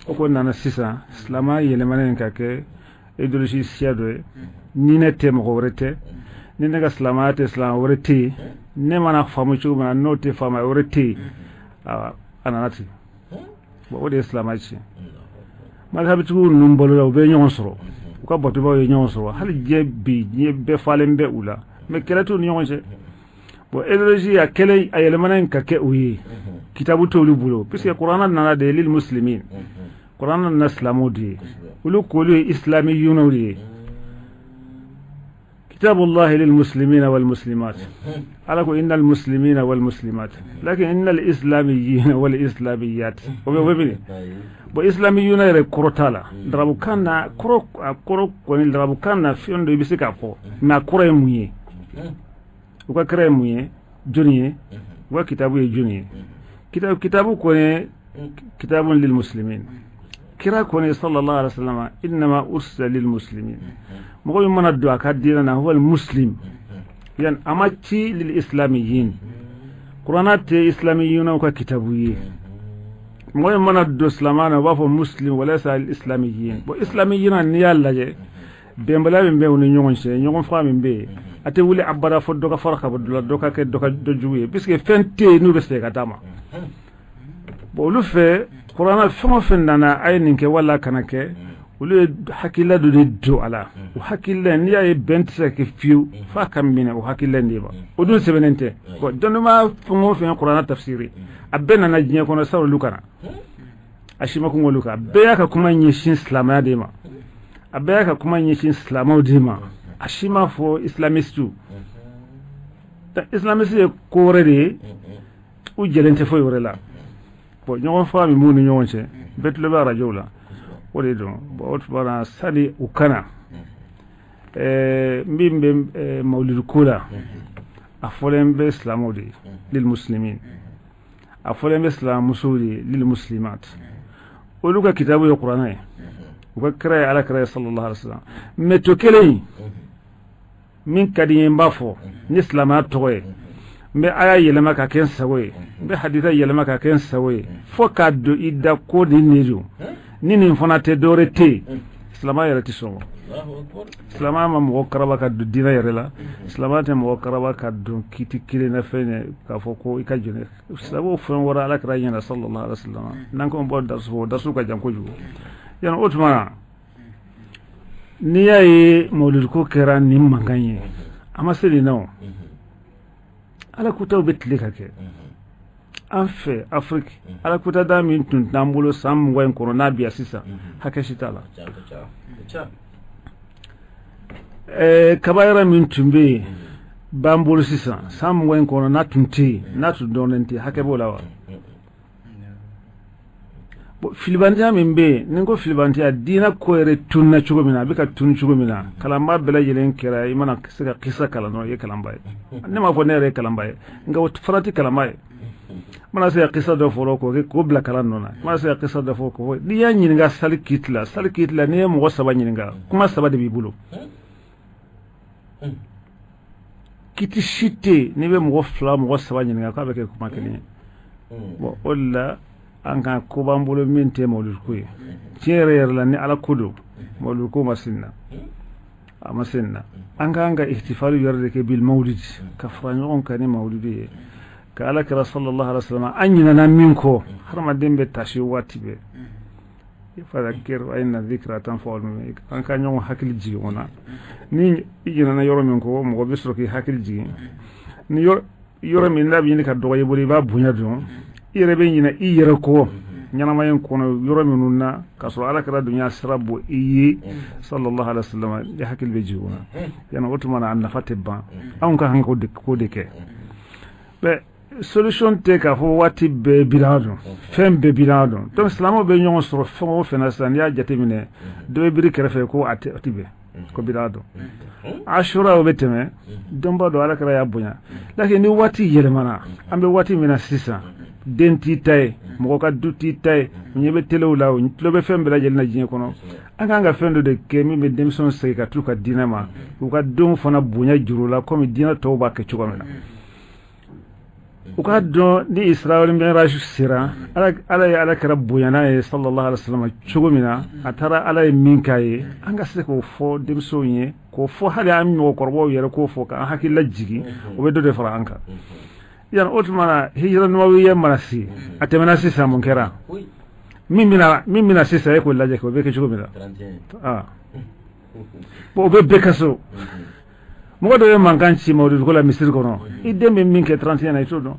O ko nana sisan, silamɛya yɛlɛmanen ka kɛ idéologie siya dɔ ye, ni ne tɛ mɔgɔ wɛrɛ tɛ, ni ne ka silamɛya tɛ silamɛ wɛrɛ tɛ yen, ne mana faamu cogo min na n'o tɛ faamu wɛrɛ tɛ yen, a nana ten. Bon, o de ye silamɛya tiɲɛ. Mazhabitigiw ninnu balola, u bɛ ɲɔgɔn sɔrɔ, u ka batobaw ye ɲɔgɔn sɔrɔ, hali diɲɛ bi diɲɛ bɛɛ falen bɛ u la, mais kɛlɛ t'u ni ɲɔgɔn cɛ. Bon, idéologie a kɛlen, a yɛlɛmana ka kɛ o ye, kitabu t'olu bolo, puisque kuranna nana de lil muslimin, kuranna nana silamɛw de ye, olu k'olu ye islamiyunaw de ye. Kitabullahi lil muslimina wal muslimat, ala ko innal muslimina wal muslimat, lakin innal islamiyina wal islamiyat, o bɛ min. Bon, islamiyuna yɛrɛ kɔrɔ t'a la darabukan na, kɔrɔ a kɔrɔ kɔni darabukan na fɛn dɔ i bɛ se k'a fɔ, mais a kɔrɔ ye mun ye? U ka kira ye mun ye? Jɔnni ye? U ka kitabu ye jɔnni ye? Kitabu kɔni kitabun lil muslimin, Kira kɔni sallallahu alaihi wasallam, innama ursila lil muslimin, mɔgɔ min mana don a ka diinɛ na, huwa al muslim, yani a ma ci lil islamiyin. Kuranna tɛ islamiyunaw ka kitabu ye. Mɔgɔ min mana don silamɛya na, u b'a fɔ muslim walaysa al islamiyin. Bon, islamiyina, n'i y'a lajɛ, bɛnbaliya min bɛ u ni ɲɔgɔn cɛ, ɲɔgɔn faga min bɛ yen, a tɛ wuli abada fo dɔ ka fara ka bɔ dɔ la, dɔ ka kɛ dɔ ka dɔ jugu ye, puisque fɛn tɛ yen n'u bɛ segin ka d'a ma. Bon, olu fɛ, kuranna fɛn o fɛn nana, a ye nin kɛ wala kana kɛ, olu ye hakilila dɔ de don a la. O hakilila, n'i y'a ye bɛn tɛ se ka kɛ fiyewu f'a ka minɛ o hakilila in de ma. O dun sɛbɛnnen tɛ. Bon, dɔnnibaa fɛn o fɛn ye kuranna tafsiri, a bɛɛ nana diɲɛ kɔnɔ sa olu kana a si ma kun olu kan. A bɛɛ y'a ka kuma ɲɛsin silamɛya de ma, a bɛɛ y'a ka kuma ɲɛsin silamɛw de ma, a si ma fɔ islamistew. Islamiste ye ko wɛrɛ de ye, u jɛlen tɛ foyi wɛrɛ la. Bon, ɲɔgɔn faga min b'u ni ɲɔgɔn cɛ, bɛɛ tulo bɛ arajow la, o de don. Bon, o tuma na, sani u kana min bɛ mawulidi ko la, a fɔlen bɛ silamɛw de ye, lil muslimin, a fɔlen bɛ silamɛmusow de ye, lil muslimat. Olu ka kitabu ye kuranɛ ye, u ka kira ye ala kira ye sallallahu alaihi wasallam. Mais to kelen min ka di n ye, n b'a fɔ ni silamɛya tɔgɔ ye, n bɛ aya yɛlɛma ka kɛ n sago ye, n bɛ hadisa yɛlɛma ka kɛ n sago ye, fo k'a don i da ko nin de don, ni nin fana tɛ, dɔwɛrɛ tɛ yen. Silamɛya yɛrɛ tɛ sɔn o. Silamɛya ma mɔgɔ karaba ka don diinɛ yɛrɛ la. Silamɛya tɛ mɔgɔ karaba ka don kiti kelen na fɛn ye k'a fɔ ko i ka jɛnɛ. Silamɛw fɛn wɛrɛ ala kira ɲɛna sallallahu alaihi wasallam. N'an ko bɔ dasu, o dasu ka jan kojugu. Yan o tuma na, n'i y'a ye mawulidi ko kɛra nin mankan ye, a ma se nin na. O ala kutaw bɛ tile ka kɛ an fɛ Afiriki. Ala kuta da min tun t'an bolo san 20 in kɔnɔ, n'a biya sisan, hakɛ si t'a la. Kabayɛrɛ min tun bɛ yen b'an bolo sisan, san 20 in kɔnɔ, n'a tun tɛ yen, n'a tun dɔnnen tɛ, hakɛ b'o la wa? Bon, filibantiya min bɛ yen, ni n ko filibantiya, diinɛ ko yɛrɛ tununa cogo min na, a bɛ ka tunu cogo min na, kalanba bɛɛ lajɛlen kɛra. I mana se ka kisa kalan dɔrɔn, i ye kalanba ye. Ne m'a fɔ ne yɛrɛ ye kalanba ye, nka o fana tɛ kalanba ye. Mana se ka kisa dɔ fɔlɔ k'o k'o bila kalan nɔ na, i mana se ka kisa dɔ fɔ k'o, n'i y'a ɲininka sali kiti la, sali kiti la, n'i ye mɔgɔ saba ɲininka, kuma saba de b'i bolo. Kiti si tɛ yen n'i bɛ mɔgɔ fila, mɔgɔ saba ɲininka k'a bɛ kɛ kuma kelen ye. Bon, o de la, an ka ko b'an bolo min tɛ mawuludi ko ye. Tiɲɛ yɛrɛ yɛrɛ la, ni ala ko don, mawuludi ko ma se nin na, a ma se nin na. An k'an ka ihtifali yɛrɛ de kɛ bil mawulidi, ka fara ɲɔgɔn kan ni mawulidi ye, ka ala kira sallallahu alaihi wasallam, an ɲinɛna min kɔ. Hadamaden bɛ tasi waati bɛɛ, fadakir fa inna dhikra tanfa'ul mu'minin. An ka ɲɔgɔn hakili jigin o na. Ni i ɲinɛna yɔrɔ min kɔ, mɔgɔ bɛ sɔrɔ k'i hakili jigin ni yɔrɔ min n'a bɛ ɲini ka dɔgɔ i bolo, i b'a bonya dɔn. I yɛrɛ bɛ ɲinɛ i yɛrɛ kɔ ɲɛnamaya in kɔnɔ yɔrɔ minnu na, k'a sɔrɔ ala kira dun y'a sira bɔ i ye sallallahu alaihi wasallam, i hakili bɛ jigin o na. Yana o tuma na, a nafa tɛ ban. Anw ka kan k'o de kɛ. Mais solution tɛ k'a fɔ waati bɛɛ bidan don, fɛn bɛɛ bidan don. Donc silamɛw bɛ ɲɔgɔn sɔrɔ fɛn o fɛn na sisan, n'i y'a jateminɛ, dɔ bɛ biri kɛrɛfɛ ko a tɛ bɛn, ko bidan don. Ashura, o bɛ tɛmɛ, dɔnba don, ala kira y'a bonya. Lakin ni waati yɛlɛmana, an bɛ waati min na sisan, den t'i ta ye, mɔgɔ ka du t'i ta ye, u ɲɛ bɛ telew la, u tulo bɛ fɛn bɛɛ lajɛlen na diɲɛ kɔnɔ. An kan ka fɛn dɔ de kɛ min bɛ denmisɛnw segin ka t'u ka diinɛ ma, u ka denw fana bonya juru la, komi diinɛ tɔw b'a kɛ cogo min na. U k'a dɔn ni Isra wal Mi'raj sera, ala ye ala kira bonyana ye sallallahu alaihi wasallam cogo min na, a taara ala ye min k'a ye, an ka se k'o fɔ denmisɛnw ye, k'o fɔ hali an mɔgɔkɔrɔbaw yɛrɛ, k'o fɔ k'an hakili lajigin, o bɛ dɔ de fara an kan. Yan o tuma na, hijira nabawiya mana se, a tɛmɛna sisan, mun kɛra? Min bɛna sisan, e k'o lajɛ kɛ, o bɛ kɛ cogo min na. Ah bon, o bɛ bɛɛ ka so. Mɔgɔ dɔ ye mankan ci mawuludi ko la misiri kɔnɔ, i den bɛ min kɛ 31 na, i t'o dɔn.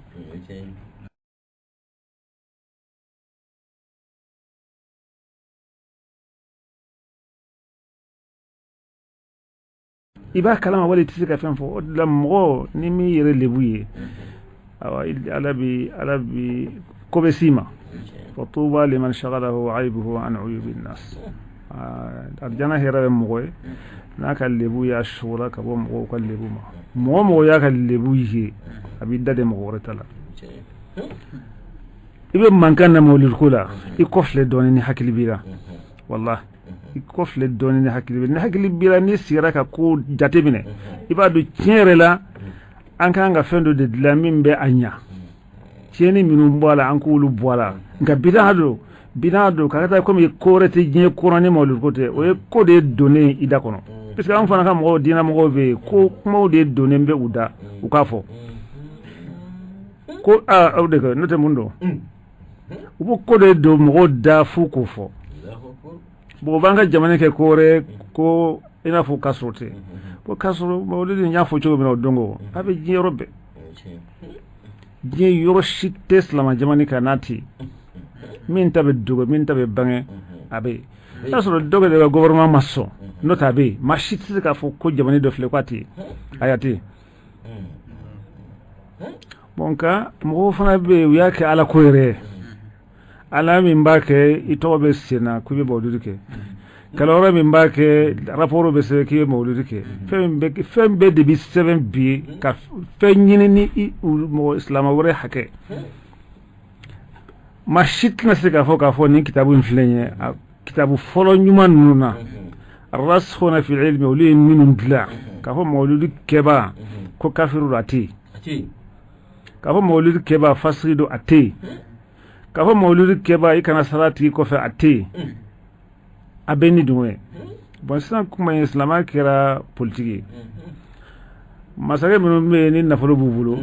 I b'a kalama wala i tɛ se ka fɛn fɔ. O de la, mɔgɔ ni min yɛrɛ lebu ye, awa, ala bi ko bɛ s'i ma. Fatuba liman shagalahu aybuhu an uyubi nas. Arijana hɛrɛ bɛ mɔgɔ ye n'a ka lebu y'a sugura ka bɔ mɔgɔw ka lebu ma. Mɔgɔ mɔgɔ y'a ka lebu ye, a b'i da de mɔgɔ wɛrɛ ta la. I bɛ mankan na mawulidi ko la, i kɔ filɛ dɔɔnin ni hakili b'i la. Walahi, i kɔfilɛ dɔɔni ni hakili bɛ, ni hakili b'i la, n'i sigira ka ko jateminɛ, i b'a dɔn tiɲɛ yɛrɛ la, an kan ka fɛn dɔ de dilan min bɛ a ɲa. Tiɲɛni minnu bɔ a la, an k'olu bɔ a la. Nka bidaa don, bidaa don ka taa komi ko wɛrɛ tɛ diɲɛ kɔnɔ ni mawuludu ko tɛ. O ye ko de donnen i da kɔnɔ, parce que an fana ka mɔgɔw, diinɛ mɔgɔw bɛ yen, ko kumaw de donnen bɛ u da, u k'a fɔ ko aa aw de kɛ n'o tɛ mun don. U bɛ ko de don mɔgɔw da f'u k'o fɔ. Bon, u b'an ka jamana kɛ ko wɛrɛ ko i n'a fɔ kasɔrɔ tɛ ko kasɔrɔ. Mawuludu, n y'a fɔ cogo min na, o don ko a bɛ diɲɛ yɔrɔ bɛɛ, diɲɛ yɔrɔ si tɛ silamɛ jamana kan n'a tɛ yen. Min ta bɛ dogo, min ta bɛ bange, a bɛ yen. I y'a sɔrɔ dɔw de ka gouvernement ma sɔn, n'o tɛ a bɛ yen. Maa si tɛ se k'a fɔ ko jamana dɔ filɛ k'a tɛ yen. Ayi, a tɛ yen. Bon, nka mɔgɔw fana bɛ yen, u y'a kɛ ala ko yɛrɛ ye. Ala min b'a kɛ, i tɔgɔ bɛ sen na k'i bɛ mawuludu kɛ, kalanyɔrɔ min b'a kɛ, rapport bɛ sɛbɛn k'i bɛ mawuludu kɛ, fɛn bɛɛ de bɛ sɛbɛn bi ka fɛn ɲini ni mɔgɔ silamɛ wɛrɛ hakɛ. Maa si tɛna se k'a fɔ nin kitabu in filɛ nin ye, a kitabu fɔlɔ ɲuman ninnu na, rasikhuna fil ilmi, olu ye minnu dilan, k'a fɔ mawuludu kɛba ko kafiru don, a tɛ yen. K'a fɔ mawuludu kɛba fasigi don, a tɛ yen. K'a fɔ mawuludu kɛba i kana sara tigi kɔfɛ, a tɛ yen. A bɛ ni dun ye. Bon, sisan kuma in, silamɛya kɛra politiki ye. Masakɛ minnu bɛ yen ni nafolo b'u bolo,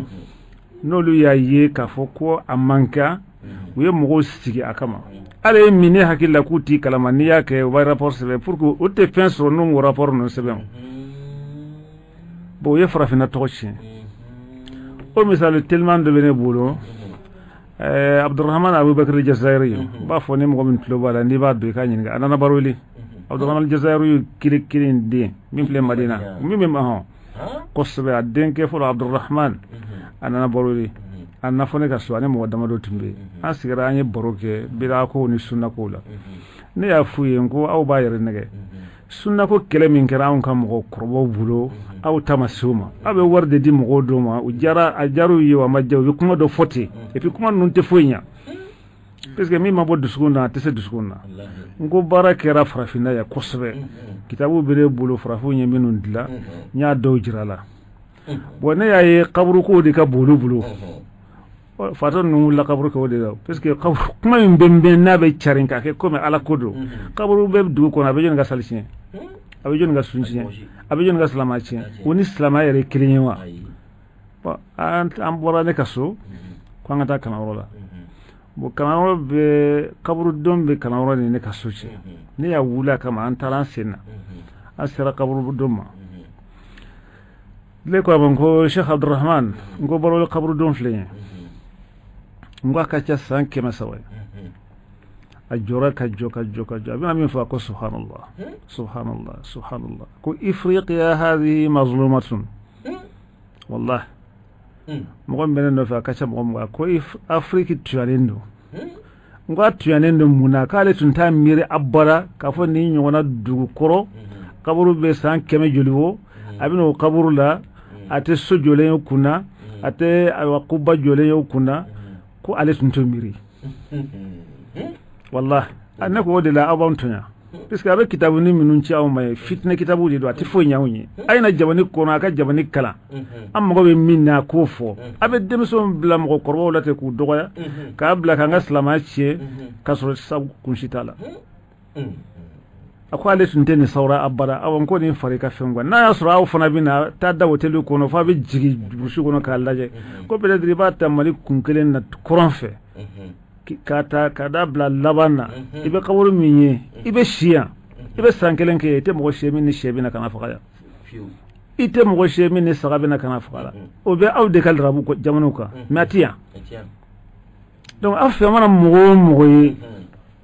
n'olu y'a ye k'a fɔ ko a man kan, u ye mɔgɔw sigi a kama. Hali ye min ne hakili la k'u t'i kalama, n'i y'a kɛ, u b'a rapport sɛbɛn pour que o tɛ fɛn sɔrɔ n'u m'o rapport ninnu sɛbɛn. Bon, u ye farafinna tɔgɔ tiɲɛ. O misali teliman dɔ bɛ ne bolo. Abdurahman Abubakar Jazairi, n b'a fɔ ni mɔgɔ min tulo b'a la, n'i b'a dɔn, i k'a ɲininka. A nana baro wele. Abdurahman Jazairi kiri kelen den min filɛ Madina, min bɛ hɔn kosɛbɛ, a denkɛ fɔlɔ Abdurahman, a nana baro wele. A nana fɔ ne ka so, ani mɔgɔ damadɔ tun bɛ yen. An sigira, an ye baro kɛ bida kow ni sunna kow la. Ne y'a f'u ye n ko aw b'a yɛrɛ nɛgɛ. Sunnako kɛlɛ min kɛra anw ka mɔgɔkɔrɔbaw bolo, aw ta ma se o ma. Aw bɛ wari de di mɔgɔw dɔw ma, u jara, a diyar'u ye, o ma diya, u bɛ kuma dɔ fɔ ten. Et puis kuma ninnu tɛ foyi ɲa, parce que min ma bɔ dusukun na, a tɛ se dusukun na. N ko baara kɛra farafinna yan kosɛbɛ. Kitabu bɛ ne bolo, farafinw ye minnu dilan, n y'a dɔw jira la. Bon, ne y'a ye kaburukow de ka bon olu bolo. Fatɔ ninnu wulila kaburu kɛ o de la, parce que kuma min bɛ bɛn n'a bɛ carin k'a kɛ komi ala ko don. Kaburu bɛ dugu kɔnɔ, a bɛ jɔnni ka sali tiɲɛ? A bɛ jɔnni ka sun tiɲɛ? A bɛ jɔnni ka silamɛya tiɲɛ? O ni silamɛya yɛrɛ ye kelen ye wa? Bon, an bɔra ne ka so ko an ka taa kalanyɔrɔ la. Bon, kalanyɔrɔ bɛ, kaburudon bɛ kalanyɔrɔ ni ne ka so cɛ. Ne y'a wuli a kama, an taara an sen na, an sera kaburudon ma. Ne ko a ma ko Cheikh Abdurahman, n ko baro kaburudon filɛ yen, n ko a ka ca san 300 ye. A jɔra ka jɔ ka jɔ ka jɔ. A bɛna min fɔ, a ko subhanallah, subhanallah, subhanallah, ko ifriqiya hadhihi mazlumatun. Wallahi, mɔgɔ min bɛ ne nɔfɛ, a ka ca mɔgɔ 20. Ko Afiriki tuɲalen don. N ko a tuɲalen don mun na? K'ale tun t'a miiri abada k'a fɔ nin ɲɔgɔnna dugu kɔrɔ kaburu bɛ san kɛmɛ joli wo, a bɛ n'o kaburu la, a tɛ so jɔlen ye kunna, a tɛ ayiwa koba jɔlen ye kunna, ko ale tun t'o miiri. Wallahi, ne ko o de la aw b'anw tɔɲa, puisque a bɛ kitabuni minnu ci aw ma ye, fitinɛ kitabu de don, a tɛ foyi ɲɛ anw ye. A ye na jamana kɔnɔ, a ka jamana kalan, an mago bɛ min na, k'o fɔ. A bɛ denmisɛnw bila mɔgɔkɔrɔbaw la ten k'u dɔgɔya, k'a bila k'an ka silamɛya tiɲɛ, k'a sɔrɔ sabu kun si t'a la. A ko ale tun tɛ nin sawura abada. Awa, n ko nin fara i ka fɛn kan, n'a y'a sɔrɔ aw fana bɛ na taa da hôtel kɔnɔ f'a bɛ jigin burusi kɔnɔ k'a lajɛ, ko peut-être i b'a ta Mali kun kelen na kɔrɔn fɛ k'a ta ka da bila laban na, i bɛ kaburu min ye, i bɛ si yan, i bɛ san kelen kɛ, i tɛ mɔgɔ si min ni sɛ bɛna ka na faga yan, i tɛ mɔgɔ si min ni saga bɛna ka na faga la. O bɛ aw de ka larabu jamanaw kan, mais a tɛ yan. Donc aw fɛ mana mɔgɔ o mɔgɔ ye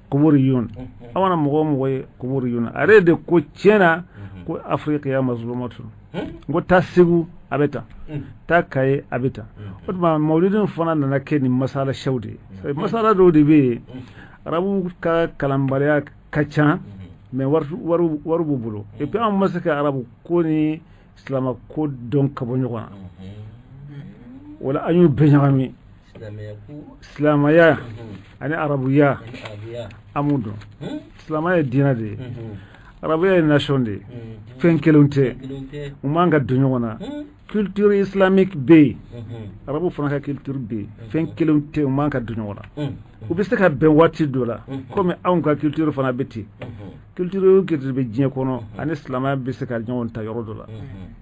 kuburiyun, aw mana mɔgɔ o mɔgɔ ye kuburiyun. A yɛrɛ de ko tiɲɛ na ko Afirikiya mazlumatu. N ko taa Segu, a bɛ tan, taa Kaye, a bɛ tan. O tuma mawulidi fana nana kɛ nin masala sɛw de ye. Masala dɔw de bɛ yen, arabu ka kalanbaliya ka ca, mais wari b'u bolo. Et puis anw ma se ka arabu ko ni silamɛ ko dɔn ka bɔ ɲɔgɔn na, wala an y'u bɛɛ ɲagami. Silamɛya ani arabuya, an m'u dɔn. Silamɛya ye diinɛ de ye, arabuya ye nation de ye, fɛn kelenw tɛ, u man ka don ɲɔgɔn na. Culture islamique bɛ yen, arabu fana ka culture bɛ yen, fɛn kelenw tɛ, u man ka don ɲɔgɔn na. U bɛ se ka bɛn waati dɔ la, komi anw ka culture fana bɛ ten. Culture o culture bɛ diɲɛ kɔnɔ, ani silamɛya bɛ se ka ɲɔgɔn ta yɔrɔ dɔ la.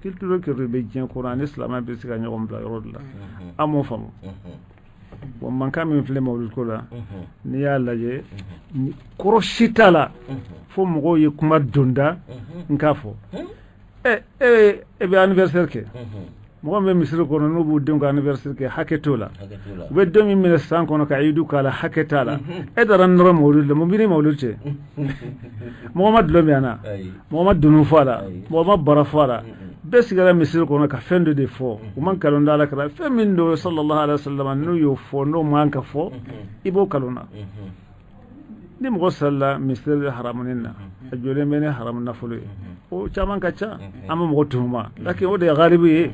Culture o culture bɛ diɲɛ kɔnɔ, ani silamɛya bɛ se ka ɲɔgɔn bila yɔrɔ dɔ la. An m'o faamu. Bon, mankan min filɛ mawuludi ko la, n'i y'a lajɛ, kɔrɔ si t'a la fo mɔgɔw ye kuma donda n k'a fɔ. Ɛ e bɛ anniversaire kɛ, mɔgɔ min bɛ misiri kɔnɔ, n'u b'u denw ka anniversaire kɛ, hakɛ t'o la. U bɛ don min minɛ san kɔnɔ ka idu k'a la, hakɛ t'a la. E taara nɔrɔ mawuludi la, mun b'i ni mawuludi cɛ? Mɔgɔ ma dulɔ min a na, mɔgɔ ma dunun fɔ a la, mɔgɔ ma bara fɔ a la. Bɛɛ sigira misiri kɔnɔ ka fɛn dɔ de fɔ. U ma nkalon da ala kira, fɛn min don sallallahu alaihi wasallam, n'u y'o fɔ, n'o man ka fɔ, i b'o kalon na. Ni mɔgɔ salila misiri haramunin na, a jɔlen bɛ ni haramu nafolo ye, o caman ka ca, an bɛ mɔgɔ tuhuma, lakin o de ye garibu ye.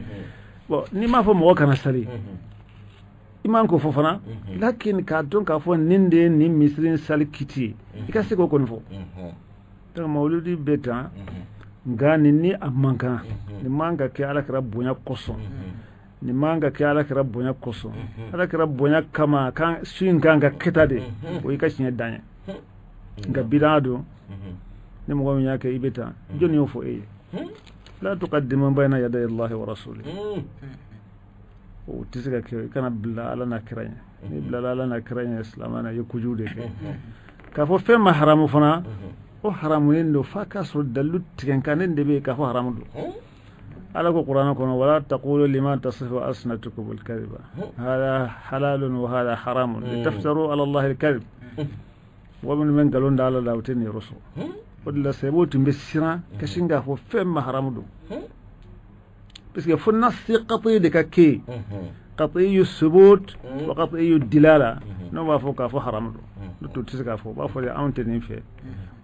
Bon, n'i m'a fɔ mɔgɔ kana sali, i man k'o fɔ fana, lakin k'a dɔn k'a fɔ nin de ye nin misiri sali kiti ye, i ka se k'o kɔni fɔ. Donc mawuludi bɛ tan, nka nin ni a man kan, nin man ka kɛ ala kira bonya kosɔn, nin man ka kɛ ala kira bonya kosɔn. Ala kira bonya kama kan su in kan ka kɛta de, o y'i ka tiɲɛ dan ye. Nka bidaa don, ni mɔgɔ min y'a kɛ, i bɛ tan. Jɔnni y'o fɔ e ye? La tuqaddimu bayna yaday Allahi wa rasuli. O tɛ se ka kɛ. I kana bila ala n'a kira ɲɛ. N'i bilala ala n'a kira ɲɛ, silamɛ na, i ye kojugu de kɛ. K'a fɔ fɛn ma haramu fana, o haramunen don f'a k'a sɔrɔ dalilu tigɛnkannen de bɛ yen k'a fɔ haramu don. Ala ko kuranɛ kɔnɔ: wala taqulu lima tasifu alsinatukum alkadhiba hada halalun wa hada haramun litaftaru ala Allahi alkadhib. Mɔgɔ minnu bɛ nkalon da ala la, o tɛ nin yɔrɔ sɔrɔ. O de la sahabaw tun bɛ siran ka sin k'a fɔ fɛn ma haramu don, parce que fo nasi qat'i de ka kɛ yen, qat'i subut wa qat'i dilala, n'o b'a fɔ k'a fɔ haramu don. N'o tɛ, o tɛ se k'a fɔ. U b'a fɔ de anw tɛ nin fɛ,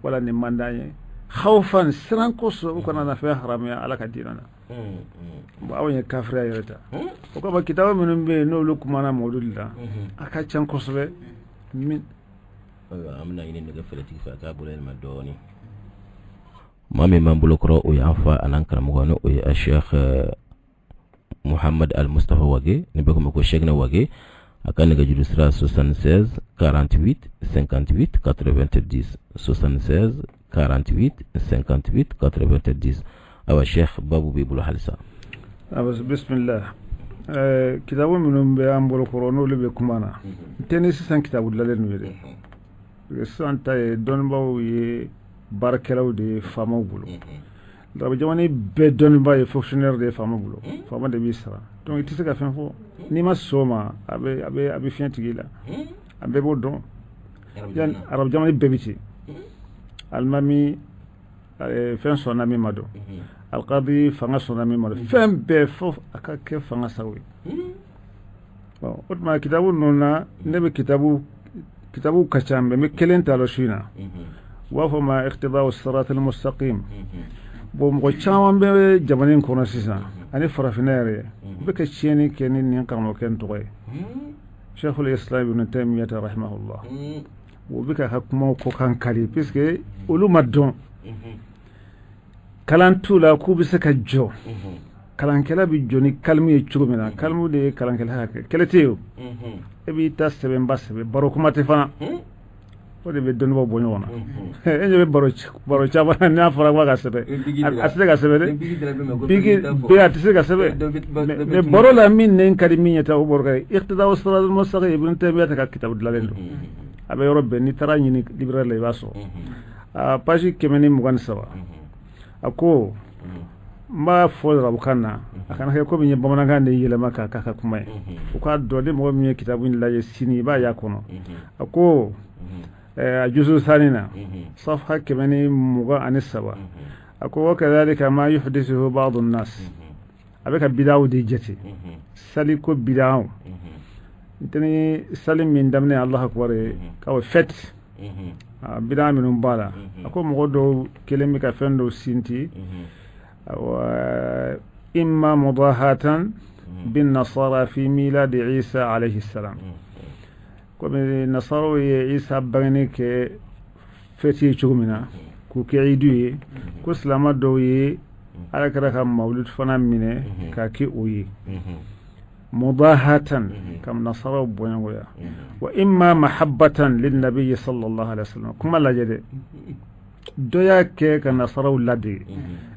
wala nin man d'an ye, khawfan, siran kosɔn, u kana na fɛn haramuya ala ka diinɛ na. Bon, anw ye kafiriya yɛrɛ ta. O kama kitabu minnu bɛ yen, n'olu kumana mawuludi la, a ka ca kosɛbɛ min. Ayiwa, an bɛna ɲini nɛgɛ fɛlɛtigi fɛ a k'a bolo yɛlɛma dɔɔnin. Maa min b'an bolokɔrɔ, o y'an fa an'an karamɔgɔ, ni o ye a Sheikh Muhammad Al Mustafa Wage, ni bɛɛ ko ma ko Cheikhna Wage. A ka nɛgɛjuru sira 76 48 58 90, 76 48 58 90. Ayiwa Sheikh, babu b'i bolo halisa. Bismillah. Kitabu minnu bɛ an bolo kɔrɔ, n'olu bɛ kuma na, n tɛ ni sisan kitabu dilanlen ninnu ye dɛ. Sisan ta ye dɔnnibaw ye, baarakɛlaw de ye faamaw bolo. Arabu jamana bɛɛ dɔnniba ye fonctionnaire de ye faama bolo, faama de b'i sara. Donc i tɛ se ka fɛn fɔ n'i ma sɔn o ma, a bɛ fiɲɛ tigɛ i la. A bɛɛ b'o dɔn, arabu jamana bɛɛ bɛ ten. Alimami fɛn sɔnna min ma dɔn, alqadi fanga sɔnna min ma dɔn, fɛn bɛɛ fo a ka kɛ fanga sago ye. Bon, o tuma kitabu ninnu na, ne bɛ kitabu ka ca, mais n bɛ kelen ta la su in na. U b'a fɔ ma iqtida'u sirat al-mustaqim. Bon, mɔgɔ caman bɛ jamana in kɔnɔ sisan ani farafinna yɛrɛ, u bɛ ka tiɲɛni kɛ ni nin karamɔgɔkɛ in tɔgɔ ye, Cheikhul Islam Ibn Taymiyyah rahimahullah. U bɛ ka kumaw kɔkan kari, puisque olu ma dɔn, kalan t'u la k'u bɛ se ka jɔ. Kalankɛla bɛ jɔ ni kalimu ye cogo min na, kalimu de ye kalankɛla hakɛ. Kɛlɛ tɛ yen o, e b'i ta sɛbɛnba sɛbɛn, baro kuma tɛ fana. O de bɛ dɔnnibaw bɔ ɲɔgɔn na. E ɲɛ bɛ baro caman na, n'a fɔra k'a ka sɛbɛn, a tɛ se ka sɛbɛn dɛ, bigi bɛɛ a tɛ se ka sɛbɛn. Mais baro la, min ne ka di min ye ta, o baro ka di. Iqtida'u sirat al-mustaqim, Ibn Taymiyyah ka kitabu dilanlen don, a bɛ yɔrɔ bɛɛ. N'i taara ɲini librairie la, i b'a sɔrɔ a page 123. A ko, n b'a fɔ arabukan na, a kana kɛ komi n ye bamanankan de yɛlɛma k'a k'a ka kuma ye. U k'a dɔn, ni mɔgɔ min ye kitabu in lajɛ sini, i b'a y'a kɔnɔ. A ko a juzu sani na, safha 123, a ko: wa kadhalika ma yuhdithuhu ba'du an-nas. A bɛ ka bidaw de jate, sali ko bidaw n tɛ ni sali min daminɛ Allahu akbar ye k'aw fête, bidaa minnu b'a la. A ko mɔgɔ dɔw kelen bɛ ka fɛn dɔw sinti, imma mudahatan بالنصارى في ميلاد عيسى عليه السلام. Komi nasaraw ye Isa bangeni kɛ fête ye cogo min na, k'o kɛ idu ye, ko silama dɔw ye Ala kira ka mawulud fana minɛ k'a kɛ o ye mudahatan, kam nasaraw bɔɲɔgɔnya, wa imma mahabbatan linnabiyyi sallallahu alaihi wasallam. Kuma lajɛ dɛ, dɔ y'a kɛ ka nasaraw ladege,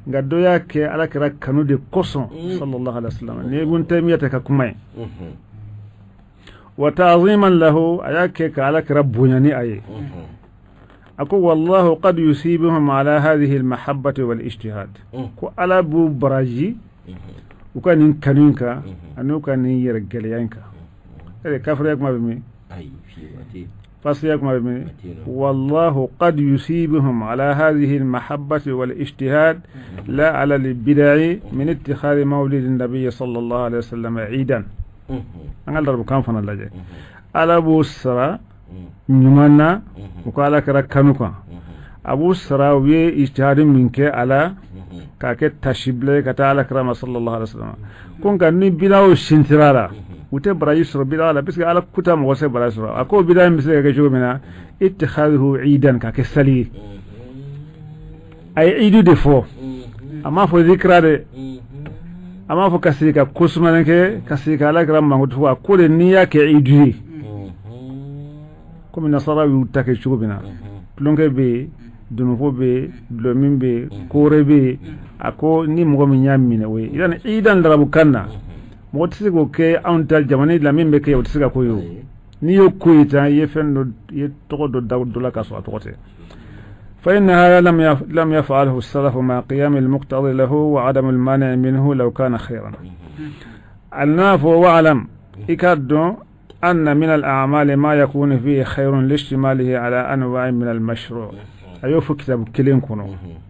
nka dɔ y'a kɛ Ala kira kanu de kosɔn sallallahu alaihi wasallam. Ni Ibn Taymiyyah ta ka kuma ye, wa ta'ziman lahu, a y'a kɛ ka Ala kira bonya ni a ye. A ko wallahu qad yusibuhum ala hadhihi almahabbati wal ijtihad, ko Ala b'u baraji u ka nin kanu in kan ani u ka nin yɛrɛ gɛlɛya in kan. Kafiriya kuma bɛ min? Fasiya kuma bɛ min? Wallahu qad yusibuhum ala hadhihi almahabbati wal ijtihad la ala albidai min ittikhadhi mawlid an-nabiy sallallahu alaihi wasallam iidan. An ka larabukan fana lajɛ. Ala b'u sara ɲuman na u ka Ala kira kanu kan, a b'u sara u ye ijtihadi min kɛ a la k'a kɛ tasibila ye ka taa Ala kira ma sallallahu alaihi wasallam. Ko nka ni bidaw sintira la, u tɛ baraji sɔrɔ bidaw la, parce que Ala kuta mɔgɔ se baraji sɔrɔ. A ko bidaw in bɛ se ka kɛ cogo min na, ittikhadhuhu iidan, k'a kɛ sali ye. A ye iidu de fɔ, a m'a fɔ zikira dɛ, a m'a fɔ ka sigi ka ko sumanen kɛ, ka sigi ka Ala kira mankutu fɔ. A ko de n'i y'a kɛ iidu ye, komi nasara y'u ta kɛ cogo min na, tulonkɛ bɛ yen, dununfo bɛ yen, dulɔmin bɛ yen, ko wɛrɛ bɛ yen. A ko ni mɔgɔ min y'a minɛ o ye yani iidan larabukan na, mɔgɔ tɛ se k'o kɛ anw ta jamana la min bɛ kɛ, o tɛ se ka ko ye. O n'i y'o ko ye tan, i ye fɛn dɔ, i ye tɔgɔ dɔ da dɔ la k'a sɔrɔ a tɔgɔ tɛ. فإن هذا لم يفعله السلف مع قيام المقتضي له وعدم المانع منه لو كان خيرا. الناف واعلم إكاد أن من الأعمال ما يكون فيه خير لاشتماله على أنواع من المشروع. A y'o fɔ kitabu kelen kɔnɔ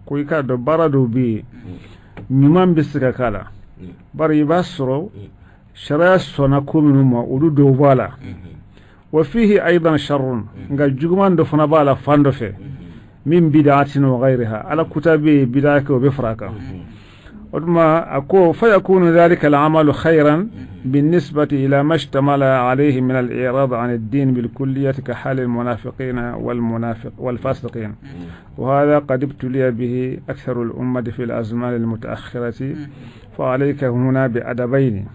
ko i k'a dɔn baara dɔw bɛ yen, ɲuman bɛ se ka k'a la, bari i b'a sɔrɔ sariya sɔnna ko minnu ma, olu dɔw b'a la. Wa fihi aidan sharrun, nka juguman dɔ fana b'a la fan dɔ fɛ, min bid'atin wa ghayriha, Ala kuta bɛ yen, bid'a kɛ o bɛ fara a kan. O tuma a ko fa yakunu dhalika al-amalu khayran بالنسبة إلى ما اشتمل عليه من الإعراض عن الدين بالكلية كحال المنافقين والمنافق والفاسقين، وهذا قد ابتلي به أكثر الأمة في الأزمان المتأخرة. فعليك هنا بأدبين: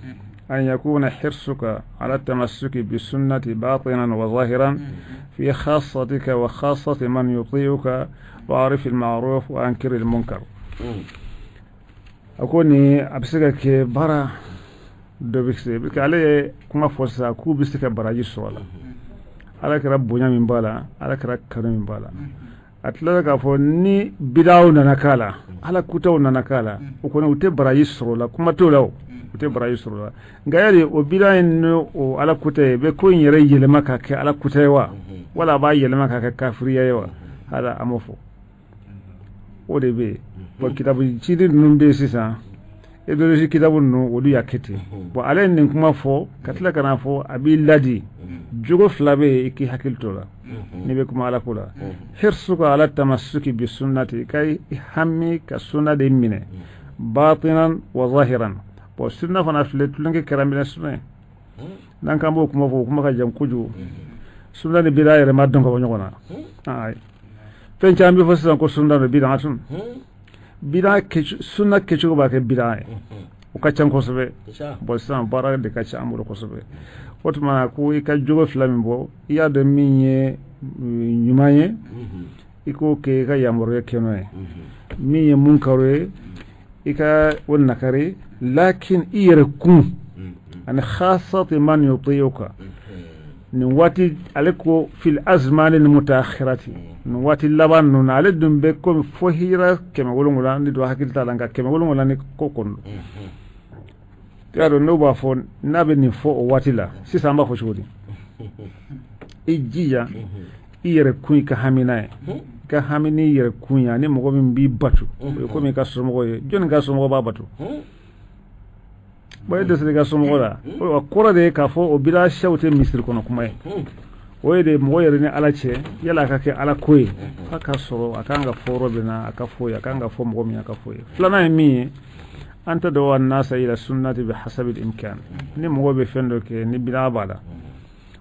أن يكون حرصك على التمسك بالسنة باطنا وظاهرا في خاصتك وخاصة من يطيعك، وعرف المعروف وأنكر المنكر. أكوني أبسكك برا dɔ bɛ se parce que ale ye kuma fɔ sisan k'u bɛ se ka baraji sɔrɔ a la, Ala kɛra bonya min b'a la, Ala kɛra kanu min b'a la. A tilala k'a fɔ ni bidaw nana k'a la, Ala kutaw nana k'a la, o kɔni u tɛ baraji sɔrɔ o la, kuma t'o la, o u tɛ baraji sɔrɔ o la. Nka yali o bida in ni o Ala kuta ye bɛ ko in yɛrɛ yɛlɛma ka kɛ Ala kuta ye wa, wala a b'a yɛlɛma ka kɛ kafiriya ye wa? Hala a m'o fɔ. O de bɛ yen. Bon, kitabu ciden ninnu bɛ yen sisan, idéologie kitabu ninnu, olu y'a kɛ ten. Bon, ale ye nin kuma fɔ ka tila ka na fɔ a b'i ladi, jogo fila bɛ yen, i k'i hakili to la n'i bɛ kuma Ala ko la. Hirsuka ala tamassuki bi sunnati, i ka hami ka sunna de minɛ batinan wa zahiran. Bon, sunna fana filɛ, tulonkɛ kɛra minɛ sunna ye. N'an k'an b'o kuma fɔ, o kuma ka jan kojugu. Sunna ni bida yɛrɛ ma dɔn ka bɔ ɲɔgɔn na. Ayi, fɛn caman bɛ fɔ sisan ko sunna don, bida tun bida, sunna kɛcogo b'a kɛ bida ye, o ka ca kosɛbɛ. Bon, sisan baara de ka ca an bolo kosɛbɛ. O tuma ko i ka jogo fila min bɔ, i y'a dɔn min ye ɲuman ye, i k'o kɛ, i ka yamaruya kɛ n'o ye. Min ye munkaro ye, i ka o nakari, lakin i yɛrɛ kun ani khasati man yuti'uka. Nin waati ale ko fil azmani mutaakhirati, nin waati laban ninnu na, ale dun bɛ komi fo hijira 700 ni don, hakili t'a la, nka 700 ni ko kɔni don. I y'a dɔn n'o b'a fɔ, n'a bɛ nin fɔ o waati la sisan, an b'a fɔ cogo di? I jija i yɛrɛ kun, i ka hami n'a ye, i ka hami n'i yɛrɛ kun ye, ani mɔgɔ min b'i bato, o ye komi i ka somɔgɔ ye. Jɔnni ka somɔgɔ b'a bato? Bon, e dɛsɛra i ka somɔgɔ la, o kɔrɔ de ye k'a fɔ o bila siyaw tɛ misiri kɔnɔ kuma ye. O ye de mɔgɔ yɛrɛ ni Ala cɛ, yala a ka kɛ Ala ko ye, f'a ka sɔrɔ a kan ka fɔ yɔrɔ min na, a ka fɔ ye, a kan ka fɔ mɔgɔ min, a ka fɔ ye. Filanan ye min ye, An tad'u an-nasa ila sunnati bi hasabi al-imkan. Ni mɔgɔ bɛ fɛn dɔ kɛ ni bid'a b'a la,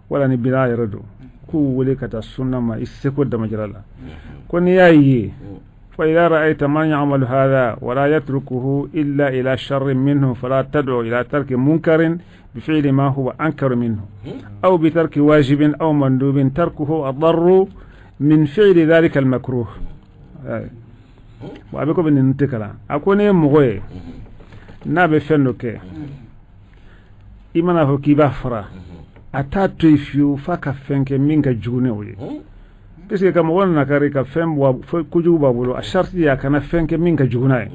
wala ni bid'a yɛrɛ don, k'u wele ka taa sunna ma i seko damajira la. Ko n'i y'a ye, fa idha ra'ayta man ya'malu hadha wa la yatrukuhu illa ila sharrin minhu fala tad'u ila tarki munkarin بفعل ما هو أنكر منه أو بترك واجب أو مندوب تركه أضر من فعل ذلك المكروه. Wa a bɛ komi ninnu tɛ kalan. A ko ne ye mɔgɔ ye n'a bɛ fɛn dɔ kɛ, i mana fɔ k'i b'a fara, a t'a to yen fiyewu f'a ka fɛn kɛ min ka jugu ni o ye, puisque ka mɔgɔ nakari ka fɛn bɔ kojugu b'a bolo, a sariti ye a kana fɛn kɛ min ka jugu n'a ye.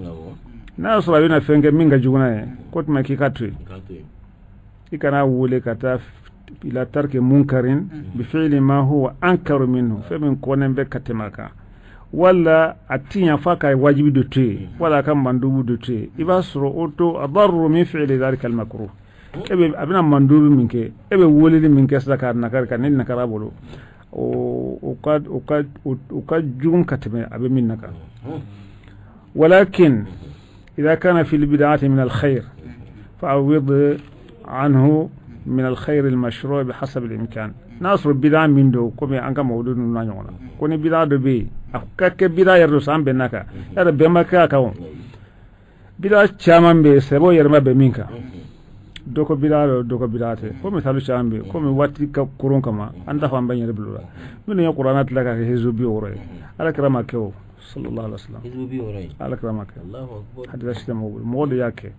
N'a y'a sɔrɔ a bɛna fɛn kɛ min ka jugu n'a ye, ko tuma k'i ka to yen, i kana wele ka taa ila tarki munkarin bi fi'li ma huwa ankaru minhu, fɛn min kɔnnen bɛ ka tɛmɛ a kan, wala a ti ɲa f'a ka wajibi dɔ to yen, wala a ka mandubu dɔ to yen. I b'a sɔrɔ o to adarru min fi'li dhalika al-makruh. E bɛ a bɛna mandubu min kɛ, e bɛ weleli min kɛ sisan k'a nakari ka ne nakara bolo, o ka jugu ka tɛmɛ a bɛ min naka. Walakin idha kana fi al-bid'ati min al-khair fa'awwid anhu min al-khair al-mashru' bihasab al-imkan. N'a sɔrɔ bid'a min don, komi an ka mawudu ninnu n'a ɲɔgɔn na, ko ni bid'a dɔ bɛ yen, a ka kɛ bid'a yɛrɛ don sa, an bɛnna kan yɛrɛ, bɛn ma kɛ a kan. O bid'a caman bɛ yen, sɛbɛw yɛrɛ ma bɛn min kan, dɔ ko bid'a don, dɔ ko bid'a tɛ. Ko misali caman bɛ yen, komi waati ka koron kama, an t'a fɔ an bɛ yɛrɛ bila o la. Minnu ye kuranɛ tila k'a kɛ hizu 60 ye, ala kira ma kɛ o, sallallahu alaihi wasallam, ala kira ma kɛ, hadisa si tɛ mɔgɔ bolo, mɔgɔ de y'a kɛ.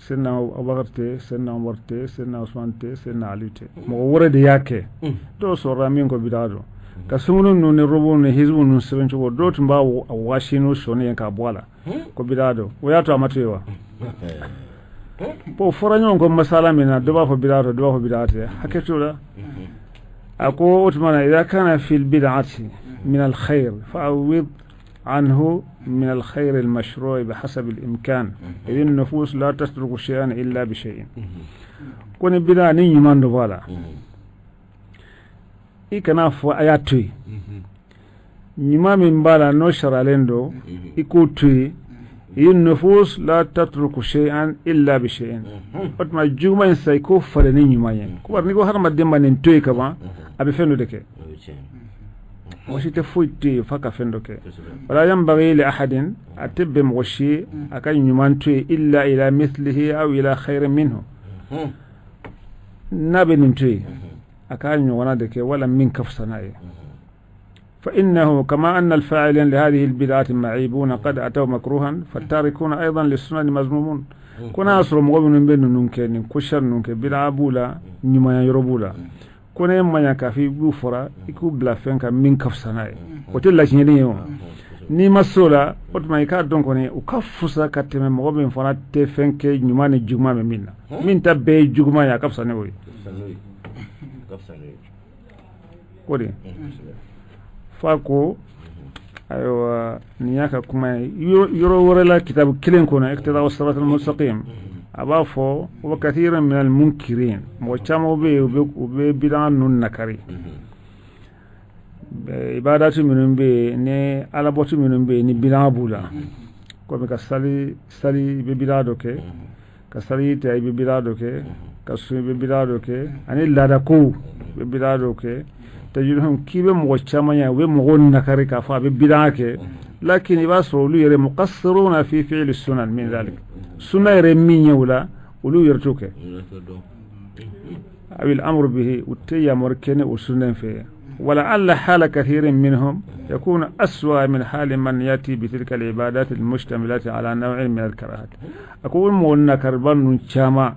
Sena Abubakar tɛ, Sena Umar tɛ, Sena Usman tɛ, Sena Ali tɛ, mɔgɔ wɛrɛ de y'a kɛ. Dɔw sɔrɔla min ko bid'a don, ka sumuni ninnu ni robo ni hizibu ninnu sɛbɛn cogo, dɔw tun b'a wasi n'u sɔnni ye k'a bɔ a la ko bid'a don. O y'a to a ma to yen wa? Bon, fɔra ɲɔgɔn kɔ masala min na, dɔ b'a fɔ bid'a don, dɔ b'a fɔ bid'a tɛ, hakɛ t'o la. A ko o tuma na, idha kana fil bid'ati min al-khair fa'awwid عنه من الخير المشروع بحسب الإمكان إذ النفوس لا تترك شيئا إلا بشيء. كوني بلا ني يمان دو i kana fɔ a y'a to yen, ɲuman min b'a la n'o sariyalen don, i k'o to yen. Nufus la tatruku shay'an illa bi shay'in. O tuma juguman in sa, i k'o falen ni ɲuman ye. Ko bari n'i ko hadamaden ma nin to yen ka ban, a bɛ fɛn dɔ de kɛ. Mɔgɔ si tɛ foyi to yen f'a ka fɛn dɔ kɛ. Wala yanbaghi li ahadin, a tɛ bɛn mɔgɔ si ye a ka ɲuman to yen, illa ila mithlihi aw ila khairin minhu. N'a bɛ nin to yen, a k'a ɲɔgɔnna de kɛ wala min ka fisa n'a ye. فإنه كما أن الفاعلين لهذه البدعة معيبون قد أتوا مكروها فالتاركون أيضا للسنن مذمومون. كنا أصر مغبن بين نونكين كشر نونك بدعة بولا نما يربولا كنا ما يكفي بوفرا يكون بلا فينك من كفسنا وتلا شيء ni masola o tuma i k'a dɔn kɔni u ka fusa ka tɛmɛ mɔgɔ min fana tɛ fɛn kɛ ɲuman ni juguman bɛ min na, min ta bɛɛ ye juguman ye, a ka fisa ni o ye. O de fa ko ayiwa, nin y'a ka kuma ye yɔrɔ wɛrɛ la, kitabu kelen kɔnɔ, iqtida'u siratal mustaqim, a b'a fɔ wa kathiran minal munkirin, mɔgɔ caman bɛ yen u bɛ bid'a ninnu nakari, ibadatu minnu bɛ yen ni alabɔtu minnu bɛ yen ni bid'a b'u la, komi ka sali sali i bɛ bid'a dɔ kɛ, ka sali ta i bɛ bid'a dɔ kɛ, ka sun i bɛ bid'a dɔ kɛ, ani laadakow i bɛ bid'a dɔ kɛ. Tajiduhum, k'i bɛ mɔgɔ caman ye u bɛ mɔgɔw nakari k'a fɔ a bɛ bid'a kɛ, lakin i b'a sɔrɔ olu yɛrɛ muqassiruna fi fi'li sunan min dhalik, sunna yɛrɛ min ye o la, olu yɛrɛ t'o kɛ. Awil amru bihi, u tɛ yamaru kɛ ni o sunna in fɛ. ولعل حال كثير منهم يكون أسوأ من حال من يأتي بتلك العبادات المشتملة على نوع من الكراهات. أقول مولنا كربان شاما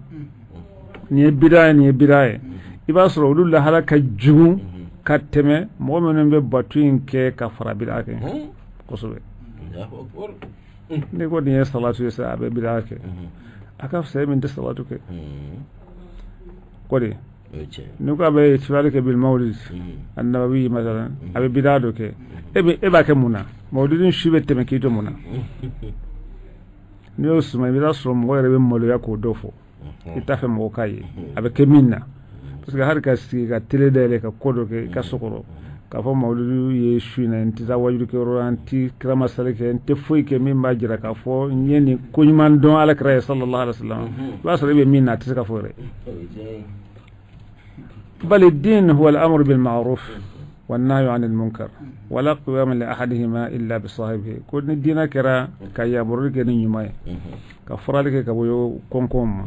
نيبداية نيبداية إذا صاروا لله هلا كجوم كتمة مؤمن ببتوين كفر بدعة قصبة. نقول نية صلاة يسعى بدعة أكاف سيد من تصلاة كي قولي ni ko a bɛ ihtifali kɛ bil mawlid annabawi masalan, a bɛ bida dɔ kɛ, e b'a kɛ mun na? Mawlidin su bɛ tɛmɛ k'i to mun na? N'i y'o suma, i bɛ taa sɔrɔ mɔgɔ yɛrɛ bɛ maloya k'o dɔ fɔ, i t'a fɛ mɔgɔ k'a ye a bɛ kɛ min na, parce que hali ka sigi ka télé dayɛlɛ ka ko dɔ kɛ i ka so kɔrɔ, K'a fɔ mawuludu ye su in na, n tɛ taa wajurukɛyɔrɔ la, n tɛ kiramasali kɛ, n tɛ foyi kɛ min b'a jira k'a fɔ n ye nin ko ɲuman dɔn ala kira ye sallallahu alaihi wasallam. I b'a sɔrɔ i bɛ min na, a tɛ se ka fɔ yɛrɛ. Bal din huwa al-amru bil ma'ruf wa nahyu 'anil munkar wala qiyama li ahadihima illa bi sahibihi. Ko ni diinɛ kɛra ka yamaruli kɛ ni ɲuman ye, ka farali kɛ ka bɔ kɔnkɔn ma,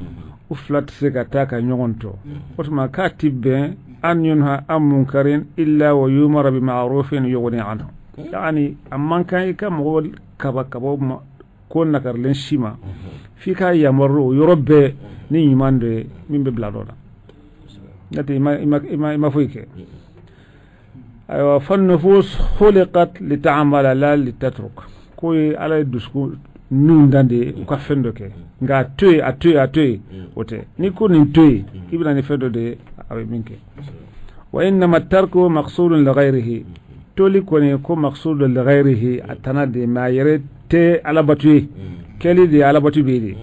u fila tɛ se ka taa ka ɲɔgɔn to. O tuma k'a ti bɛn an yunha an munkarin illa wa yumara bi ma'rufin yughni anhu. Yani a man kan i ka mɔgɔ kaba ka bɔ ko nakarilen si ma, f'i ka yamaru o yɔrɔ bɛɛ ni ɲuman dɔ ye min bɛ bila dɔ la, n'o tɛ i ma foyi kɛ. Ayiwa, fa nufus khuliqat lita'amala la litatruk. Ko ye ala ye dusukun ninnu dan de ye u ka fɛn dɔ kɛ, nka a to yen, a to yen, a to yen, o tɛ. N'i ko nin to yen, k'i bɛna ni fɛn dɔ de ye a bɛ min kɛ. Wa innama tarku maqsudun li ghayrihi. Toli kɔni ko maqsudun li ghayrihi, a tana de, mais a yɛrɛ tɛ alabatu ye, kɛli de ye alabatu bɛ de.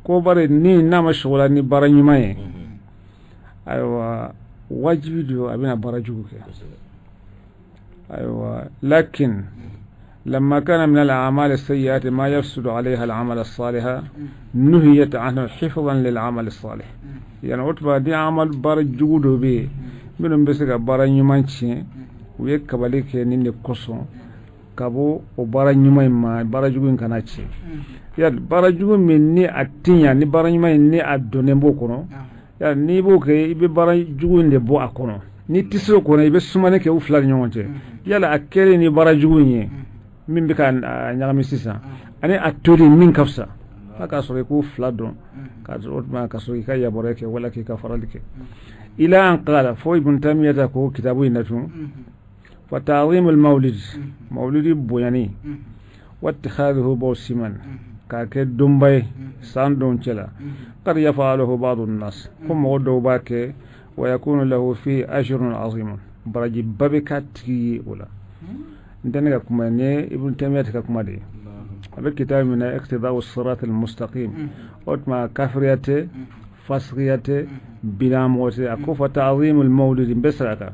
Ko bari ni n'a ma sɔgɔla ni baara ɲuman ye, ayiwa, wajibi don a bɛna baara jugu kɛ. Ayiwa, lakin لما كان من الأعمال السيئات ما يفسد عليها العمل الصالح نهيت عنه حفظا للعمل الصالح. Yani o tuma ni amal baara jugu dɔ bɛ yen minnu bɛ se ka baara ɲuman tiɲɛ, u ye kabali kɛ nin de kosɔn ka bɔ o baara ɲuman in ma, baara jugu in kana tiɲɛ. Yali baara jugu min ni a tɛ ɲa ni baara ɲuman in ni a donnen b'o kɔnɔ, yali n'i b'o kɛ, i bɛ baara jugu in de bɔ a kɔnɔ. N'i tɛ se o kɔnɔ, i bɛ sumani kɛ u fila ni ɲɔgɔn cɛ. Yala a kɛlen ni baara jugu in ye min bɛ ka ɲagami sisan, ani a toli min ka fisa, f'a k'a sɔrɔ i k'o fila dɔn k'a sɔrɔ o tuma ka sɔrɔ i ka yamaruya kɛ wala k'i ka farali kɛ. Ila an qala, fo Ibn Taymiyyah ko kitabu in na tun, fa ta'zim al-mawlid, mawlidi bonyani, wa ittikhadhuhu mawsiman, k'a kɛ donba ye san don cɛ la, qad yaf'aluhu ba'du an-nas, ko mɔgɔ dɔw b'a kɛ, wa yakunu lahu fihi ajrun 'azimun, barajiba bɛ k'a tigi ye o la. N tɛ ne ka kuma ye, nin ye Ibn Taymiyyah ka kuma de ye. A bɛ kitabu min na, Iqtida'u sirat al-mustaqim. O tuma kafiriya tɛ, fasikiya tɛ, bidan mɔgɔ tɛ. A ko fa ta'zimul mawlid, n bɛ segin a kan,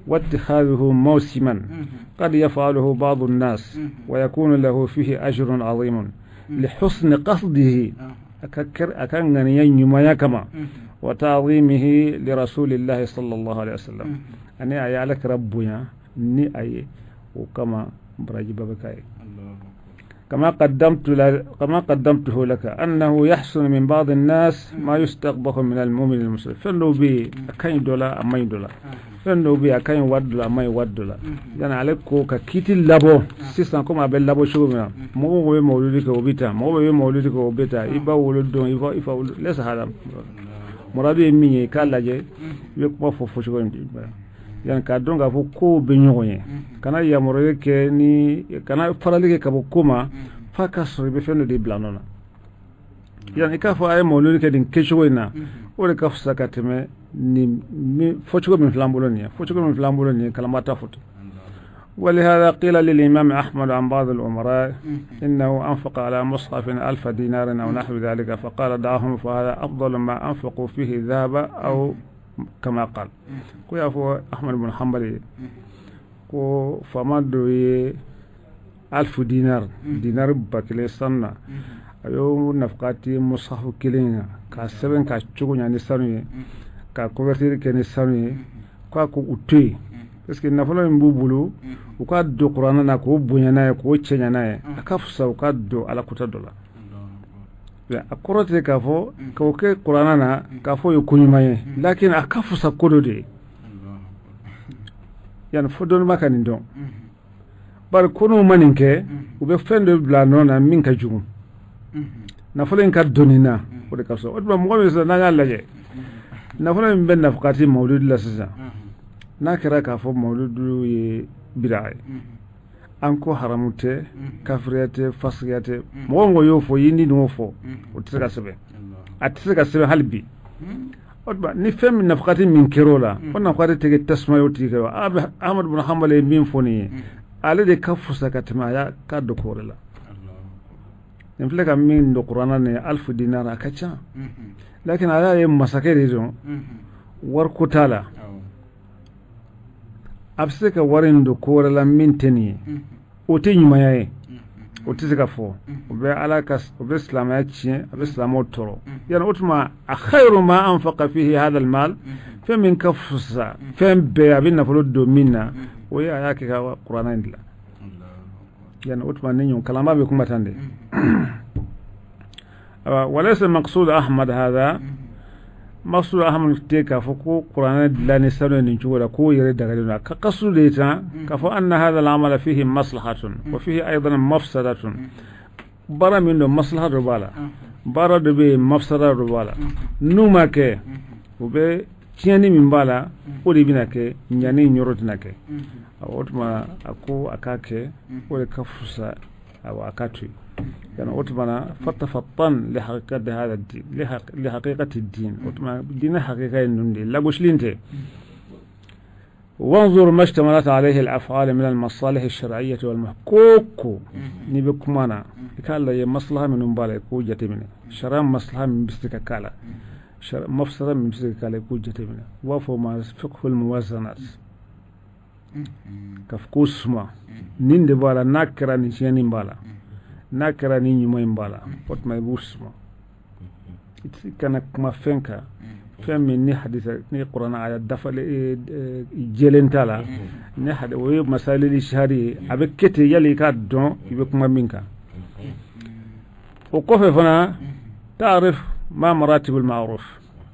واتخاذه موسما قد يفعله بعض الناس ويكون له فيه أجر عظيم لحسن قصده، أكن ŋaniya kama، وتعظيمه لرسول الله صلى الله عليه وسلم، ani a ye ala kira bonya ni a ye, o kama barajiba bɛ k'a ye. كما قدمته لك أنه يحصل من بعض الناس ما يستقبح من المؤمن المسلم. Fɛn dɔw bɛ yen, a ka ɲi dɔ la, a man ɲi dɔ la. Fɛn dɔw bɛ yen, a ka ɲi waati dɔ la, a man ɲi waati dɔ la. Yani ale ko ka kiiti labɔ sisan, komi a bɛ labɔ cogo min na, mɔgɔ mɔgɔ bɛ mawuludi kɛ, o bɛ tan, mɔgɔ bɛ mawuludi kɛ, o bɛ tan, i ba wolo don, i fa wolo lɛsa hada. Muradu ye min ye, i k'a lajɛ i bɛ kuma fɔ cogo min, yani k'a dɔn k'a fɔ kow bɛ ɲɔgɔn ye. Kana yamaruya kɛ ni kana farali kɛ ka bɔ ko ma f'a ka sɔrɔ i bɛ fɛn dɔ de bila nɔ na. Yani i k'a fɔ a ye mawuludi kɛ nin kɛcogo in na, o de ka fisa ka tɛmɛ nin fɔcogo min filɛ an bolo nin ye. Fɔcogo min filɛ an bolo nin ye, kalanbaa t'a fɔ ten. ولهذا قيل للإمام أحمد عن بعض الأمراء إنه أنفق على مصحف 1000 دينار أو نحو ذلك، فقال: دعهم، فهذا أفضل ما أنفقوا فيه ذهب أو كما قال. Ko y'a fɔ Ahmad bin Hanbali ko faama dɔ ye alfu dinar, dinar 1000 sanu na, a y'o nafakati musafu kelen kan k'a sɛbɛn k'a cogo ɲa ni sanu ye, ka couverture kɛ ni sanu ye. K'a ko u to yen, parce que nafolo min b'u bolo, u ka don kuranɛ na k'o bonya n'a ye, k'o cɛɲa n'a ye, a ka fisa u ka don ala kota dɔ la. A kɔrɔ tɛ k'a fɔ k'o kɛ kuranɛ na k'a fɔ o ye ko ɲuman ye, lakin a ka fisa ko dɔ de ye. Yani fo dɔnniba ka nin dɔn, bari ko n'u ma nin kɛ, u bɛ fɛn dɔ bila nɔ na min ka jugu. Nafolo in ka doni na, o de ka fisa. O tuma mɔgɔ min sisan n'an y'a lajɛ, nafolo min bɛ nafakati mawuludi la sisan, n'a kɛra k'a fɔ mawuludu ye bida ye, an ko haramu tɛ, kafiriya tɛ, fasikiya tɛ, mɔgɔ mɔgɔ y'o fɔ, i ni y'o fɔ, o tɛ se ka sɛbɛn, a tɛ se ka sɛbɛn hali bi. O tuma ni fɛn min nafakati min kɛra o la, o nafakati tɛ kɛ tasuma ye o tigi kɛ. Ahmadu bin Hanbali ye min fɔ nin ye, ale de ka fisa ka tɛmɛ a y'a ka don ko wɛrɛ la. Nin filɛ ka min don kuranna nin ye, alfu dinar, a ka ca, lakin a y'a ye masakɛ de don, wariko t'a la. A bɛ se ka wari in don ko wɛrɛ la min tɛ nin ye, o tɛ ɲumanya ye, o tɛ se ka fɔ. O bɛ Ala ka, o bɛ silamɛya tiɲɛ, a bɛ silamɛw tɔɔrɔ. Yani o tuma a khayru ma anfaqa fihi hadha al-mal, fɛn min ka fisa fɛn bɛɛ a bɛ nafolo don min na, o ye a y'a kɛ ka kuranɛ in dilan. Yani o tuma ni ɲɔgɔn kalanba bɛ kuma tan de. Walaysa maqsud Ahmad hadha, maqsud Ahmad tɛ k'a fɔ ko kuranɛ dilan ni sanu ye nin cogo la k'o yɛrɛ dagalen don. A ka qasdu de ye tan k'a fɔ anna hadha al-amala fihi maslahatun wa fihi aidan mafsadatun. Baara min don, maslaha dɔ b'a la, baara dɔ bɛ yen, mafsada dɔ b'a la. N'u ma kɛ, o bɛ tiɲɛni min b'a la, o de bɛna kɛ ɲani yɔrɔ tɛna kɛ. O tuma a ko a k'a kɛ, o de ka fisa, awa a k'a to yen. Yani o tuma na fatafattan li haqiqati hadha din, li haqiqati din. O tuma diinɛ haqiqa ye ninnu de ye, lagosili tɛ. Wanzur ma ishtamalat alayhi al-af'al min al-masalih ash-shar'iyyah wal koko n'i bɛ kuma na, i k'a lajɛ maslaha minnu b'a la, i k'o jateminɛ. Sariya maslaha min bɛ se ka k'a la, mafsada min bɛ se ka k'a la, i k'o jateminɛ. U b'a fɔ o ma fiqhul muwazanat, ka fɔ ko suma nin de b'a la, n'a kɛra nin tiɲɛni b'a la, n'a kɛra nin ɲuman in b'a la, o tuma i b'u suma. I tɛ kana kuma fɛn kan, fɛn min ni hadisa ni kuranɛ aya dafalen jɛlen t'a la, ni hadi o ye masalili sihari ye, a bɛ kɛ ten yali i k'a dɔn i bɛ kuma min kan. O kɔfɛ fana, taarif ma maratibul ma'ruf,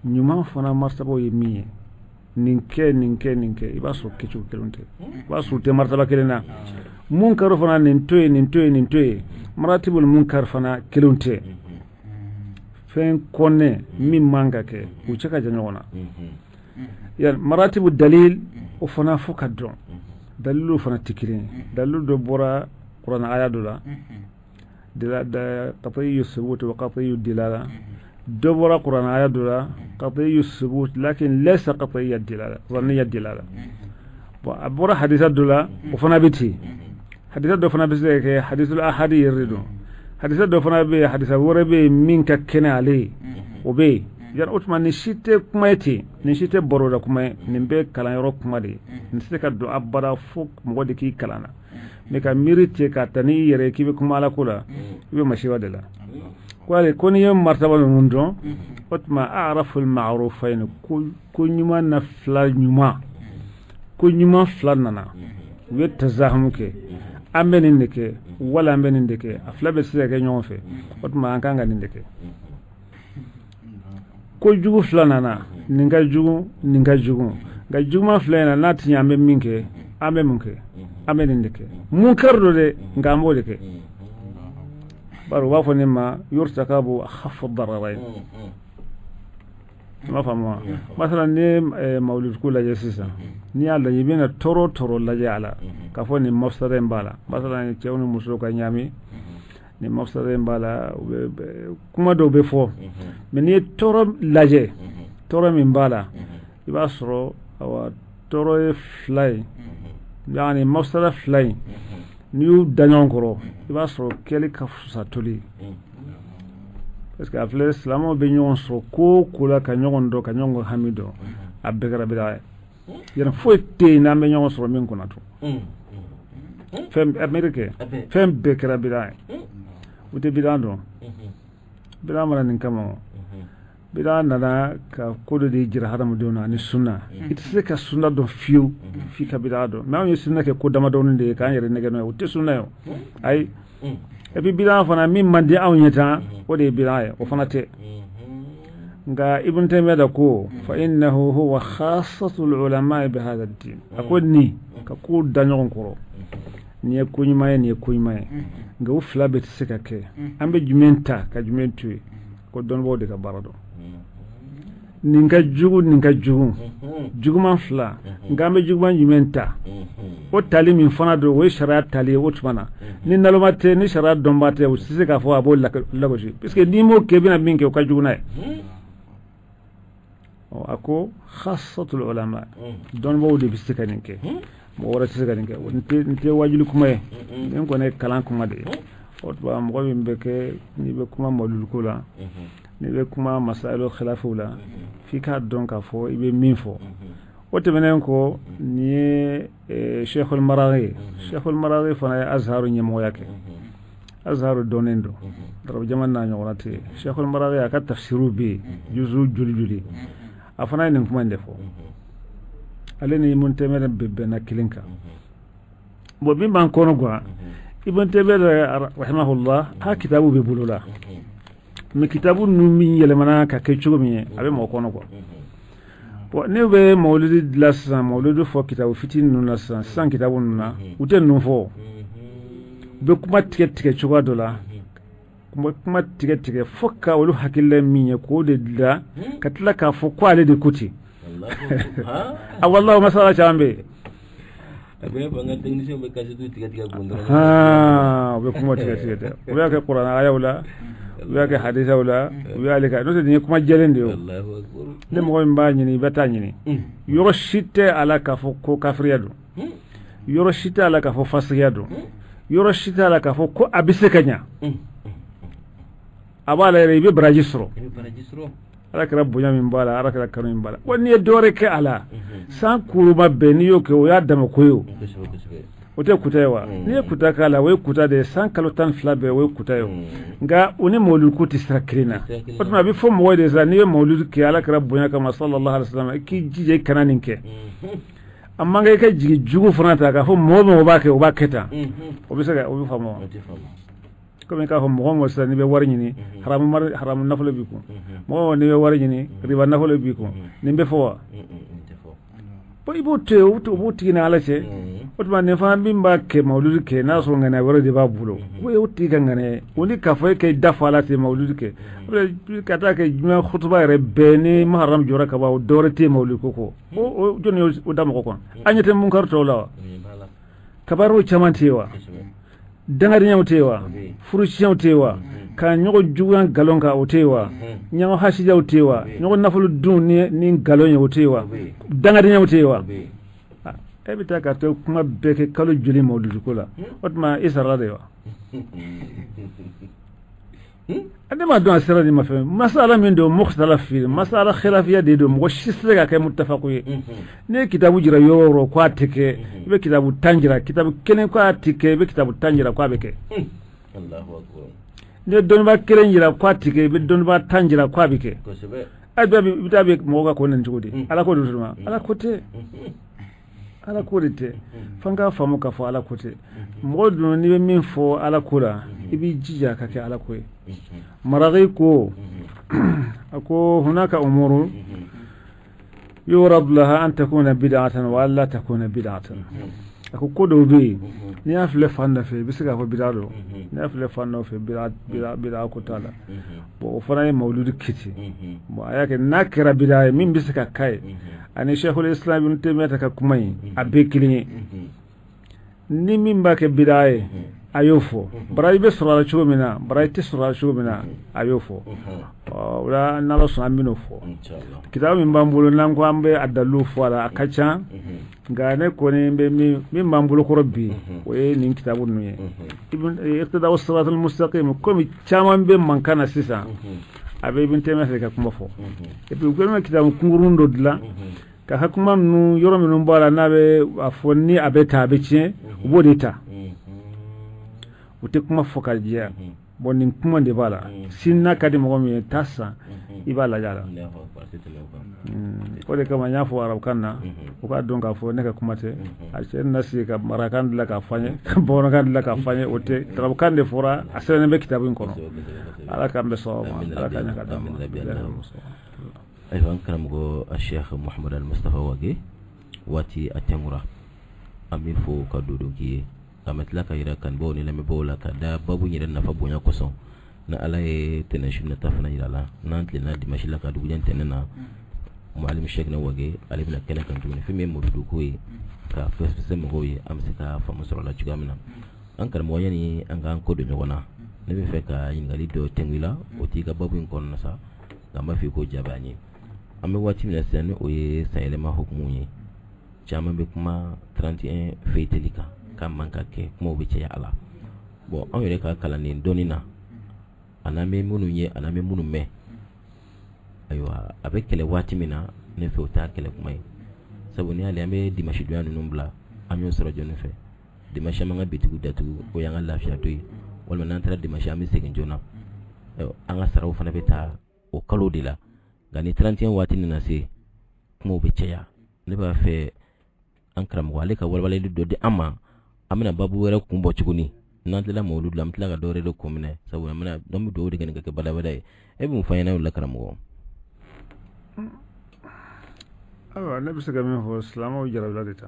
ɲuman fana martabaw ye min ye, nin kɛ, nin kɛ, nin kɛ, i b'a sɔrɔ kɛcogo kelen tɛ, i b'a sɔrɔ u tɛ martaba kelen na. Munkar fana, nin to yen, nin to yen, nin to yen, maratibul munkar fana kelenw tɛ. Fɛn kɔnɛ min man ka kɛ, u cɛ ka jan ɲɔgɔn na. Yan maratibu dalil, o fana fo ka dɔn dalilu fana tɛ kelen ye. Dalilu dɔ bɔra kuranɛ aya dɔ la, qatiyu subut wa qatiyu dilala. Dɔ bɔra kuranɛ aya dɔ la, qatiyu subut lakin laysa qatiya dilala, zanniya dilala. Bon, a bɔra hadisa dɔ la, o fana bɛ ten. Hadisa dɔ fana bɛ se ka kɛ hadisul ahadi yɛrɛ de don. Hadisa dɔ fana bɛ yen, hadisa wɛrɛ bɛ yen min ka kɛnɛ ale ye, o bɛ yen. Yan o tuma nin si tɛ kuma ye ten, nin si tɛ baroda kuma ye, nin bɛ kalanyɔrɔ kuma de ye. Nin tɛ se ka don abada fo mɔgɔ de k'i kalan na. Mais ka miiri ten k'a ta n'i yɛrɛ ye k'i bɛ kuma Ala ko la, i bɛ masiba de la. Ko ale ko n'i ye martaba ninnu dɔn, o tuma a'raful ma'rufayn, ko ɲuman na fila ɲuman, ko ɲuman fila nana, u ye tazahumu kɛ, an bɛ nin de kɛ wala an bɛ nin de kɛ, a fila bɛ se ka kɛ ɲɔgɔn fɛ, o tuma an kan ka nin de kɛ. Ko jugu fila nana, nin ka jugu, nin ka jugu, nka juguman fila in na, n'a ti ɲɛ, an bɛ min kɛ, an bɛ mun kɛ? An bɛ nin de kɛ. Munkar don dɛ, nka an b'o de kɛ. Bari u b'a fɔ nin ma yurtakabu akhaffu dararain. I m'a faamu wa? Masalan, n'i ye mawulid ko lajɛ sisan, n'i y'a lajɛ, i bɛna tɔɔrɔ tɔɔrɔ lajɛ a la k'a fɔ nin mafsada in b'a la. Masalan, cɛw ni musow ka ɲaami, nin mafsada in b'a la, kuma dɔw bɛ fɔ. Mais n'i ye tɔɔrɔ lajɛ, tɔɔrɔ min b'a la, i b'a sɔrɔ awa tɔɔrɔ ye fila ye, yani mafsada fila in, n'i y'u da ɲɔgɔn kɔrɔ, i b'a sɔrɔ kɛli ka fisa toli. Parce que a filɛ, silamɛw bɛ ɲɔgɔn sɔrɔ ko o ko la, ka ɲɔgɔn dɔn, ka ɲɔgɔn hami dɔn, a bɛɛ kɛra bida ye. Yɛrɛ foyi tɛ yen n'an bɛ ɲɔgɔn sɔrɔ min kunna tun. Fɛn Amérique, fɛn bɛɛ kɛra bida ye. U tɛ bida dɔn. Bida mana nin kama, bida nana ka ko dɔ de jira hadamadenw na ani sunna. I tɛ se ka sunna dɔn fiyewu f'i ka bida dɔn. Mais anw ye sunna kɛ ko damadɔni de ye k'an yɛrɛ nɛgɛ n'o ye, o tɛ sunna ye o. Ayi, et puis bida fana min man di anw ye tan, o de ye bida ye, o fana tɛ. Nka Ibn Taymiyyah da ko fa innahu huwa khassatul ulama bi hadha ad-din. A ko nin ka ko da ɲɔgɔn kɔrɔ, nin ye ko ɲuman ye, nin ye ko ɲuman ye, nka u fila bɛɛ tɛ se ka kɛ. An bɛ jumɛn ta ka jumɛn to yen? Ko dɔnnibaaw de ka baara dɔn. Nin ka jugu, nin ka jugu, juguman fila, nka an bɛ juguman jumɛn ta? O tali min fana don, o ye sariya tali ye. O tuma na ni naloma tɛ, ni sariya dɔnba tɛ, o tɛ se k'a fɔ a b'o lagosi, parce que n'i m'o kɛ, i bɛna min kɛ, o ka jugu n'a ye. A ko khassatul ulama, dɔnnibaaw de bɛ se ka nin kɛ, mɔgɔ wɛrɛ tɛ se ka nin kɛ. Nin tɛ wajuli kuma ye, nin kɔni ye kalan kuma de ye. O tuma mɔgɔ min bɛ kɛ, n'i bɛ kuma mawuludu la, n'i bɛ kuma masayilu khilafiw la, f'i k'a dɔn k'a fɔ i bɛ min fɔ. O tɛmɛnen kɔ, nin ye Cheikhul Maraghi. Cheikhul Maraghi fana ye Azharu ɲɛmɔgɔya kɛ. Azharu dɔnnen don, arabu jamana n'a ɲɔgɔnna tɛ yen. Cheikhul Maraghi, a ka tafsiru bɛ yen, juzu joli joli. A fana ye nin kuma in de fɔ. Ale ni Ibn Taymiyyah bɛɛ bɛnna kelen kan. Bon, min b'an kɔnɔ gan, Ibn Taymiyyah rahimahullah a kitabu bɛ bolo la, mais kitabu ninnu min yɛlɛmana ka kɛ cogo min ye, a bɛ mɔgɔ kɔnɔ quoi. Bon, ne bɛ mawuludi dilan sisan, mawuludi fɔ kitabu fitinin ninnu na sisan sisan, kitabu ninnu na, u tɛ ninnu fɔ. U bɛ kuma tigɛ tigɛ cogoya dɔ la, kuma tigɛ tigɛ fo ka olu hakilila min ye k'o de dilan, ka tila k'a fɔ ko ale de ko ten. A wallahi, masala caman bɛ yen. A bɛ fɔ an ka technicien bɛ kasɛtiw tigɛ tigɛ kun dɔrɔn. U bɛ kuma tigɛ tigɛ dɛ. U y'a kɛ kuranɛ ayaw la, u y'a kɛ hadisaw la, u y'ale ka n'o tɛ, nin ye kuma jɛlen de ye o. Ni mɔgɔ min b'a ɲini, i bɛ taa ɲini. Yɔrɔ si tɛ a la k'a fɔ ko kafiriya don, yɔrɔ si tɛ a la k'a fɔ fasigiya don, yɔrɔ si tɛ a la k'a fɔ ko a bɛ se ka ɲa. A b'a la yɛrɛ, i bɛ baraji sɔrɔ. Ala kɛra bonya min b'a la, ala kɛra kanu min b'a la. Wa n'i ye dɔwɛrɛ kɛ a la, san kuruba bɛɛ, n'i y'o kɛ, o y'a dama ko ye. O o tɛ kuta ye wa? N'i ye kuta k'a la, o ye kuta de ye. San kalo 12 bɛɛ, o ye kuta ye. Nka o ni mawuludu ko tɛ sira kelen na. O tuma a bɛ fɔ mɔgɔ de sa, n'i ye mawuludu kɛ ala kɛra bonya kama sallallahu alaihi wasallam, i k'i jija i kana nin kɛ. A man kan i ka jigin jugu fana ta k'a fɔ mɔgɔ mɔgɔ b'a kɛ, o b'a kɛ tan. O bɛ se ka o bɛ faamu wa? Komi k'a fɔ mɔgɔ mɔgɔ sisan, n'i bɛ wari ɲini, haramu haramu nafolo b'i kun, mɔgɔ mɔgɔ n'i bɛ wari ɲini, riba nafolo b'i kun, nin bɛ fɔ wa? Bon, i b'o to yen, o b'o tigi ni ala cɛ. O tuma nin fana min b'a kɛ, mawuludu kɛ, n'a sɔrɔ ŋaniya wɛrɛ de b'a bolo, o ye o tigi ka ŋaniya ye. O ni k'a fɔ e k'i da fɔ ala ten mawuludu kɛ, ka taa kɛ juma kutuba yɛrɛ bɛɛ ni muharram jɔra ka ban, o dɔwɛrɛ tɛ yen mawuludu ko kɔ. O jɔnni y'o da mɔgɔ kɔnɔ? An ɲɛ tɛ munkari tɔw la wa? Kabariw caman tɛ yen wa? Dangadenyaw tɛ yen wa? Furusiɲɛw tɛ yen wa? Ka ɲɔgɔn juguya nkalon kan, o tɛ yen wa? Ɲɔgɔn hasidiyaw tɛ yen wa? Ɲɔgɔn nafolo dun ni nkalon ye, o tɛ yen wa? Dangadenyaw tɛ yen wa? E bɛ taa ka to kuma bɛɛ kɛ kalo joli mawuludu ko la, o tuma i sarala de wa? Ne ma dɔn a sera de ma fɛn. Masala min don, mukhtala fi masala khilafiya de don, mɔgɔ si tɛ se ka kɛ mutafaku ye. Ne ye kitabu jira yɔrɔ o yɔrɔ ko a tɛ kɛ, i bɛ kitabu 10 jira, kitabu kelen ko a tɛ kɛ, i bɛ kitabu 10 jira ko a bɛ kɛ. N'i ye dɔnnibaa kelen jira ko a tɛ kɛ, i bɛ dɔnnibaa 10 jira ko a bɛ kɛ. A bɛ i bɛ taa bɛ mɔgɔ ka ko nin cogo di? Ala ko de don, ala ko tɛ, ala ko de tɛ. F'an k'a faamu k'a fɔ ala ko tɛ. Mɔgɔ dun, n'i bɛ min fɔ ala ko la, i b'i jija ka kɛ ala ko ye. Maraghi ko, a ko hunaka umuru yurad laha an takuna bid'atan wa alla takuna bid'atan. A ko ko dɔw bɛ yen, n'i y'a filɛ fan dɔ fɛ, i bɛ se k'a fɔ bid'a don, n'i y'a filɛ fan dɔ fɛ, bid'a ko t'a la. Bon, o fana ye mawuludu kiti. Bon, a y'a kɛ n'a kɛra bid'a ye, min bɛ se ka k'a ye, ani Cheikhul Islam Ibn Taymiyyah ka kuma in, a bɛɛ kelen ye. Ni min b'a kɛ bid'a ye, a y'o fɔ. Baraji bɛ sɔrɔ a la cogo min na, baraji tɛ sɔrɔ a la cogo min na, a y'o fɔ. O la, n'ala sɔnna, an bɛn'o fɔ. Kitabu min b'an bolo, n'an ko an bɛ a dalilu fɔ a la, a ka ca. Nka ne kɔni bɛ min b'an bolo kɔrɔ bi, o ye nin kitabu ninnu ye, Iqtida'u Siratal Mustaqim. Komi caman bɛ mankan na sisan, a bɛ Ibn Taymiyyah ka kuma fɔ. Et puis u kɛlen bɛ kitabu kunkurunnin dɔ dilan ka ka kuma ninnu, yɔrɔ minnu b'a la n'a bɛ a fɔ ni a bɛ ta, a bɛ tiɲɛ, u b'o de ta. U tɛ kuma fɔ ka jɛya. Bon, nin kuma de b'a la. Sini n'a ka di mɔgɔ min ye, taa san, i b'a lajɛ a la. O de kama n y'a fɔ arabukan na, u k'a dɔn k'a fɔ ne ka kuma tɛ. A cɛ na sigi ka marakakan dilan k'a fɔ an ye, ka bamanankan dilan k'a fɔ an ye, o tɛ. Arabukan de fɔra, a sɛbɛnnen bɛ kitabu in kɔnɔ. Ala k'an bɛ sɔn ma, ala k'an ɲɛ ka d'an ma. Ayiwa, an karamɔgɔ Sheikh Muhamad Al Mustafa Wage, waati a tɛnkura. An bɛ fo ka don k'i ye. An bɛ tila ka yira kanubaaw ni lamɛnbaaw la ka da babu yɛrɛ nafa bonya kosɔn, ni ala ye tɛnɛn su nata fana yira la, n'an tilenna dimanche la ka dugujɛ tɛnɛn na, Mualim Cheickna Wage, ale bɛna kɛnɛ kan tuguni, fɛn min ye mawuludu ko ye, ka fɛsɛfɛsɛ mɔgɔw ye, an bɛ se ka faamu sɔrɔ la cogoya min na. An karamɔgɔ, yanni an k'an kɔ don ɲɔgɔn na, ne bɛ fɛ ka ɲininkali dɔ tɛnku i la. O t'i ka babu in kɔnɔna sa, nka n b'a fɛ i k'o jaabi an ye. An bɛ waati min na sisan, ni o ye sanyɛlɛma hukumu ye, caman bɛ kuma 31 fêteli kan k'a man ka kɛ, kumaw bɛ caya a la. Bon, anw yɛrɛ ka kalanden dɔnni na, a n'an bɛ minnu ye, a n'an bɛ minnu mɛn, ayiwa, a bɛ kɛlɛ waati min na, ne fɛ o t'a kɛlɛ kuma ye. Sabu n'i y'ale an bɛ dimanche donya ninnu bila, an y'o sɔrɔ jɔnni fɛ? Dimanche an b'an ka bitigiw datugu, o y'an ka lafiya don ye, walima n'an taara dimanche an bɛ segin joona, an ka saraw fana bɛ taa o kalo de la. Nka ni 31 waati nana se, kumaw bɛ caya. Ne b'a fɛ an karamɔgɔ ale ka walawalali dɔ di an ma. An bɛna babu wɛrɛ kun bɔ tuguni n'an tilala mawuludu la, an bɛ tila ka dɔ wɛrɛ de kun minɛ, sabu an bɛna an bɛ dugawu de kɛ nin ka kɛ badabada ye. E bɛ mun fɔ an ɲɛna o la, karamɔgɔ? Ayiwa, ne bɛ se ka min fɔ, silamɛw jarabila de ta.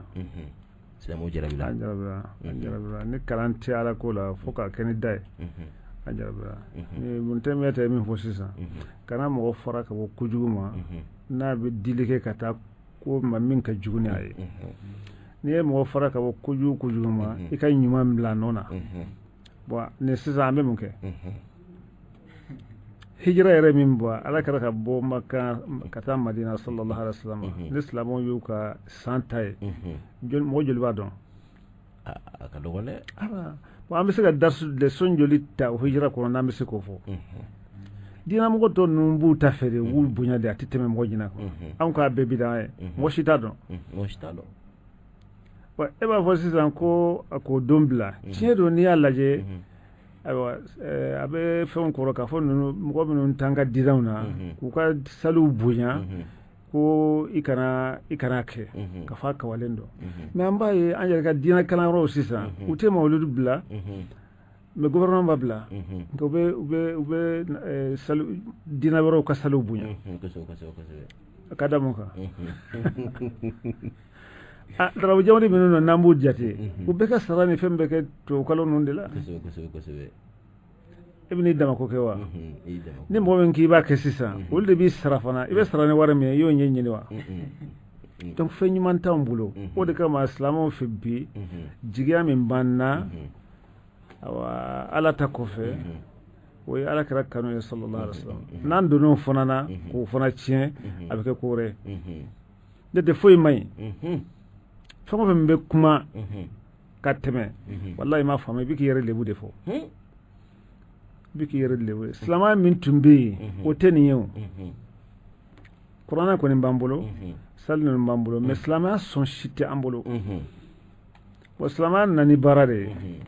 Silamɛw jarabila. An jarabila, an jarabila. Ni kalan tɛ Ala ko la, fo k'a kɛ ni da ye, an jarabila. Ni Ibn Taymiya ta ye min fɔ sisan, kana mɔgɔ fara ka bɔ kojugu ma n'a bɛ dili kɛ ka taa ko ma min ka jugu ni a ye. N'i ye mɔgɔ fara ka bɔ kojugu kojugu ma, i ka ɲuman bila a nɔ na. Bon, ni sisan an bɛ mun kɛ? Hijira yɛrɛ min bɔ, Ala kɛra ka bɔ Maka ka taa Madina sallallahu alaihi wasallam, ni silamɛw y'u ka san ta ye, mɔgɔ joli b'a dɔn? A ka dɔgɔn dɛ. Bon, an bɛ se ka darisu leçon joli ta o hijira kɔnɔ n'an bɛ se k'o fɔ? Diinɛmɔgɔ tɔ ninnu b'u ta fɛ de, u b'u bonya de, a tɛ tɛmɛ mɔgɔ ɲina kan. Anw k'a bɛɛ bidan ye, mɔgɔ si t'a dɔn. Mɔgɔ si t'a dɔn. Bon, e b'a fɔ sisan ko a k'o don bila, tiɲɛ don. N'i y'a lajɛ, ayiwa, a bɛ fɛnw kɔrɔ k'a fɔ ninnu mɔgɔ minnu t'an ka diinɛw na, k'u ka saliw bonya, ko i kana kɛ ka fɔ a kawalen don. Mais an b'a ye an yɛrɛ ka diinɛ kalanyɔrɔw sisan, u tɛ mawuludu bila, mais gouvernement b'a bila, nka u bɛ sali diinɛ wɛrɛw ka saliw bonya. Kosɛbɛ. Ka da mun kan? Ah, darabu jamana minnu na, n'an b'u jate, u bɛɛ ka sara ni fɛn bɛɛ kɛ tubabukalo ninnu de la. kosɛbɛ kosɛbɛ kosɛbɛ E bɛ n'i damako kɛ wa? I dama. Ni mɔgɔ min k'i b'a kɛ sisan, olu de b'i sara fana. I bɛ sara ni wari min ye, i y'o ɲɛɲini wa? Donc fɛn ɲuman t'anw bolo. O de kama silamɛw fɛ bi, jigiya min b'an na, awa, Ala ta kɔfɛ, o ye Ala kɛra kanu ye sallallahu alaihi wasallam. N'an donn'o fana na k'o fana tiɲɛ, a bɛ kɛ ko wɛrɛ ye. Ne tɛ foyi man ɲi. Fɛn o fɛn bɛ kuma ka tɛmɛ, walahi, i m'a faamu, i bɛ k'i yɛrɛ lebu de fɔ, i bɛ k'i yɛrɛ lebu. Silamɛya min tun bɛ yen, o tɛ nin ye. O kuranɛ kɔni b'an bolo, sali ninnu b'an bolo, mais silamɛya sɔn si tɛ an bolo. Bon, silamɛya nana ni baara de ye.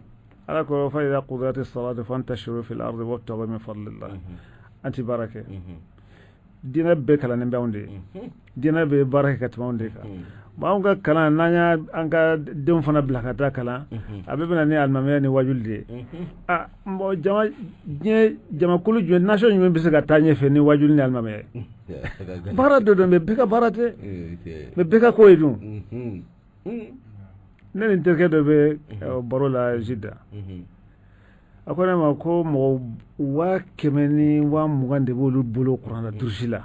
Ala ko fa idha qudiyati salatu fantashiru fil ardi wabtaghu min fadlillah. An ti baara kɛ. Diinɛ bɛɛ kalannen bɛ anw de ye, diinɛ bɛ baara kɛ ka tɛmɛ anw de kan. Bon, anw ka kalan, n'an y'a an ka denw fana bila ka taa kalan, a bɛɛ bɛ na ni alimamiya ni wajuli de ye. Ah bon, jama diɲɛ jamakulu jumɛn, nation jumɛn bɛ se ka taa ɲɛfɛ ni wajuli ni alimamiya ye? Baara dɔ don, mais bɛɛ ka baara tɛ, mais bɛɛ ka ko ye dun. Ne ni n terikɛ dɔ bɛ baro la Jida. A ko ne ma ko mɔgɔ 120,000 de b'olu bolo kuranna durusi la,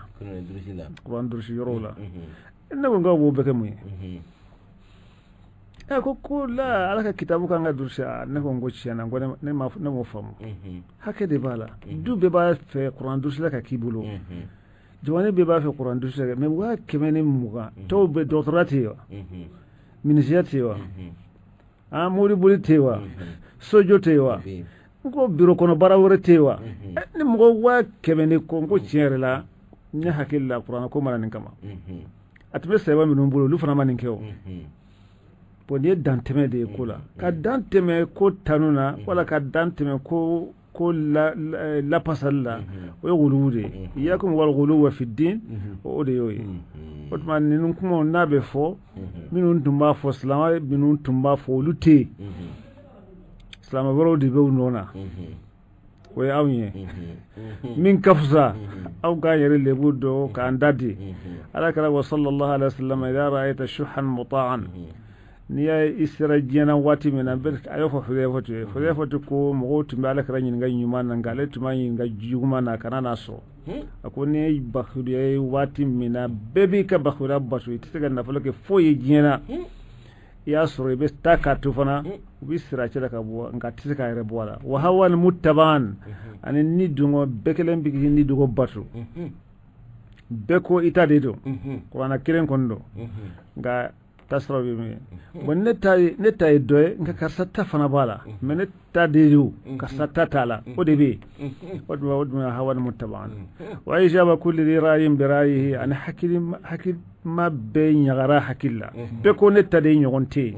kuran durusi yɔrɔw la. Ne ko k'aw b'o bɛɛ kɛ mun ye? Ɛ, ko la Ala ka kitabu kan ka durusi. Ne ko n ko tiɲɛ na, n ko ne ma ne m'o faamu. Hakɛ de b'a la. Du bɛɛ b'a fɛ kuran durusila ka k'i bolo, jamana bɛɛ b'a fɛ kuran durusila kɛ, mais 120,000 tɔw bɛ, dɔgɔtɔrɔya tɛ yen wa? Minisiya tɛ yen wa? An mobili boli tɛ yen wa? Sojɔ tɛ yen wa? N ko biro kɔnɔ baara wɛrɛ tɛ yen wa? Ni mɔgɔ 100 ni kɔ, n ko tiɲɛ yɛrɛ la, ne hakili la, kuranɛ ko mana nin kama, a tun bɛ sɛbɛn minnu bolo, olu fana ma nin kɛ. O bon, nin ye dantɛmɛ de ye ko la, ka dan tɛmɛ ko tanu na, wala ka dan tɛmɛ ko lapasali la, o ye guluwu de ye. Iyakum wal guluwa fi din, o de y'o ye. O tuma ninnu kumaw n'a bɛ fɔ, minnu tun b'a fɔ, silamɛ minnu tun b'a fɔ, olu tɛ yen. Silamɛ wɛrɛw de bɛ u nɔ na, o ye anw ye. Min ka fisa, aw k'an yɛrɛ lebu dɔn k'an da di. Ala kɛra wa sallallahu alaihi wasallam, idha ra'ayta shuhan muta'an, n'i y'a i sera diɲɛ na waati min na, a y'o fɔ Hudayfatu ye. Hudayfatu ko mɔgɔw tun bɛ Ala kɛra ɲininka ɲuman na, nka ale tun b'a ɲininka juguman na, a kana n'a sɔrɔ. A ko n'i ye bakuruya ye waati min na, bɛɛ b'i ka bakuruya bato, i tɛ se ka nafolo kɛ foyi ye diɲɛ na. I y'a sɔrɔ i bɛ taa k'a to fana, u bɛ sira cɛ la ka bɔ, nka a tɛ se k'a yɛrɛ bɔ a la. Wa hawan muttaban, ani ni dungɔ bɛɛ kelen bɛ k'i ni dungɔ bato, bɛɛ ko i ta de don, kuranna kelen kɔni don, nka Taasiraw ye min ye, bon, ne ta ye dɔ ye, nka karisa ta fana b'a la, mais ne ta de don, karisa ta t'a la, o de bɛ yen. O tuma hawan muttaba'an wa ijaba kulli dhi ra'yin bi ra'yihi, ani hakili hakilima bɛɛ ɲagara hakili la, bɛɛ ko ne ta de ɲɔgɔn tɛ yen.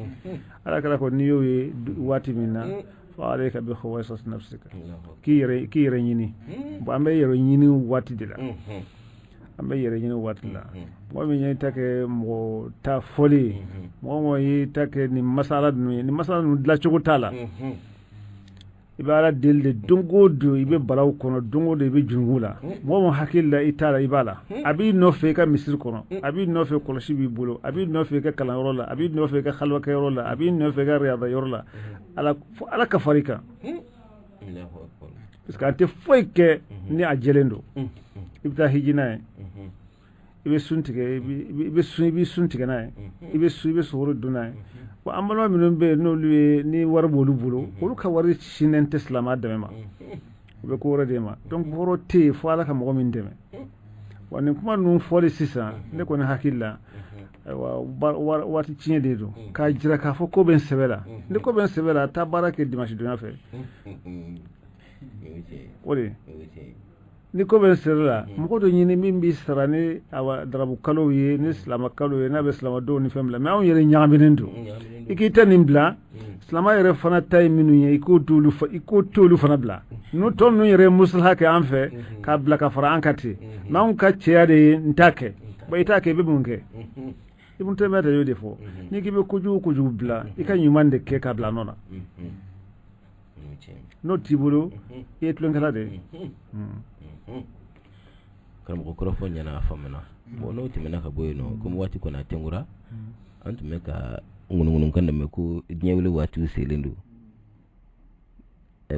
Ala kɛra ko n'i y'o ye waati min na, fa alayka bi khawaisati nafsika, k'i yɛrɛ ɲini. Bon, an bɛ yɛrɛ ɲini waati de la, an bɛ yɛrɛ ɲini waati la. Mɔgɔ min y'i ta kɛ mɔgɔ ta fɔli ye, mɔgɔ mɔgɔ y'i ta kɛ nin masala ninnu ye, nin masala ninnu dilancogo t'a la. I bɛ Ala deli de don o don, i bɛ balaw kɔnɔ don o don, i bɛ junubu la. Mɔgɔ mɔgɔ hakili la i t'a la, i b'a la, a b'i nɔfɛ i ka misiri kɔnɔ, a b'i nɔfɛ kɔlɔsi b'i bolo, a b'i nɔfɛ i ka kalanyɔrɔ la, a b'i nɔfɛ i ka halwakɛyɔrɔ la, a b'i nɔfɛ i ka riyada yɔrɔ la. Ala fo Ala ka far'i kan, parce que an tɛ foyi kɛ ni a jɛlen don. I bɛ taa hiji n'a ye, i bɛ sun tigɛ, i bɛ sun, i bɛ sun tigɛ n'a ye, i bɛ sun, i bɛ sogo dun n'a ye. Bon, an balima minnu bɛ yen, n'olu ye ni wari b'olu bolo, olu ka wari sinnen tɛ silamɛya dɛmɛ ma, u bɛ ko wɛrɛ de ma. Donc hɔrɔn tɛ yen fo Ala ka mɔgɔ min dɛmɛ. Wa nin kuma ninnu fɔli sisan, ne kɔni hakili la, ayiwa, waati tiɲɛ de don k'a jira k'a fɔ ko bɛ n sɛbɛ la. Ni ko bɛ n sɛbɛ la, taa baara kɛ dimanche donya fɛ. O de ni ko bɛ n sɛbɛ la, mɔgɔ dɔ ɲini min b'i sara ni awa darabu kalo ye, ni silamɛ kalo ye, n'a bɛ silamɛdenw ni fɛn bila. Mais anw yɛrɛ ɲagaminen don. I k'i ta nin bila, silamɛ yɛrɛ fana ta ye minnu ye, i k'o t'olu fana bila. N'o tɔ ninnu yɛrɛ ye musalaha kɛ an fɛ k'a bila ka fara an kan ten. Mais anw ka cɛya de ye n t'a kɛ. Bon, i t'a kɛ, i bɛ mun kɛ? Ibn Taymiyyah y'o de fɔ: n'i k'i bɛ kojugu kojugu bila, i ka ɲuman de kɛ k'a bila nɔ na. N'o t'i bolo, i ye tulonkɛla de ye. Karamɔgɔ, kɔrɔfɔ ɲɛna, a faamuna. Bon, n'o tɛmɛna ka bɔ yen nɔ, komi waati kɔni a tɛnkura, an tun bɛ ka ŋunuŋunukan de mɛn ko diɲɛ wuli waatiw selen don.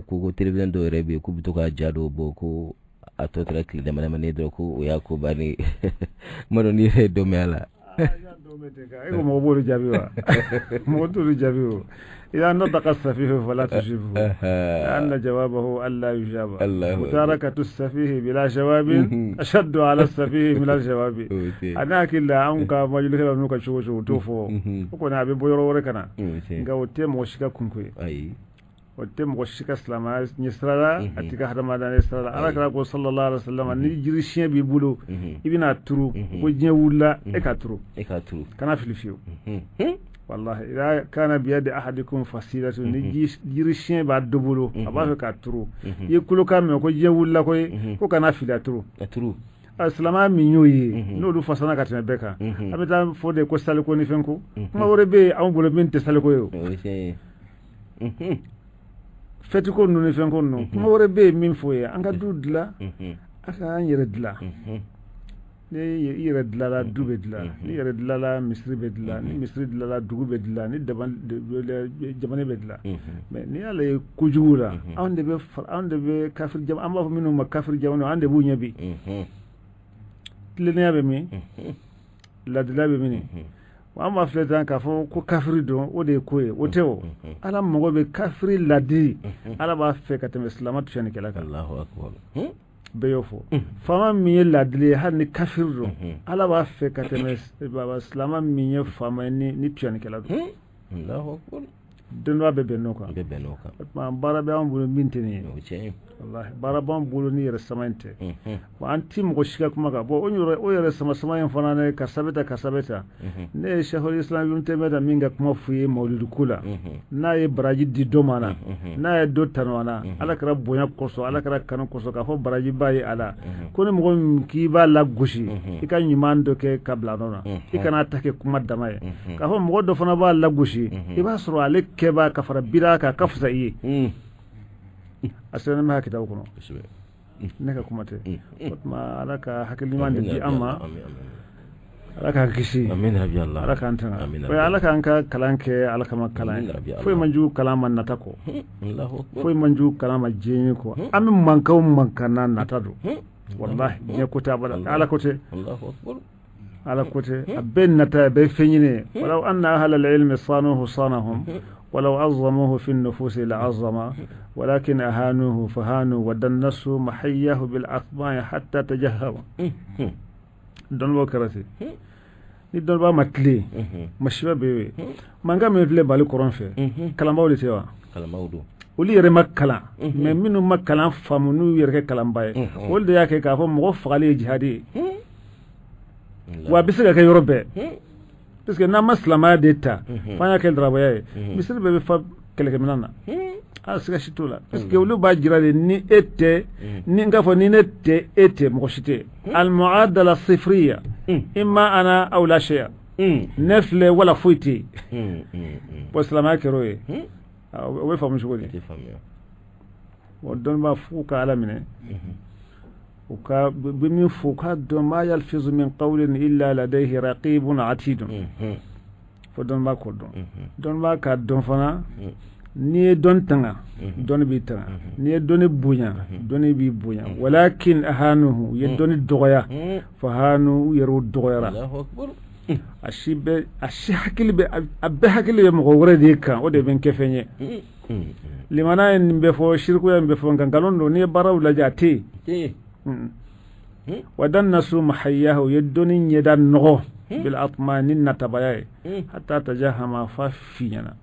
Ko télévision dɔw yɛrɛ bɛ yen k'u bɛ to ka ja dɔw bɔ, ko a tɔ tora tile dama damani dɔrɔn, ko o y'a ko bannen ye. N ma dɔn n'i yɛrɛ ye dɔ mɛn a la. E ko mɔgɔ b'olu jaabi wa? Mɔgɔ t'olu jaabi o. إذا نطق السفيه فلا تجبه لأن جوابه ألا يجاب، متاركة السفيه بلا جواب أشد على السفيه من الجواب. A hakili la, anw ka majulikɛlaw n'u ka cogo cogo t'o fɔ. O kɔni a bɛ bɔ yɔrɔ wɛrɛ ka na, nka o tɛ mɔgɔ si ka kunko ye, o tɛ mɔgɔ si ka silamɛya ɲɛsira la, a t'i ka hadamadenya ɲɛsira la. Ala kɛra ko sallallahu alaihi wasallam, ni jiri siɲɛ b'i bolo, i bɛna turu, ko diɲɛ wulila, e k'a turu. E k'a turu. Kana fili fiyewu. Wallahi, idha kana biyadi ahadikum fasilatu, ni jiri siɲɛ b'a dɔ bolo, a b'a fɛ k'a turu, i ye kulokan mɛn ko diɲɛ wulila koyi, ko kana fili, a turu. A turu. Silamɛya min y'o ye, n'olu fasana ka tɛmɛ bɛɛ kan, a bɛ taa fɔ de ko saliko ni fɛn ko kuma wɛrɛ bɛ yen anw bolo min tɛ saliko ye. O fɛti ko ninnu ni fɛn ko ninnu, kuma wɛrɛ bɛ yen min fɔ ye. An ka du dilan, a ka an yɛrɛ dilan. Ni i yɛrɛ dilala, du bɛ dilan. Ni yɛrɛ dilala, misiri bɛ dilan. Ni misiri dilala, dugu bɛ dilan. Ni jamana bɛ dilan. Mais n'i y'ale ye kojugu la, anw de bɛ kafiri jamana, an b'a fɔ minnu ma kafiri jamana, an de b'u ɲɛ bi. Tilennenya bɛ min, ladiliya bɛ min? An b'a filɛ tan k'a fɔ ko kafiri don, o de ye ko ye. O tɛ. O Ala mago bɛ kafiri ladili, Ala b'a fɛ ka tɛmɛ silamɛ tiɲɛnikɛla kan. Bɛɛ y'o fɔ. Faama min ye ladili ye, hali ni kafiri don, Ala b'a fɛ ka tɛmɛ silamɛ min ye faama ye ni tiɲɛnikɛla don. Don dɔ bɛ bɛn n'o kan. Bɛ bɛn n'o kan. O tuma baara bɛ anw bolo min tɛ nin ye. O tiɲɛ. Wallahi, baara b'an bolo ni yɛrɛ sama in tɛ. Bon, an ti mɔgɔ si ka kuma kan. Bon, o yɛrɛ sama sama in fana ne, karisa bɛ ta, karisa bɛ ta. Ne ye Cheikhul Islam Ibn Taymiyyah min ka kuma f'u ye mawuludu ko la, n'a ye baraji di dɔ ma na, n'a ye dɔ tanu a la, Ala kɛra bonya kosɔn, Ala kɛra kanu kosɔn, k'a fɔ baraji b'a ye a la, ko ni mɔgɔ min k'i b'a la gosi, i ka ɲuman dɔ kɛ ka bila nɔ na, i kana ta kɛ kuma dama ye. K'a fɔ mɔgɔ dɔ fana b'a la gosi, i b'a sɔrɔ ale kɛbaa ka fara bida kan, ka fisa i ye. A sɛbɛnnen bɛ kitabu kɔnɔ, ne ka kuma tɛ. O tuma Ala ka hakili ɲuman de di an ma, Ala k'an kisi, Ala k'an tanga, Ala k'an ka kalan kɛ Ala kama kalan ye. Foyi man jugu kalan ma nata kɔ, foyi man jugu kalan ma diɲɛ kɔ. An bɛ mankanw mankan na, nata don. Wallahi, diɲɛ ko tɛ abada, Ala ko tɛ, Ala ko tɛ. A bɛɛ nata, a bɛɛ fɛn ɲini ye. Walaw anna ahla al-ilmi sanuhu sanahum ولو عظموه في النفوس لعظم، ولكن أهانوه فهانوا ودنسوا محياه بالأطماع حتى تجهم. Dɔnnibaaw kɛra ten. Ni dɔnnibaa ma tilen, masiba bɛ yen. Mankan min filɛ Mali kɔrɔn fɛ, kalanbaaw de tɛ wa? Kalanbaaw don. Olu yɛrɛ ma kalan, mais minnu ma kalan faamu n'u yɛrɛ kɛ kalanba ye, olu de y'a kɛ k'a fɔ mɔgɔ fagali ye jihadi ye. Wa a bɛ se ka kɛ yɔrɔ bɛɛ, parce que n'an ma silamɛya de ta f'an y'a kɛ darabaya ye, misiri bɛɛ bɛ fa kɛlɛkɛminɛn na. A siga si t'o la, parce que olu b'a jira de ni e tɛ, ni n k'a fɔ ni ne tɛ, e tɛ, mɔgɔ si tɛ. Almuadala sifriya, imma ana aw la shay'a, ne filɛ wala foyi tɛ yen. Bon, silamɛya kɛra o ye, o bɛ faamu cogo di? Bon, dɔnnibaa f'u ka Ala minɛ, u ka bɛ min fɔ, u k'a dɔn ma yalfizu min qawlin illa ladayhi raqibun atidun. Fo dɔnnibaa k'o dɔn, dɔnnibaa k'a dɔn fana, n'i ye dɔnni tanga, dɔnni b'i tanga. N'i ye dɔnni bonya, dɔnni b'i bonya. Walakin ahanuhu, u ye dɔnni dɔgɔya, fa hanu, u yɛrɛw dɔgɔyara. A si bɛ, a si hakili bɛ, a bɛɛ hakili bɛ mɔgɔ wɛrɛ de kan, o de bɛ n kɛ fɛn ye. Limana ye nin bɛɛ fɔ, sirikuya nin bɛɛ fɔ, nka nkalon don. N'i ye baaraw lajɛ, a tɛ yen. Wa dannasu mahayyahu, u ye dɔnni ɲɛda nɔgɔ bil atma ni natabaya ye, hatta tajahama, fa fiɲɛna.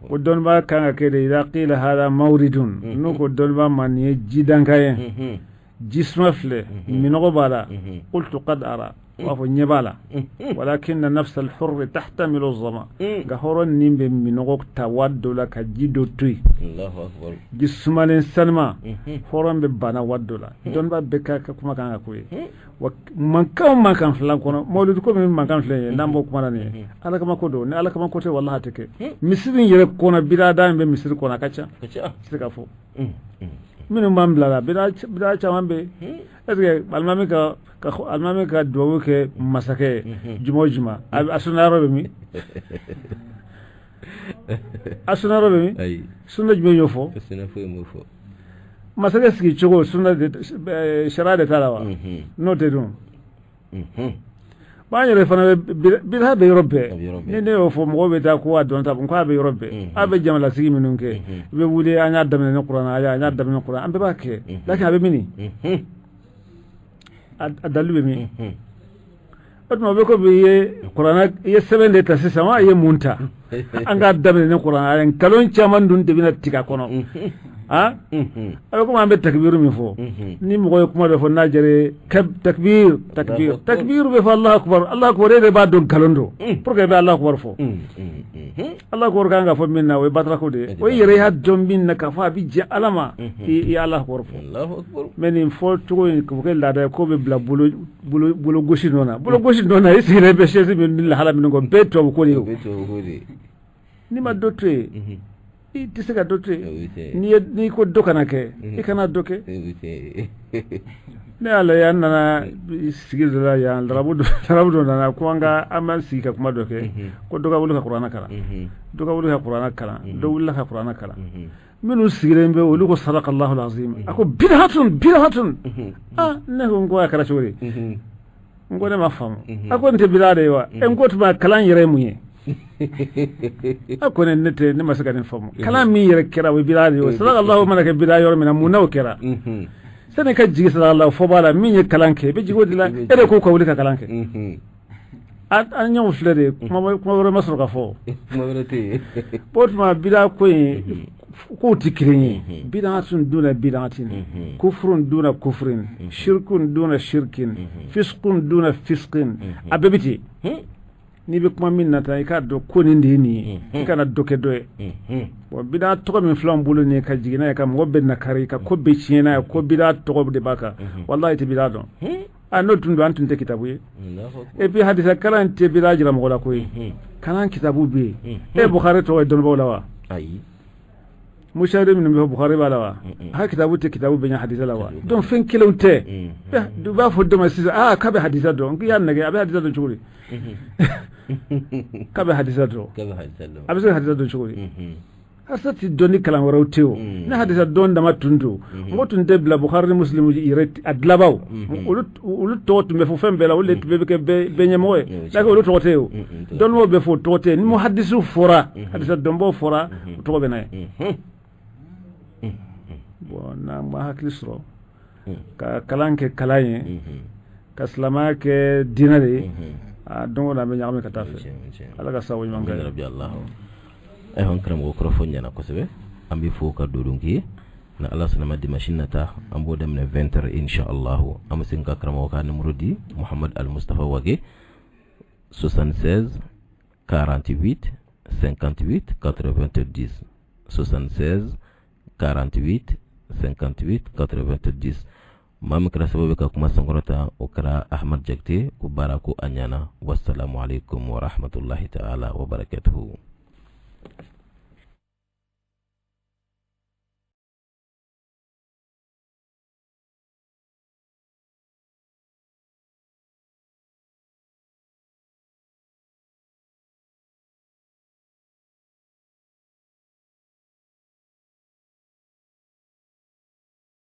Ko dɔnnibaa kan ka kɛ de, idha qila hadha mawridun, n'u ko dɔnnibaa ma nin ye jidanka ye, ji suma filɛ, minɔgɔ b'a la, qultu qad ara, u b'a fɔ ɲɛ b'a la. Walakinna nafsa al-hurri tahtamilu zama, nka hɔrɔn nin bɛ minɔgɔ ta waati dɔ la ka ji dɔ to yen, ji sumalen sanuma, hɔrɔn bɛ bana waati dɔ la. Dɔnnibaa bɛɛ ka kuma kan ka k'o ye. Wa mankan o mankan filan kɔnɔ, mawuludi ko min mankan filɛ ye, n'an b'o kuma na nin ye, Ala kama ko don. Ni Ala kama ko tɛ, walahi a tɛ kɛ. Misiri in yɛrɛ kɔnɔ, bidada in bɛ misiri kɔnɔ, a ka ca, se ka fɔ minnu b'an bila la, bida caman bɛ yen. Est ce que alimami ka duwawu kɛ masakɛ ye juma o juma, a sunna yɔrɔ bɛ min? A sunna yɔrɔ bɛ min? Sunna jumɛn y'o fɔ? Masakɛ sigi cogo, sunna sariya de t'a la wa? N'o tɛ dun, b'an yɛrɛ fana bɛ bida bɛ yɔrɔ bɛɛ. Ni ne y'o fɔ, mɔgɔw bɛ taa ko a dɔn ta, ko a bɛ yɔrɔ bɛɛ. A bɛ jamanasigi minnu kɛ, i bɛ wuli, an y'a daminɛ ni kuranɛ aya, an y'a daminɛ kuranɛ, an bɛɛ b'a kɛ, lakin a bɛ min, a dalilu bɛ min? O tuma o bɛ komi i ye kuranɛ, i ye sɛbɛn de ta sisan wa, i ye mun ta? An k'a daminɛ ni kuranɛ aya, nkalon caman dun de bɛna tigɛ a kɔnɔ. A bɛ komi an bɛ takibiru min fɔ, ni mɔgɔ ye kuma dɔ fɔ n'a jɛra ye, takbir takbir takbir bɛ fɔ, Alahu akubar Alahu akubar, e de b'a dɔn nkalon don. Pour que i bɛ Alahu akubar fɔ, Alahu akubar kan ka fɔ min na, o ye batarako de ye. O yɛrɛ y'a dɔn min na k'a fɔ a bɛ jɛ Ala ma, i ye Alahu akubar fɔ. Mais nin fɔ cogo in k'o kɛ laada ye, k'o bɛ bila bolo bolo gosi nɔ na, bolo gosi nɔ na, i sigilen bɛ chaise min ni lahala minnu kɔ, bɛɛ tubabu ko de ye o. N'i ma dɔ to yen, i tɛ se ka dɔ to yen. N'i ko dɔ kana kɛ, i kana dɔ kɛ. Ne y'a lajɛ, an nana sigi dɔ la yan, larabu dɔ nana ko an ka an b'an sigi ka kuma dɔ kɛ, ko dɔ ka wuli ka kuranɛ kalan, dɔ ka wuli ka kuranɛ kalan, dɔ wulila ka kuranɛ kalan. Minnu sigilen bɛ, olu ko sadakallahu azim. A ko bidatun bidatun. Ah, ne ko n ko a kɛra cogo di? N ko ne ma faamu. A ko nin tɛ bida de ye wa? N ko tuma kalan yɛrɛ ye mun ye? A ko ne tɛ, ne ma se ka nin faamu. Kalan min yɛrɛ kɛra, o ye bida de ye. Sadakallahu mana kɛ bida yɔrɔ min na, mun n'o kɛra? Sani ka jigin sadakallahu fɔ b'a la, min ye kalan kɛ, i bɛ jigin o de la. E de ko ka wuli ka kalan kɛ. An ɲɔgɔn filɛ de, kuma wɛrɛ ma sɔrɔ ka fɔ. O tuma bida ko in, kow tɛ kelen ye. Bidatun duna bidatin, kufrun duna kufrin, shirkun duna shirkin, fiskun duna fiskin, a bɛɛ bɛ ten. N'i bɛ kuma min nata, i k'a dɔn ko nin de ye nin ye, i kana dɔ kɛ dɔ ye. Bon, bida tɔgɔ min filɛ an bolo nin ye, ka jigin n'a ye, ka mɔgɔ bɛɛ nakari, ka ko bɛɛ tiɲɛ n'a ye, ko bida tɔgɔ de b'a kan, walahi i tɛ bida dɔn. A n'o tun don, an tun tɛ kitabu ye. Et puis hadisa kalan tɛ bida jira mɔgɔ la ko ye. Kalan kitabu bɛ yen. E Bukhari tɔgɔ ye dɔnnibaaw la wa? Ayi. Mushahidi minnu bɛ, Bukhari b'a la wa? A kitabu tɛ kitabu bɛ ɲɛ hadisa la wa? Donc fɛn kelenw tɛ. U b'a fɔ dɔ ma sisan, aa, k'a bɛ hadisa dɔn. K'i y'a nɛgɛ, a bɛ hadisa dɔn cogo di? K'a bɛ hadisa dɔn, a bɛ se ka hadisa dɔn cogo di? Hadisa tɛ dɔn ni kalan wɛrɛw tɛ o. Ni hadisa dɔn dama tun don, mɔgɔ tun tɛ bila Bukhari ni Muslim yɛrɛ a dilabaw, olu tɔgɔ tun bɛ fɔ fɛn bɛɛ la, olu de tun bɛ kɛ bɛɛ ɲɛmɔgɔ ye. Lakin olu tɔgɔ tɛ yen o. Dɔnnibaw bɛ fɔ, o tɔgɔ tɛ yen. Ni muhadisiw fɔra, hadisa dɔnbaw fɔra, o tɔgɔ bɛ na ye. Bon, n'an ma hakili sɔrɔ ka kalan kɛ kalan ye, ka silamɛya kɛ diinɛ de ye. A don o don an bɛ ɲagami ka taa fɛ. Ala ka sababu ɲuman kɛ. Rabbi Allah. Ayiwa, an karamɔgɔ, kɔrɔfɔ ɲɛna kosɛbɛ. An bɛ fo ka dodon k'i ye. Ni Ala sɔnna ma, dimanche nata, an b'o daminɛ 20 heures inshallah. An bɛ segin ka karamɔgɔ ka numéro di, Muhammad Al Mustafa Wage, 76 48 58 90, 76 48 58 90. Maa min kɛra sababu ka kuma sankɔrɔta, o kɛra Ahmad Jakite. Ko baara ko a ɲɛna. Wassalamu alaikum warahmatullahi ta'ala wabarakatuhu.